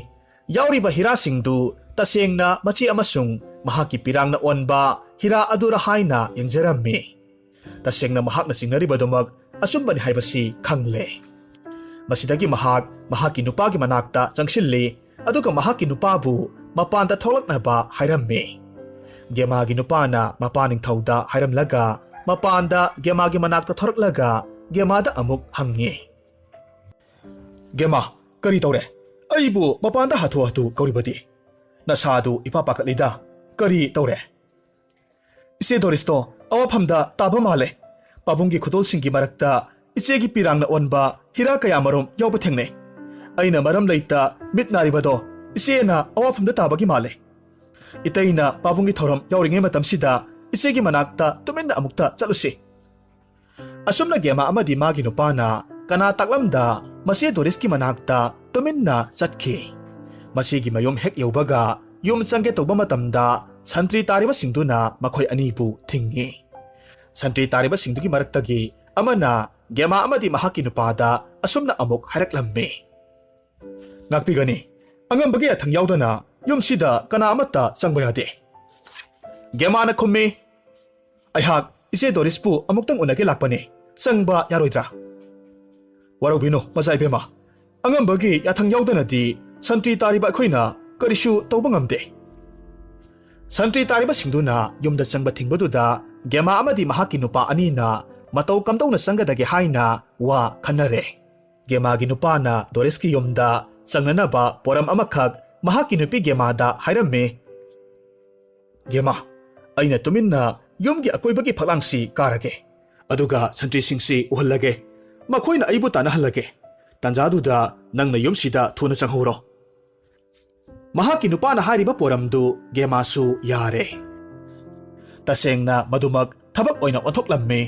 ꯌꯥꯎꯔꯤꯕ ꯍꯤꯔꯥꯁꯤꯡꯗꯨ ꯇꯁꯦꯡꯅ ꯃꯆꯦ ꯑꯃꯁꯨꯡ ꯃꯍꯥꯛꯀꯤ ꯄꯤꯔꯥꯡꯅ ꯑꯣꯟꯕ ꯍꯤꯔꯥ ꯑꯗꯨꯔ ꯍꯥꯏꯅ ꯌꯦꯡꯖꯔꯝꯃꯤ꯫ ꯇꯁꯦꯡꯅ ꯃꯍꯥꯛꯅ ꯆꯤꯡꯅꯔꯤꯕꯗꯨꯃꯛ ꯑꯆꯨꯝꯕꯅꯤ ꯍꯥꯏꯕꯁꯤ ꯈꯪꯂꯦ꯫ ꯃꯁꯤꯗꯒꯤ ꯃꯍꯥꯛ ꯃꯍꯥꯛꯀꯤ ꯅꯨꯄꯥꯒꯤ ꯃꯅꯥꯛꯇ ꯆꯪꯁꯤꯜꯂꯤ, ꯑꯗꯨꯒ ꯃꯍꯥꯛꯀꯤ ꯅꯨꯄꯥꯕꯨ ꯃꯄꯥꯟꯗ ꯊꯣꯛꯂꯛꯅꯕ ꯍꯥꯏꯔꯝꯃꯤ꯫ ꯒꯦꯃꯥꯒꯤ ꯅꯨꯄꯥꯅ ꯃꯄꯥ ꯅꯤꯡꯊꯧꯗ ꯍꯥꯏꯔꯝꯂꯒ ꯃꯄꯥꯟꯗ ꯒꯦꯃꯥꯒꯤ ꯃꯅꯥꯛꯇ ꯊꯣꯔꯛꯂꯒ ꯒꯦꯃꯥꯗ ꯑꯃꯨꯛ ꯍꯪꯉꯤ꯫ "ꯒꯦꯃꯥ, ꯀꯔꯤ ꯇꯧꯔꯦ? ꯑꯩꯕꯨ ꯃꯄꯥꯟꯗ ꯍꯥꯊꯨ ꯍꯥꯊꯨ ꯀꯧꯔꯤꯕꯗꯤ? ꯅꯁꯥꯗꯨ ꯏꯄꯥ ꯄꯥꯈꯠꯂꯤꯗ꯫ ꯀꯔꯤ ꯇꯧꯔꯦ?" "ꯏꯆꯦ ꯗꯣꯔꯤꯁꯇꯣ ꯑꯋꯥꯐꯝꯗ ꯇꯥꯕ ꯃꯥꯜꯂꯦ꯫ ꯄꯥꯕꯨꯡꯒꯤ ꯈꯨꯗꯣꯜꯁꯤꯡꯒꯤ ꯃꯔꯛꯇ ꯏꯆꯦꯒꯤ ꯄꯤꯔꯥꯡꯅ ꯑꯣꯟꯕ ꯍꯤꯔꯥ ꯀꯌꯥꯃꯔꯨꯝ ꯌꯥꯎꯕ ꯊꯦꯡꯅꯩ꯫ ꯑꯩꯅ ꯃꯔꯝ ꯂꯩꯇ ꯃꯤꯠ ꯅꯥꯔꯤꯕꯗꯣ ꯏꯆꯦꯅ ꯑꯋꯥꯐꯝꯗ ꯇꯥꯕꯒꯤ ꯃꯥꯜꯂꯦ꯫ ꯏꯇꯩꯅ ꯄꯥꯕꯨꯡꯒꯤ ꯊꯧꯔꯝ ꯌꯥꯎꯔꯤꯉꯩ ꯃꯇꯝꯁꯤꯗ ꯏꯆꯦꯒꯤ ꯃꯅꯥꯛꯇ ꯇꯨꯃꯤꯟꯅ ꯑꯃꯨꯛꯇ ꯆꯠꯂꯨꯁꯤ꯫" ꯑꯁꯨꯝꯅ ꯒꯦꯃꯥ ꯑꯃꯗꯤ ꯃꯥꯒꯤ ꯅꯨꯄꯥꯅ ꯀꯅꯥ ꯇꯥꯛꯂꯝꯗ ꯃꯆꯦ ꯗꯣꯔꯤꯁꯀꯤ ꯃꯅꯥꯛꯇ ꯇꯨꯃꯤꯟꯅ ꯆꯠꯈꯤ꯫ ꯃꯁꯤꯒꯤ ꯃꯌꯨꯝ ꯍꯦꯛ ꯌꯧꯕꯒ ꯌꯨꯝ ꯆꯪꯒꯦ ꯇꯧꯕ ꯃꯇꯝꯗ ꯁꯟꯇ꯭ꯔꯤ ꯇꯥꯔꯤꯕꯁꯤꯡꯗꯨꯅ ꯃꯈꯣꯏ ꯑꯅꯤꯕꯨ ꯊꯤꯡꯉꯤ꯫ ꯁꯟꯇ꯭ꯔꯤ ꯇꯥꯔꯤꯕꯁꯤꯡꯗꯨꯒꯤ ꯃꯔꯛꯇꯒꯤ ꯑꯃꯅ ꯒꯦꯃꯥ ꯑꯃꯗꯤ ꯃꯍꯥꯛꯀꯤ ꯅꯨꯄꯥꯗ ꯑꯁꯨꯝꯅ ꯑꯃꯨꯛ ꯍꯥꯏꯔꯛꯂꯝꯃꯤ꯫ "ꯉꯥꯛꯄꯤꯒꯅꯤ꯫ ꯑꯉꯝꯕꯒꯤ ꯌꯥꯊꯪ ꯌꯥꯎꯗꯅ ꯌꯨꯝꯁꯤꯗ ꯀꯅꯥ ꯑꯃꯠꯇ ꯆꯪꯕ ꯌꯥꯗꯦ꯫" ꯒꯦꯃꯥꯅ ꯈꯨꯝꯃꯤ, "ꯑꯩꯍꯥꯛ ꯏꯆꯦ ꯗꯣꯔꯤꯁꯄꯨ ꯑꯃꯨꯛꯇꯪ ꯎꯅꯒꯦ ꯂꯥꯛꯄꯅꯤ꯫ ꯆꯪꯕ ꯌꯥꯔꯣꯏꯗ꯭ꯔꯥ?" ꯋꯥꯔꯧꯕꯤꯅꯨ, ꯃꯆꯥ ꯏꯕꯦꯝꯃ꯫ ꯑꯉꯝꯕꯒꯤ ꯌꯥꯊꯪ ꯌꯥꯎꯗꯅꯗꯤ ꯁꯟꯇ꯭ꯔꯤ ꯇꯥꯔꯤꯕ ꯑꯩꯈꯣꯏꯅ ꯀꯔꯤꯁꯨ ꯇꯧꯕ ꯉꯝꯗꯦ꯫ ꯁꯟꯇ꯭ꯔꯤ ꯇꯥꯔꯤꯕꯁꯤꯡꯗꯨꯅ ꯌꯨꯝꯗ ꯆꯪꯕ ꯊꯤꯡꯕꯗꯨꯗ ꯒꯦꯃꯥ ꯑꯃꯗꯤ ꯃꯍꯥꯛꯀꯤ ꯅꯨꯄꯥ ꯑꯅꯤꯅ ꯃꯇꯧ ꯀꯝꯗꯧꯅ ꯆꯪꯒꯗꯒꯦ ꯍꯥꯏꯅ ꯋꯥ ꯈꯟꯅꯔꯦ꯫ ꯒꯦꯃꯥꯒꯤ ꯅꯨꯄꯥꯅ ꯗꯣꯔꯤꯁꯀꯤ ꯌꯨꯝꯗ ꯆꯪꯅꯅꯕ ꯄꯣꯔꯝ ꯑꯃꯈꯛ ꯃꯍꯥꯛꯀꯤ ꯅꯨꯄꯤ ꯒꯦꯃꯥꯗ ꯍꯥꯏꯔꯝꯃꯤ꯫ "ꯒꯦꯃꯥ, ꯑꯩꯅ ꯇꯨꯃꯤꯟꯅ ꯌꯨꯝꯒꯤ ꯑꯀꯣꯏꯕꯒꯤ ꯐꯛꯂꯥꯡꯁꯤ ꯀꯥꯔꯒꯦ, ꯑꯗꯨꯒ ꯁꯟꯇ꯭ꯔꯤꯁꯤꯡꯁꯤ ꯎꯍꯜꯂꯒꯦ꯫ ꯃꯈꯣꯏꯅ ꯑꯩꯕꯨ ꯇꯥꯟꯅꯍꯜꯂꯒꯦ꯫ ꯇꯥꯟꯖꯥꯗꯨꯗ ꯅꯪꯅ ꯌꯨꯝꯁꯤꯗ ꯊꯨꯅ ꯆꯪꯍꯧꯔꯣ꯫" ꯃꯍꯥꯛꯀꯤ ꯅꯨꯄꯥꯅ ꯍꯥꯏꯔꯤꯕ ꯄꯣꯔꯝꯗꯨ ꯒꯦꯃꯥꯁꯨ ꯌꯥꯔꯦ꯫ ꯇꯁꯦꯡꯅ ꯃꯗꯨꯃꯛ ꯊꯕꯛ ꯑꯣꯏꯅ ꯑꯣꯟꯊꯣꯛꯂꯝꯃꯤ꯫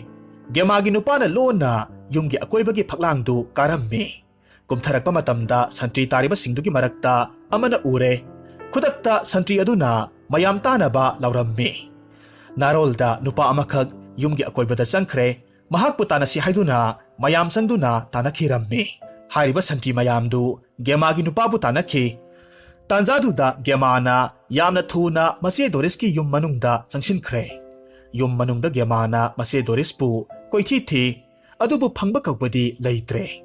ꯒꯦꯃꯥꯒꯤ ꯅꯨꯄꯥꯅ ꯂꯣꯟꯅ ꯌꯨꯝꯒꯤ ꯑꯀꯣꯏꯕꯒꯤ ꯐꯛꯂꯥꯡꯗꯨ ꯀꯥꯔꯝꯃꯤ꯫ ꯀꯨꯝꯊꯔꯛꯄ ꯃꯇꯝꯗ ꯁꯟꯇ꯭ꯔꯤ ꯇꯥꯔꯤꯕꯁꯤꯡꯗꯨꯒꯤ ꯃꯔꯛꯇ ꯑꯃꯅ ꯎꯔꯦ꯫ ꯈꯨꯗꯛꯇ ꯁꯟꯇ꯭ꯔꯤ ꯑꯗꯨꯅ ꯃꯌꯥꯝ ꯇꯥꯅꯕ ꯂꯥꯎꯔꯝꯃꯤ꯫ ꯅꯥꯔꯣꯜꯗ ꯅꯨꯄꯥ ꯑꯃꯈꯛ ꯌꯨꯝꯒꯤ ꯑꯀꯣꯏꯕꯗ ꯆꯪꯈ꯭ꯔꯦ꯫ ꯃꯍꯥꯛꯄꯨ ꯇꯥꯟꯅꯁꯤ ꯍꯥꯏꯗꯨꯅ ꯃꯌꯥꯝ ꯆꯪꯗꯨꯅ ꯇꯥꯟꯅꯈꯤꯔꯝꯃꯤ꯫ ꯍꯥꯏꯔꯤꯕ ꯁꯟꯇ꯭ꯔꯤ ꯃꯌꯥꯝꯗꯨ ꯒꯦꯃꯥꯒꯤ ꯅꯨꯄꯥꯕꯨ ꯇꯥꯟꯅꯈꯤ꯫ ꯇꯥꯟꯖꯥꯗꯨꯗ ꯒꯦꯃꯥꯅ ꯌꯥꯝꯅ ꯊꯨꯅ ꯃꯆꯦ ꯗꯣꯔꯤꯁꯀꯤ ꯌꯨꯝ ꯃꯅꯨꯡꯗ ꯆꯪꯁꯤꯟꯈ꯭ꯔꯦ꯫ ꯌꯨꯝ ꯃꯅꯨꯡꯗ ꯒꯦꯃꯥꯅ ꯃꯆꯦ ꯗꯣꯔꯤꯁꯄꯨ ꯀꯣꯏꯊꯤ ꯊꯤ, ꯑꯗꯨꯕꯨ ꯐꯪꯕ ꯀꯧꯕꯗꯤ ꯂꯩꯇ꯭ꯔꯦ꯫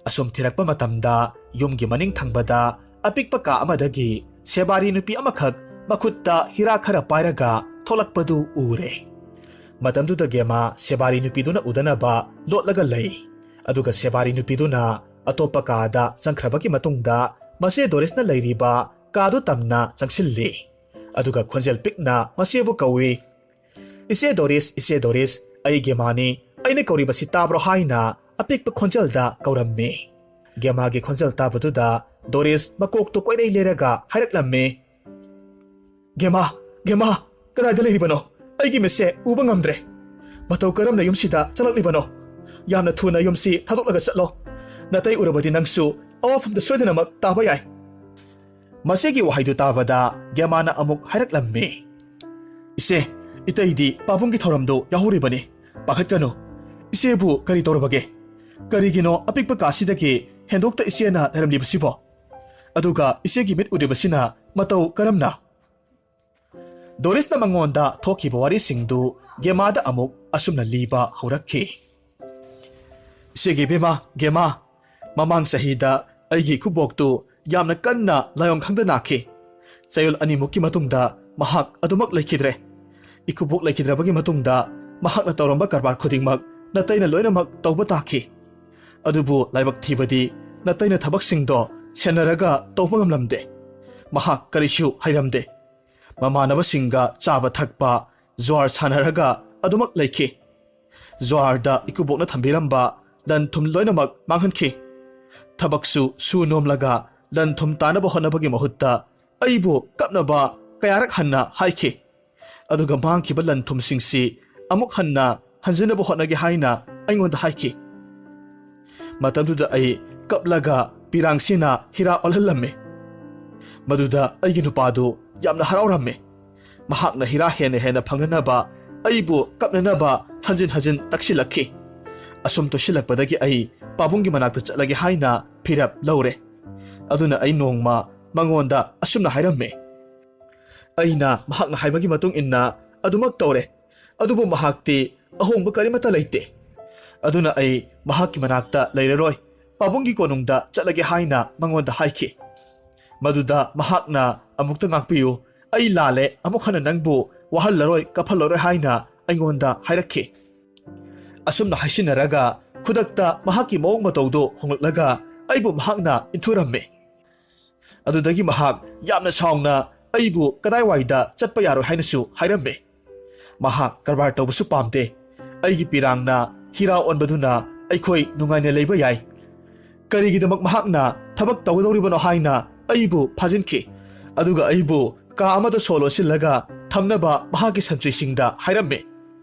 ꯑꯁꯨꯝ ꯊꯤꯔꯛꯄ ꯃꯇꯝꯗ ꯌꯨꯝꯒꯤ ꯃꯅꯤꯡ ꯊꯪꯕꯗ ꯑꯄꯤꯛꯄ ꯀꯥ ꯑꯃꯗꯒꯤ ꯁꯦꯕꯥꯔꯤ ꯅꯨꯄꯤ ꯑꯃꯈꯛ ꯃꯈꯨꯠꯇ ꯍꯤꯔꯥ ꯈꯔ ꯄꯥꯏꯔꯒ ꯊꯣꯛꯂꯛꯄꯗꯨ ꯎꯔꯦ꯫ ꯃꯇꯝꯗꯨꯗ ꯒꯦꯃꯥ ꯁꯦꯕꯥꯔꯤ ꯅꯨꯄꯤꯗꯨꯅ ꯎꯗꯅꯕ ꯂꯣꯠꯂꯒ ꯂꯩ꯫ ꯑꯗꯨꯒ ꯁꯦꯕꯥꯔꯤ ꯅꯨꯄꯤꯗꯨꯅ ꯑꯇꯣꯞꯄ ꯀꯥꯗ ꯆꯪꯈ꯭ꯔꯕꯒꯤ ꯃꯇꯨꯡꯗ ꯃꯆꯦ ꯗꯣꯔꯤꯁꯅ ꯂꯩꯔꯤꯕ ꯀꯥꯗꯨ ꯇꯝꯅ ꯆꯪꯁꯤꯜꯂꯤ꯫ ꯑꯗꯨꯒ ꯈꯣꯟꯖꯦꯜ ꯄꯤꯛꯅ ꯃꯆꯦꯕꯨ ꯀꯧꯏ, "ꯏꯆꯦ ꯗꯣꯔꯤꯁ, ꯏꯆꯦ ꯗꯣꯔꯤꯁ, ꯑꯩ ꯒꯦꯃꯥꯅꯤ, ꯑꯩꯅ ꯀꯧꯔꯤꯕꯁꯤ ꯇꯥꯕ꯭ꯔꯣ?" ꯍꯥꯏꯅ ꯑꯄꯤꯛꯄ ꯈꯣꯟꯖꯦꯜꯗ ꯀꯧꯔꯝꯃꯤ꯫ ꯒꯦꯃꯥꯒꯤ ꯈꯣꯟꯖꯦꯜ ꯇꯥꯕꯗꯨꯗ ꯗꯣꯔꯤꯁ ꯃꯀꯣꯛꯇꯨ ꯀꯣꯏꯔꯩ ꯂꯩꯔꯒ ꯍꯥꯏꯔꯛꯂꯝꯃꯤ, "ꯒꯦꯃꯥ, ꯒꯦꯃꯥ, ꯀꯗꯥꯏꯗ ꯂꯩꯔꯤꯕꯅꯣ? ꯑꯩꯒꯤ ꯃꯤꯠꯁꯦ ꯎꯕ ꯉꯝꯗ꯭ꯔꯦ꯫ ꯃꯇꯧ ꯀꯔꯝꯅ ꯌꯨꯝꯁꯤꯗ ꯆꯪꯂꯛꯂꯤꯕꯅꯣ? ꯌꯥꯝꯅ ꯊꯨꯅ ꯌꯨꯝꯁꯤ ꯊꯥꯗꯣꯛꯂꯒ ꯆꯠꯂꯣ꯫ ꯅꯇꯩ ꯎꯔꯕꯗꯤ ꯅꯪꯁꯨ ꯑꯋꯥꯐꯝꯗ ꯁꯣꯏꯗꯅꯃꯛ ꯇꯥꯕ ꯌꯥꯏ꯫" ꯃꯁꯤꯒꯤ ꯋꯥꯍꯩꯗꯨ ꯇꯥꯕꯗ ꯒꯦꯃꯥꯅ ꯑꯃꯨꯛ ꯍꯥꯏꯔꯛꯂꯝꯃꯤ, "ꯏꯆꯦ, ꯏꯇꯩꯗꯤ ꯄꯥꯕꯨꯡꯒꯤ ꯊꯧꯔꯝꯗꯨ ꯌꯥꯎꯍꯧꯔꯤꯕꯅꯤ꯫ ꯄꯥꯈꯠꯀꯅꯨ꯫ ꯏꯆꯦꯕꯨ ꯀꯔꯤ ꯇꯧꯔꯕꯒꯦ? ꯀꯔꯤꯒꯤꯅꯣ ꯑꯄꯤꯛꯄ ꯀꯥꯁꯤꯗꯒꯤ ꯍꯦꯟꯗꯣꯛꯇ ꯏꯆꯦꯅ ꯂꯩꯔꯝꯂꯤꯕꯁꯤꯕꯣ? ꯑꯗꯨꯒ ꯏꯆꯦꯒꯤ ꯃꯤꯠ ꯎꯗ꯭ꯔꯤꯕꯁꯤꯅ ꯃꯇꯧ ꯀꯔꯝꯅ?" ꯗꯣꯔꯤꯁꯅ ꯃꯉꯣꯟꯗ ꯊꯣꯛꯈꯤꯕ ꯋꯥꯔꯤꯁꯤꯡꯗꯨ ꯒꯦꯃꯥꯗ ꯑꯃꯨꯛ ꯑꯁꯨꯝꯅ ꯂꯤꯕ ꯍꯧꯔꯛꯈꯤ꯫ ꯏꯆꯦꯒꯤ ꯏꯕꯦꯝꯃ, ꯒꯦꯃꯥ, ꯃꯃꯥꯡ ꯆꯍꯤꯗ ꯑꯩꯒꯤ ꯏꯀꯨꯕꯣꯛꯇꯨ ꯌꯥꯝꯅ ꯀꯟꯅ ꯂꯥꯏꯑꯣꯡ ꯈꯪꯗ ꯅꯥꯈꯤ꯫ ꯆꯌꯣꯜ ꯑꯅꯤꯃꯨꯛꯀꯤ ꯃꯇꯨꯡꯗ ꯃꯍꯥꯛ ꯑꯗꯨꯃꯛ ꯂꯩꯈꯤꯗ꯭ꯔꯦ꯫ ꯏꯀꯨꯕꯣꯛ ꯂꯩꯈꯤꯗ꯭ꯔꯕꯒꯤ ꯃꯇꯨꯡꯗ ꯃꯍꯥꯛꯅ ꯇꯧꯔꯝꯕ ꯀꯔꯕꯥꯔ ꯈꯨꯗꯤꯡꯃꯛ ꯅꯇꯩꯅ ꯂꯣꯏꯅꯃꯛ ꯇꯧꯕ ꯇꯥꯈꯤ꯫ ꯑꯗꯨꯕꯨ ꯂꯥꯏꯕꯛ ꯊꯤꯕꯗꯤ ꯅꯇꯩꯅ ꯊꯕꯛꯁꯤꯡꯗꯣ ꯁꯦꯟꯅꯔꯒ ꯇꯧꯕ ꯉꯝꯂꯝꯗꯦ꯫ ꯃꯍꯥꯛ ꯀꯔꯤꯁꯨ ꯍꯩꯔꯝꯗꯦ꯫ ꯃꯃꯥꯟꯅꯕꯁꯤꯡꯒ ꯆꯥꯕ ꯊꯛꯄ, ꯖ꯭ꯋꯥꯔ ꯁꯥꯟꯅꯔꯒ ꯑꯗꯨꯃꯛ ꯂꯩꯈꯤ꯫ ꯖ꯭ꯋꯥꯔꯗ ꯏꯀꯨꯕꯣꯛꯅ ꯊꯝꯕꯤꯔꯝꯕ ꯂꯟ ꯊꯨꯝ ꯂꯣꯏꯅꯃꯛ ꯃꯥꯡꯍꯟꯈꯤ꯫ ꯊꯕꯛꯁꯨ ꯁꯨ ꯅꯣꯝꯂꯒ ꯂꯟ ꯊꯨꯝ ꯇꯥꯅꯕ ꯍꯣꯠꯅꯕꯒꯤ ꯃꯍꯨꯠꯇ ꯑꯩꯕꯨ ꯀꯞꯅꯕ ꯀꯌꯥꯔꯛ ꯍꯟꯅ ꯍꯥꯏꯈꯤ꯫ ꯑꯗꯨꯒ ꯃꯥꯡꯈꯤꯕ ꯂꯟ ꯊꯨꯝꯁꯤꯡꯁꯤ ꯑꯃꯨꯛ ꯍꯟꯅ ꯍꯟꯖꯤꯟꯅꯕ ꯍꯣꯠꯅꯒꯦ ꯍꯥꯏꯅ ꯑꯩꯉꯣꯟꯗ ꯍꯥꯏꯈꯤ꯫ ꯃꯇꯝꯗꯨꯗ ꯑꯩ ꯀꯞꯂꯒ ꯄꯤꯔꯥꯡꯁꯤꯅ ꯍꯤꯔꯥ ꯑꯣꯜꯍꯜꯂꯝꯃꯤ꯫ ꯃꯗꯨꯗ ꯑꯩꯒꯤ ꯅꯨꯄꯥꯗꯨ ꯌꯥꯝꯅ ꯍꯔꯥꯎꯔꯝꯃꯤ꯫ ꯃꯍꯥꯛꯅ ꯍꯤꯔꯥ ꯍꯦꯟꯅ ꯍꯦꯟꯅ ꯐꯪꯅꯅꯕ ꯑꯩꯕꯨ ꯀꯞꯅꯅꯕ ꯍꯟꯖꯤꯟ ꯍꯟꯖꯤꯟ ꯇꯛꯁꯤꯜꯂꯛꯈꯤ꯫ ꯑꯁꯨꯝ ꯇꯣꯏꯁꯤꯜꯂꯛꯄꯗꯒꯤ ꯑꯩ ꯄꯥꯕꯨꯡꯒꯤ ꯃꯅꯥꯛꯇ ꯆꯠꯂꯒꯦ ꯍꯥꯏꯅ ꯐꯤꯔꯦꯞ ꯂꯧꯔꯦ꯫ ꯑꯗꯨꯅ ꯑꯩ ꯅꯣꯡꯃ ꯃꯉꯣꯟꯗ ꯑꯁꯨꯝꯅ ꯍꯥꯏꯔꯝꯃꯤ꯫ ꯑꯩꯅ ꯃꯍꯥꯛꯅ ꯍꯥꯏꯕꯒꯤ ꯃꯇꯨꯡ ꯏꯟꯅ ꯑꯗꯨꯃꯛ ꯇꯧꯔꯦ꯫ ꯑꯗꯨꯕꯨ ꯃꯍꯥꯛꯇꯤ ꯑꯍꯣꯡꯕ ꯀꯔꯤꯃꯠꯇ ꯂꯩꯇꯦ꯫ ꯑꯗꯨꯅ ꯑꯩ ꯃꯍꯥꯛꯀꯤ ꯃꯅꯥꯛꯇ ꯂꯩꯔꯔꯣꯏ, ꯄꯥꯕꯨꯡꯒꯤ ꯀꯣꯅꯨꯡꯗ ꯆꯠꯂꯒꯦ ꯍꯥꯏꯅ ꯃꯉꯣꯟꯗ ꯍꯥꯏꯈꯤ꯫ ꯃꯗꯨꯗ ꯃꯍꯥꯛꯅ, "ꯑꯃꯨꯛꯇ ꯉꯥꯛꯄꯤꯌꯨ, ꯑꯩ ꯂꯥꯜꯂꯦ, ꯑꯃꯨꯛ ꯍꯟꯅ ꯅꯪꯕꯨ ꯋꯥꯍꯜꯂꯔꯣꯏ, ꯀꯞꯍꯜꯂꯔꯣꯏ" ꯍꯥꯏꯅ ꯑꯩꯉꯣꯟꯗ ꯍꯥꯏꯔꯛꯈꯤ꯫ ꯑꯁꯨꯝꯅ ꯍꯥꯏꯁꯤꯟꯅꯔꯒ ꯈꯨꯗꯛꯇ ꯃꯍꯥꯛꯀꯤ ꯃꯑꯣꯡ ꯃꯇꯧꯗꯨ ꯍꯣꯡꯂꯛꯂꯒ ꯑꯩꯕꯨ ꯃꯍꯥꯛꯅ ꯏꯟꯊꯨꯔꯝꯃꯤ꯫ ꯑꯗꯨꯗꯒꯤ ꯃꯍꯥꯛ ꯌꯥꯝꯅ ꯁꯥꯎꯅ ꯑꯩꯕꯨ ꯀꯗꯥꯏꯋꯥꯏꯗ ꯆꯠꯄ ꯌꯥꯔꯣꯏ ꯍꯥꯏꯅꯁꯨ ꯍꯥꯏꯔꯝꯃꯤ꯫ ꯃꯍꯥꯛ ꯀꯔꯕꯥꯔ ꯇꯧꯕꯁꯨ ꯄꯥꯝꯗꯦ꯫ ꯑꯩꯒꯤ ꯄꯤꯔꯥꯡꯅ ꯍꯤꯔꯥ ꯑꯣꯟꯕꯗꯨꯅ ꯑꯩꯈꯣꯏ ꯅꯨꯡꯉꯥꯏꯅ ꯂꯩꯕ ꯌꯥꯏ꯫ ꯀꯔꯤꯒꯤꯗꯃꯛ ꯃꯍꯥꯛꯅ ꯊꯕꯛ ꯇꯧꯒꯗꯧꯔꯤꯕꯅꯣ ꯍꯥꯏꯅ ꯑꯩꯕꯨ ꯐꯥꯖꯤꯟꯈꯤ꯫ ꯑꯗꯨꯒ ꯑꯩꯕꯨ ꯀꯥ ꯑꯃꯗ ꯁꯣ ꯂꯣꯟꯁꯤꯜꯂꯒ ꯊꯝꯅꯕ ꯃꯍꯥꯛꯀꯤ ꯁꯟꯇ꯭ꯔꯤꯁꯤꯡꯗ ꯍꯥꯏꯔꯝꯃꯤ꯫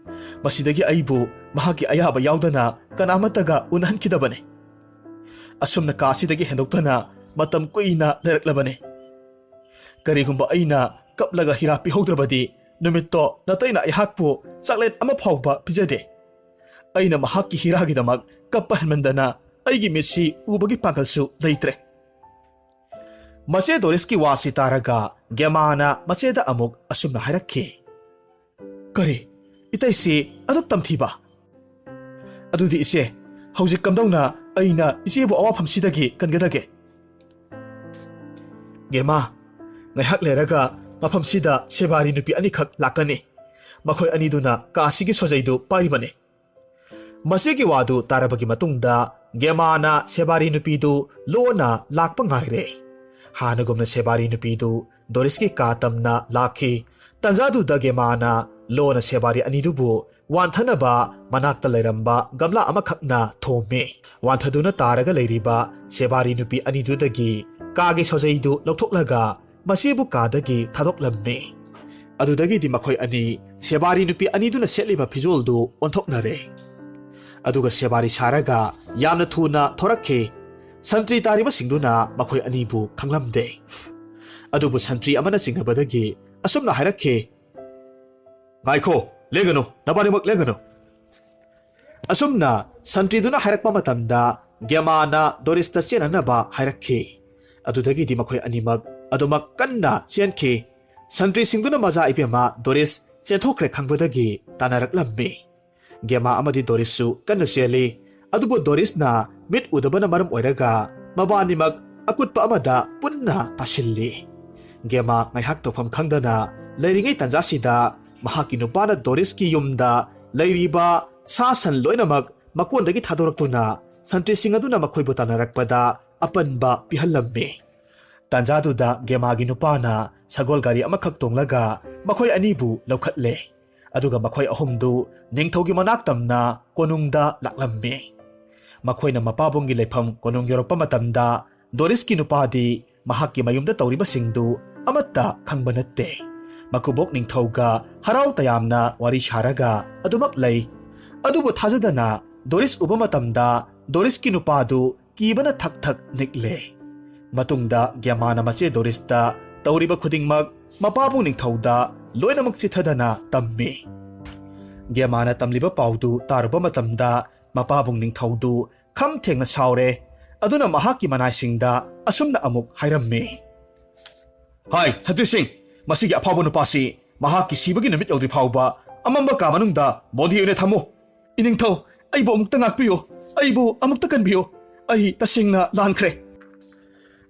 ꯃꯁꯤꯗꯒꯤ ꯑꯩꯕꯨ ꯃꯍꯥꯛꯀꯤ ꯑꯌꯥꯕ ꯌꯥꯎꯗꯅ ꯀꯅꯥꯃꯠꯇꯒ ꯎꯅꯍꯟꯈꯤꯗꯕꯅꯤ꯫ ꯑꯁꯨꯝꯅ ꯀꯥ ꯑꯁꯤꯗꯒꯤ ꯍꯦꯟꯗꯣꯛꯇꯅ ꯃꯇꯝ ꯀꯨꯏꯅ ꯂꯩꯔꯛꯂꯕꯅꯤ꯫ ꯀꯔꯤꯒꯨꯝꯕ ꯑꯩꯅ ꯀꯞꯂꯒ ꯍꯤꯔꯥ ꯄꯤꯍꯧꯗ꯭ꯔꯕꯗꯤ, ꯅꯨꯃꯤꯠꯇꯣ ꯅꯇꯩꯅ ꯑꯩꯍꯥꯛꯄꯨ ꯆꯥꯛꯂꯦꯟ ꯑꯃ ꯐꯥꯎꯕ ꯄꯤꯖꯗꯦ꯫ ꯑꯩꯅ ꯃꯍꯥꯛꯀꯤ ꯍꯤꯔꯥꯒꯤꯗꯃꯛ ꯀꯞꯄ ꯍꯦꯟꯃꯟꯗꯅ ꯑꯩꯒꯤ ꯃꯤꯠꯁꯤ ꯎꯕꯒꯤ ꯄꯥꯡꯒꯜꯁꯨ ꯂꯩꯇ꯭ꯔꯦ꯫ ꯃꯆꯦ ꯗꯣꯔꯤꯁꯀꯤ ꯋꯥꯁꯤ ꯇꯥꯔꯒ ꯒꯦꯃꯥꯅ ꯃꯆꯦꯗ ꯑꯃꯨꯛ ꯑꯁꯨꯝꯅ ꯍꯥꯏꯔꯛꯈꯤ꯫ "ꯀꯔꯤ? ꯏꯇꯩꯁꯤ ꯑꯗꯨꯛ ꯇꯝꯊꯤꯕ?" "ꯑꯗꯨꯗꯤ ꯏꯆꯦ, ꯍꯧꯖꯤꯛ ꯀꯝꯗꯧꯅ ꯑꯩꯅ ꯏꯆꯦꯕꯨ ꯑꯋꯥꯐꯝꯁꯤꯗꯒꯤ ꯀꯟꯒꯗꯒꯦ? ꯒꯦꯃꯥ, ꯉꯥꯏꯍꯥꯛ ꯂꯩꯔꯒ ꯃꯐꯝꯁꯤꯗ ꯁꯦꯕꯥꯔꯤ ꯅꯨꯄꯤ ꯑꯅꯤꯈꯛ ꯂꯥꯛꯀꯅꯤ꯫ ꯃꯈꯣꯏ ꯑꯅꯤꯗꯨꯅ ꯀꯥꯁꯤꯒꯤ ꯁꯣꯖꯩꯗꯨ ꯄꯥꯏꯔꯤꯕꯅꯤ꯫ ꯃꯁꯤꯒꯤ ꯋꯥꯗꯨ ꯇꯥꯔꯕꯒꯤ ꯃꯇꯨꯡꯗ ꯒꯦꯃꯥꯅ ꯁꯦꯕꯥꯔꯤ ꯅꯨꯄꯤꯗꯨ ꯂꯣꯟꯅ ꯂꯥꯛꯄ ꯉꯥꯏꯔꯦ꯫ ꯍꯥꯟꯅꯒꯨꯝꯅ ꯁꯦꯕꯥꯔꯤ ꯅꯨꯄꯤꯗꯨ ꯗꯣꯔꯤꯁꯀꯤ ꯀꯥ ꯇꯝꯅ ꯂꯥꯛꯈꯤ꯫ ꯇꯟꯖꯥꯗꯨꯗ ꯒꯦꯃꯥꯅ ꯂꯣꯟꯅ ꯁꯦꯕꯥꯔꯤ ꯑꯅꯤꯗꯨꯕꯨ ꯋꯥꯟꯊꯅꯕ ꯃꯅꯥꯛꯇ ꯂꯩꯔꯝꯕ ꯒꯝꯂꯥ ꯑꯃꯈꯛꯅ ꯊꯣꯝꯃꯤ꯫ ꯋꯥꯟꯊꯗꯨꯅ ꯇꯥꯔꯒ ꯂꯩꯔꯤꯕ ꯁꯦꯕꯥꯔꯤ ꯅꯨꯄꯤ ꯑꯅꯤꯗꯨꯗꯒꯤ ꯀꯥꯒꯤ ꯁꯣꯖꯩꯗꯨ ꯂꯧꯊꯣꯛꯂꯒ ꯃꯁꯤꯕꯨ ꯀꯥꯗꯒꯤ ꯊꯥꯗꯣꯛꯂꯝꯃꯤ꯫ ꯑꯗꯨꯗꯒꯤꯗꯤ ꯃꯈꯣꯏ ꯑꯅꯤ ꯁꯦꯕꯥꯔꯤ ꯅꯨꯄꯤ ꯑꯅꯤꯗꯨꯅ ꯁꯦꯠꯂꯤꯕ ꯐꯤꯖꯣꯜꯗꯨ ꯑꯣꯟꯊꯣꯛꯅꯔꯦ꯫ ꯑꯗꯨꯒ ꯁꯦꯕꯥꯔꯤ ꯁꯥꯔꯒ ꯌꯥꯝꯅ ꯊꯨꯅ ꯊꯣꯔꯛꯈꯤ꯫ ꯁꯟꯇ꯭ꯔꯤ ꯇꯥꯔꯤꯕꯁꯤꯡꯗꯨꯅ ꯃꯈꯣꯏ ꯑꯅꯤꯕꯨ ꯈꯪꯂꯝꯗꯦ꯫ ꯑꯗꯨꯕꯨ ꯁꯟꯇ꯭ꯔꯤ ꯑꯃꯅ ꯆꯤꯡꯅꯕꯗꯒꯤ ꯑꯁꯨꯝꯅ ꯍꯥꯏꯔꯛꯈꯤ, "ꯉꯥꯏꯈꯣ, ꯂꯦꯡꯒꯅꯨ, ꯅꯕꯥꯅꯤꯃꯛ ꯂꯦꯡꯒꯅꯨ"꯫ ꯑꯁꯨꯝꯅ ꯁꯟꯇ꯭ꯔꯤꯗꯨꯅ ꯍꯥꯏꯔꯛꯄ ꯃꯇꯝꯗ ꯒꯦꯃꯥꯅ ꯗꯣꯔꯤꯁꯇ ꯆꯦꯟꯅꯅꯕ ꯍꯥꯏꯔꯛꯈꯤ꯫ ꯑꯗꯨꯗꯒꯤꯗꯤ ꯃꯈꯣꯏ ꯑꯅꯤꯃꯛ ꯑꯗꯨꯃꯛ ꯀꯟꯅ ꯆꯦꯟꯈꯤ꯫ ꯁꯟꯇ꯭ꯔꯤꯁꯤꯡꯗꯨꯅ ꯃꯆꯥ ꯏꯕꯦꯝꯃ ꯗꯣꯔꯤꯁ ꯆꯦꯟꯊꯣꯛꯈ꯭ꯔꯦ ꯈꯪꯕꯗꯒꯤ ꯇꯥꯟꯅꯔꯛꯂꯝꯃꯤ꯫ ꯒꯦꯃꯥ ꯑꯃꯗꯤ ꯗꯣꯔꯤꯁꯁꯨ ꯀꯟꯅ ꯆꯦꯜꯂꯤ꯫ ꯑꯗꯨꯕꯨ ꯗꯣꯔꯤꯁꯅ ꯃꯤꯠ ꯎꯗꯕꯅ ꯃꯔꯝ ꯑꯣꯏꯔꯒ ꯃꯕꯥꯅꯤꯃꯛ ꯑꯀꯨꯠꯄ ꯑꯃꯗ ꯄꯨꯟꯅ ꯇꯥꯁꯤꯜꯂꯤ꯫ ꯒꯦꯃꯥ ꯉꯥꯏꯍꯥꯛ ꯇꯧꯐꯝ ꯈꯪꯗꯅ ꯂꯩꯔꯤꯉꯩ ꯇꯟꯖꯥꯁꯤꯗ ꯃꯍꯥꯛꯀꯤ ꯅꯨꯄꯥꯅ ꯗꯣꯔꯤꯁꯀꯤ ꯌꯨꯝꯗ ꯂꯩꯔꯤꯕ ꯁꯥ ꯁꯟ ꯂꯣꯏꯅꯃꯛ ꯃꯀꯣꯟꯗꯒꯤ ꯊꯥꯗꯣꯔꯛꯇꯨꯅ ꯁꯟꯇ꯭ꯔꯤꯁꯤꯡ ꯑꯗꯨꯅ ꯃꯈꯣꯏꯕꯨ ꯇꯥꯟꯅꯔꯛꯄꯗ ꯑꯄꯟꯕ ꯄꯤꯍꯜꯂꯝꯃꯤ꯫ ꯇꯟꯖꯥꯗꯨꯗ ꯒꯦꯃꯥꯒꯤ ꯅꯨꯄꯥꯅ ꯁꯒꯣꯜ ꯒꯥꯔꯤ ꯑꯃꯈꯛ ꯇꯣꯡꯂꯒ ꯃꯈꯣꯏ ꯑꯅꯤꯕꯨ ꯂꯧꯈꯠꯂꯦ꯫ ꯑꯗꯨꯒ ꯃꯈꯣꯏ ꯑꯍꯨꯝꯗꯨ ꯅꯤꯡꯊꯧꯒꯤ ꯃꯅꯥꯛ ꯇꯝꯅ ꯀꯣꯅꯨꯡꯗ ꯂꯥꯛꯂꯝꯃꯤ꯫ ꯃꯈꯣꯏꯅ ꯃꯄꯥꯕꯨꯡꯒꯤ ꯂꯩꯐꯝ ꯀꯣꯅꯨꯡ ꯌꯧꯔꯛꯄ ꯃꯇꯝꯗ ꯗꯣꯔꯤꯁꯀꯤ ꯅꯨꯄꯥꯗꯤ ꯃꯍꯥꯛꯀꯤ ꯃꯌꯨꯝꯗ ꯇꯧꯔꯤꯕꯁꯤꯡꯗꯨ ꯑꯃꯠꯇ ꯈꯪꯕ ꯅꯠꯇꯦ꯫ ꯃꯀꯨꯕꯣꯛ ꯅꯤꯡꯊꯧꯒ ꯍꯔꯥꯎ ꯇꯌꯥꯝꯅ ꯋꯥꯔꯤ ꯁꯥꯔꯒ ꯑꯗꯨꯃꯛ ꯂꯩ꯫ ꯑꯗꯨꯕꯨ ꯊꯥꯖꯗꯅ ꯗꯣꯔꯤꯁ ꯎꯕ ꯃꯇꯝꯗ ꯗꯣꯔꯤꯁꯀꯤ ꯅꯨꯄꯥꯗꯨ ꯀꯤꯕꯅ ꯊꯛ ꯊꯛ ꯅꯤꯛꯂꯦ꯫ ꯃꯇꯨꯡꯗ ꯒꯦꯃꯥꯅ ꯃꯆꯦ ꯗꯣꯔꯤꯁꯇ ꯇꯧꯔꯤꯕ ꯈꯨꯗꯤꯡꯃꯛ ꯃꯄꯥꯕꯨꯡ ꯅꯤꯡꯊꯧꯗ ꯂꯣꯏꯅꯃꯛ ꯆꯤꯊꯗꯅ ꯇꯝꯃꯤ꯫ ꯒꯦꯃꯥꯅ ꯇꯝꯂꯤꯕ ꯄꯥꯎꯗꯨ ꯇꯥꯔꯨꯕ ꯃꯇꯝꯗ ꯃꯄꯥꯕꯨꯡ ꯅꯤꯡꯊꯧꯗꯨ ꯈꯝ ꯊꯦꯡꯅ ꯁꯥꯎꯔꯦ꯫ ꯑꯗꯨꯅ ꯃꯍꯥꯛꯀꯤ ꯃꯅꯥꯏꯁꯤꯡꯗ ꯑꯁꯨꯝꯅ ꯑꯃꯨꯛ ꯍꯥꯏꯔꯝꯃꯤ, "ꯍꯥꯏ, ꯁꯟꯇ꯭ꯔꯤꯁꯤꯡ, ꯃꯁꯤꯒꯤ ꯑꯐꯥꯎꯕ ꯅꯨꯄꯥꯁꯤ ꯃꯍꯥꯛꯀꯤ ꯁꯤꯕꯒꯤ ꯅꯨꯃꯤꯠ ꯌꯧꯗ꯭ꯔꯤ ꯐꯥꯎꯕ ꯑꯃꯝꯕ ꯀꯥ ꯃꯅꯨꯡꯗ ꯕꯣꯟꯗꯤ ꯑꯣꯏꯅ ꯊꯝꯃꯨ"꯫ "ꯏꯅꯤꯡꯊꯧ, ꯑꯩꯕꯨ ꯑꯃꯨꯛꯇ ꯉꯥꯛꯄꯤꯌꯨ, ꯑꯩꯕꯨ ꯑꯃꯨꯛꯇ ꯀꯟꯕꯤꯌꯨ, ꯑꯩ ꯇꯁꯦꯡꯅ ꯂꯥꯟꯈ꯭ꯔꯦ꯫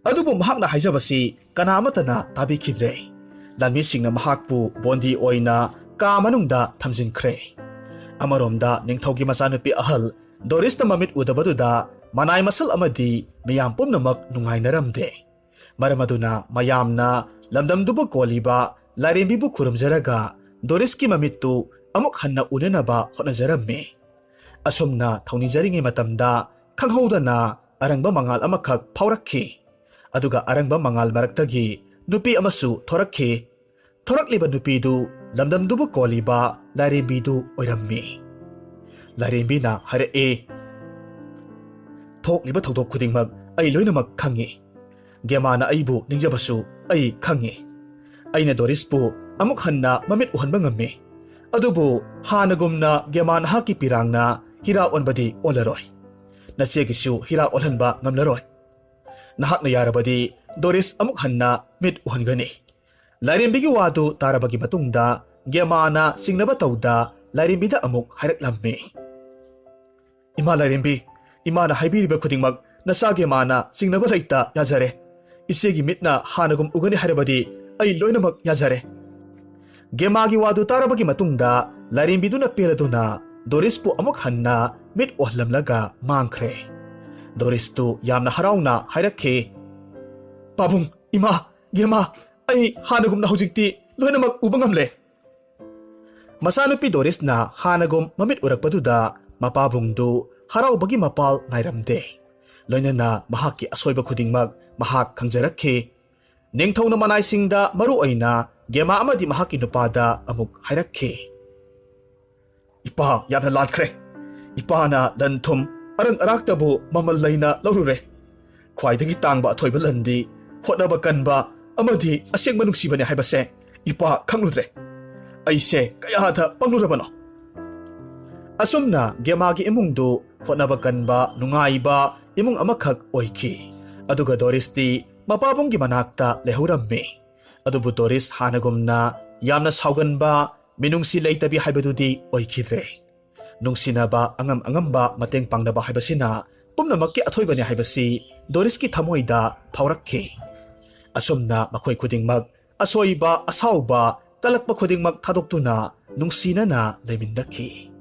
ꯑꯗꯨꯕꯨ ꯃꯍꯥꯛꯅ ꯍꯥꯏꯖꯕꯁꯤ ꯀꯅꯥ ꯑꯃꯠꯇꯅ ꯇꯥꯕꯤꯈꯤꯗ꯭ꯔꯦ꯫ ꯂꯥꯟꯃꯤꯁꯤꯡꯅ ꯃꯍꯥꯛꯄꯨ ꯕꯣꯟꯗꯤ ꯑꯣꯏꯅ ꯀꯥ ꯃꯅꯨꯡꯗ ꯊꯝꯖꯤꯟꯈ꯭ꯔꯦ꯫ ꯑꯃꯔꯣꯝꯗ ꯅꯤꯡꯊꯧꯒꯤ ꯃꯆꯥꯅꯨꯄꯤ ꯑꯍꯜ ꯗꯣꯔꯤꯁꯅ ꯃꯃꯤꯠ ꯎꯗꯕꯗꯨꯗ ꯃꯅꯥꯏ ꯃꯁꯜ ꯑꯃꯗꯤ ꯃꯤꯌꯥꯝ ꯄꯨꯝꯅꯃꯛ ꯅꯨꯡꯉꯥꯏꯅꯔꯝꯗꯦ꯫ ꯃꯔꯝ ꯑꯗꯨꯅ ꯃꯌꯥꯝꯅ ꯂꯝꯗꯝꯗꯨꯕꯨ ꯀꯣꯜꯂꯤꯕ ꯂꯥꯏꯔꯦꯝꯕꯤꯕꯨ ꯈꯨꯔꯨꯝꯖꯔꯒ ꯗꯣꯔꯤꯁꯀꯤ ꯃꯃꯤꯠꯇꯨ ꯑꯃꯨꯛ ꯍꯟꯅ ꯎꯅꯅꯕ ꯍꯣꯠꯅꯖꯔꯝꯃꯤ꯫ ꯑꯁꯨꯝꯅ ꯊꯧꯅꯤꯖꯔꯤꯉꯩ ꯃꯇꯝꯗ ꯈꯪꯍꯧꯗꯅ ꯑꯔꯪꯕ ꯃꯉꯥꯜ ꯑꯃꯈꯛ ꯐꯥꯎꯔꯛꯈꯤ꯫ ꯑꯗꯨꯒ ꯑꯔꯪꯕ ꯃꯉꯥꯜ ꯃꯔꯛꯇꯒꯤ ꯅꯨꯄꯤ ꯑꯃꯁꯨ ꯊꯣꯔꯛꯈꯤ꯫ ꯊꯣꯔꯛꯂꯤꯕ ꯅꯨꯄꯤꯗꯨ ꯂꯝꯗꯝꯗꯨꯕꯨ ꯀꯣꯜꯂꯤꯕ ꯂꯥꯏꯔꯦꯝꯕꯤꯗꯨ ꯑꯣꯏꯔꯝꯃꯤ꯫ ꯂꯥꯏꯔꯦꯝꯕꯤꯅ ꯍꯥꯏꯔꯛꯏ, "ꯊꯣꯛꯂꯤꯕ ꯊꯧꯗꯣꯛ ꯈꯨꯗꯤꯡꯃꯛ ꯑꯩ ꯂꯣꯏꯅꯃꯛ ꯈꯪꯉꯤ꯫ ꯒꯦꯃꯥꯅ ꯑꯩꯕꯨ ꯅꯤꯡꯖꯕꯁꯨ ꯑꯩ ꯈꯪꯉꯤ꯫ ꯑꯩꯅ ꯗꯣꯔꯤꯁꯄꯨ ꯑꯃꯨꯛ ꯍꯟꯅ ꯃꯃꯤꯠ ꯎꯍꯟꯕ ꯉꯝꯃꯤ꯫ ꯑꯗꯨꯕꯨ ꯍꯥꯟꯅꯒꯨꯝꯅ ꯒꯦꯃꯥ ꯅꯍꯥꯛꯀꯤ ꯄꯤꯔꯥꯡꯅ ꯍꯤꯔꯥ ꯑꯣꯟꯕꯗꯤ ꯑꯣꯜꯂꯔꯣꯏ꯫ ꯅꯆꯦꯒꯤꯁꯨ ꯍꯤꯔꯥ ꯑꯣꯜꯍꯟꯕ ꯉꯝꯂꯔꯣꯏ꯫ ꯅꯍꯥꯛꯅ ꯌꯥꯔꯕꯗꯤ ꯗꯣꯔꯤꯁ ꯑꯃꯨꯛ ꯍꯟꯅ ꯃꯤꯠ ꯎꯍꯟꯒꯅꯤ꯫" ꯂꯥꯏꯔꯦꯝꯕꯤꯒꯤ ꯋꯥꯗꯨ ꯇꯥꯔꯕꯒꯤ ꯃꯇꯨꯡꯗ ꯒꯦꯃꯥꯅ ꯆꯤꯡꯅꯕ ꯇꯧꯗ ꯂꯥꯏꯔꯦꯝꯕꯤꯗ ꯑꯃꯨꯛ ꯍꯥꯏꯔꯛꯂꯝꯃꯤ꯫ "ꯏꯃꯥ ꯂꯥꯏꯔꯦꯝꯕꯤ, ꯏꯃꯥꯅ ꯍꯥꯏꯕꯤꯔꯤꯕ ꯈꯨꯗꯤꯡꯃꯛ ꯅꯆꯥ ꯒꯦꯃꯥꯅ ꯆꯤꯡꯅꯕ ꯂꯩꯇ ꯌꯥꯖꯔꯦ꯫ ꯏꯆꯦꯒꯤ ꯃꯤꯠꯅ ꯍꯥꯟꯅꯒꯨꯝ ꯎꯒꯅꯤ ꯍꯥꯏꯔꯕꯗꯤ ꯑꯩ ꯂꯣꯏꯅꯃꯛ ꯌꯥꯖꯔꯦ꯫" ꯒꯦꯃꯥꯒꯤ ꯋꯥꯗꯨ ꯇꯥꯔꯕꯒꯤ ꯃꯇꯨꯡꯗ ꯂꯥꯏꯔꯦꯝꯕꯤꯗꯨꯅ ꯄꯦꯜꯂꯗꯨꯅ ꯗꯣꯔꯤꯁꯄꯨ ꯑꯃꯨꯛ ꯍꯟꯅ ꯃꯤꯠ ꯎꯍꯜꯂꯝꯂꯒ ꯃꯥꯡꯈ꯭ꯔꯦ꯫ ꯗꯣꯔꯤꯁꯇꯨ ꯌꯥꯝꯅ ꯍꯔꯥꯎꯅ ꯍꯥꯏꯔꯛꯈꯤ, "ꯄꯥꯕꯨꯡ, ꯏꯃꯥ, ꯒꯦꯃꯥ, ꯑꯩ ꯍꯥꯟꯅꯒꯨꯝꯅ ꯍꯧꯖꯤꯛꯇꯤ ꯂꯣꯏꯅꯃꯛ ꯎꯕ ꯉꯝꯂꯦ꯫" ꯃꯆꯥꯅꯨꯄꯤ ꯗꯣꯔꯤꯁꯅ ꯍꯥꯟꯅꯒꯨꯝ ꯃꯃꯤꯠ ꯎꯔꯛꯄꯗꯨꯗ ꯃꯄꯥꯕꯨꯡꯗꯨ ꯍꯔꯥꯎꯕꯒꯤ ꯃꯄꯥꯜ ꯅꯥꯏꯔꯝꯗꯦ꯫ ꯂꯣꯏꯅꯅ ꯃꯍꯥꯛꯀꯤ ꯑꯁꯣꯏꯕ ꯈꯨꯗꯤꯡꯃꯛ ꯃꯍꯥꯛ ꯈꯪꯖꯔꯛꯈꯤ꯫ ꯅꯤꯡꯊꯧꯅ ꯃꯅꯥꯏꯁꯤꯡꯗ, ꯃꯔꯨ ꯑꯣꯏꯅ ꯒꯦꯃꯥ ꯑꯃꯗꯤ ꯃꯍꯥꯛꯀꯤ ꯅꯨꯄꯥꯗ ꯑꯃꯨꯛ ꯍꯥꯏꯔꯛꯈꯤ, "ꯏꯄꯥ ꯌꯥꯝꯅ ꯂꯥꯟꯈ꯭ꯔꯦ꯫ ꯏꯄꯥꯅ ꯂꯟ ꯊꯨꯝ, ꯑꯔꯪ ꯑꯔꯥꯛꯇꯕꯨ ꯃꯃꯜ ꯂꯩꯅ ꯂꯧꯔꯨꯔꯦ꯫ ꯈ꯭ꯋꯥꯏꯗꯒꯤ ꯇꯥꯡꯕ ꯑꯊꯣꯏꯕ ꯂꯟꯗꯤ ꯍꯣꯠꯅꯕ ꯀꯟꯕ ꯑꯃꯗꯤ ꯑꯁꯦꯡꯕ ꯅꯨꯡꯁꯤꯕꯅꯤ ꯍꯥꯏꯕꯁꯦ ꯏꯄꯥ ꯈꯪꯂꯨꯗ꯭ꯔꯦ꯫ ꯑꯩꯁꯦ ꯀꯌꯥꯗ ꯄꯪꯂꯨꯔꯕꯅꯣ꯫" ꯑꯁꯨꯝꯅ ꯒꯦꯃꯥꯒꯤ ꯏꯃꯨꯡꯗꯨ ꯍꯣꯠꯅꯕ ꯀꯟꯕ, ꯅꯨꯡꯉꯥꯏꯕ ꯏꯃꯨꯡ ꯑꯃꯈꯛ ꯑꯣꯏꯈꯤ꯫ ꯑꯗꯨꯒ ꯗꯣꯔꯤꯁꯇꯤ ꯃꯄꯥꯕꯨꯡꯒꯤ ꯃꯅꯥꯛꯇ ꯂꯩꯍꯧꯔꯝꯃꯤ꯫ ꯑꯗꯨꯕꯨ ꯗꯣꯔꯤꯁ ꯍꯥꯟꯅꯒꯨꯝꯅ ꯌꯥꯝꯅ ꯁꯥꯎꯒꯟꯕ, ꯃꯤꯅꯨꯡꯁꯤ ꯂꯩꯇꯕꯤ ꯍꯥꯏꯕꯗꯨꯗꯤ ꯑꯣꯏꯈꯤꯗ꯭ꯔꯦ꯫ ꯅꯨꯡꯁꯤꯅꯕ, ꯑꯉꯝ ꯑꯉꯝꯕ ꯃꯇꯦꯡ ꯄꯥꯡꯅꯕ ꯍꯥꯏꯕꯁꯤꯅ ꯄꯨꯝꯅꯃꯛꯀꯤ ꯑꯊꯣꯏꯕꯅꯤ ꯍꯥꯏꯕꯁꯤ ꯗꯣꯔꯤꯁꯀꯤ ꯊꯃꯣꯏꯗ ꯐꯥꯎꯔꯛꯈꯤ꯫ ꯑꯁꯨꯝꯅ ꯃꯈꯣꯏ ꯈꯨꯗꯤꯡꯃꯛ ꯑꯁꯣꯏꯕ, ꯑꯁꯥꯎꯕ, ꯀꯜꯂꯛꯄ ꯈꯨꯗꯤꯡꯃꯛ ꯊꯥꯗꯣꯛꯇꯨꯅ ꯅꯨꯡꯁꯤꯅꯅ ꯂꯩꯃꯤꯟꯅꯈꯤ꯫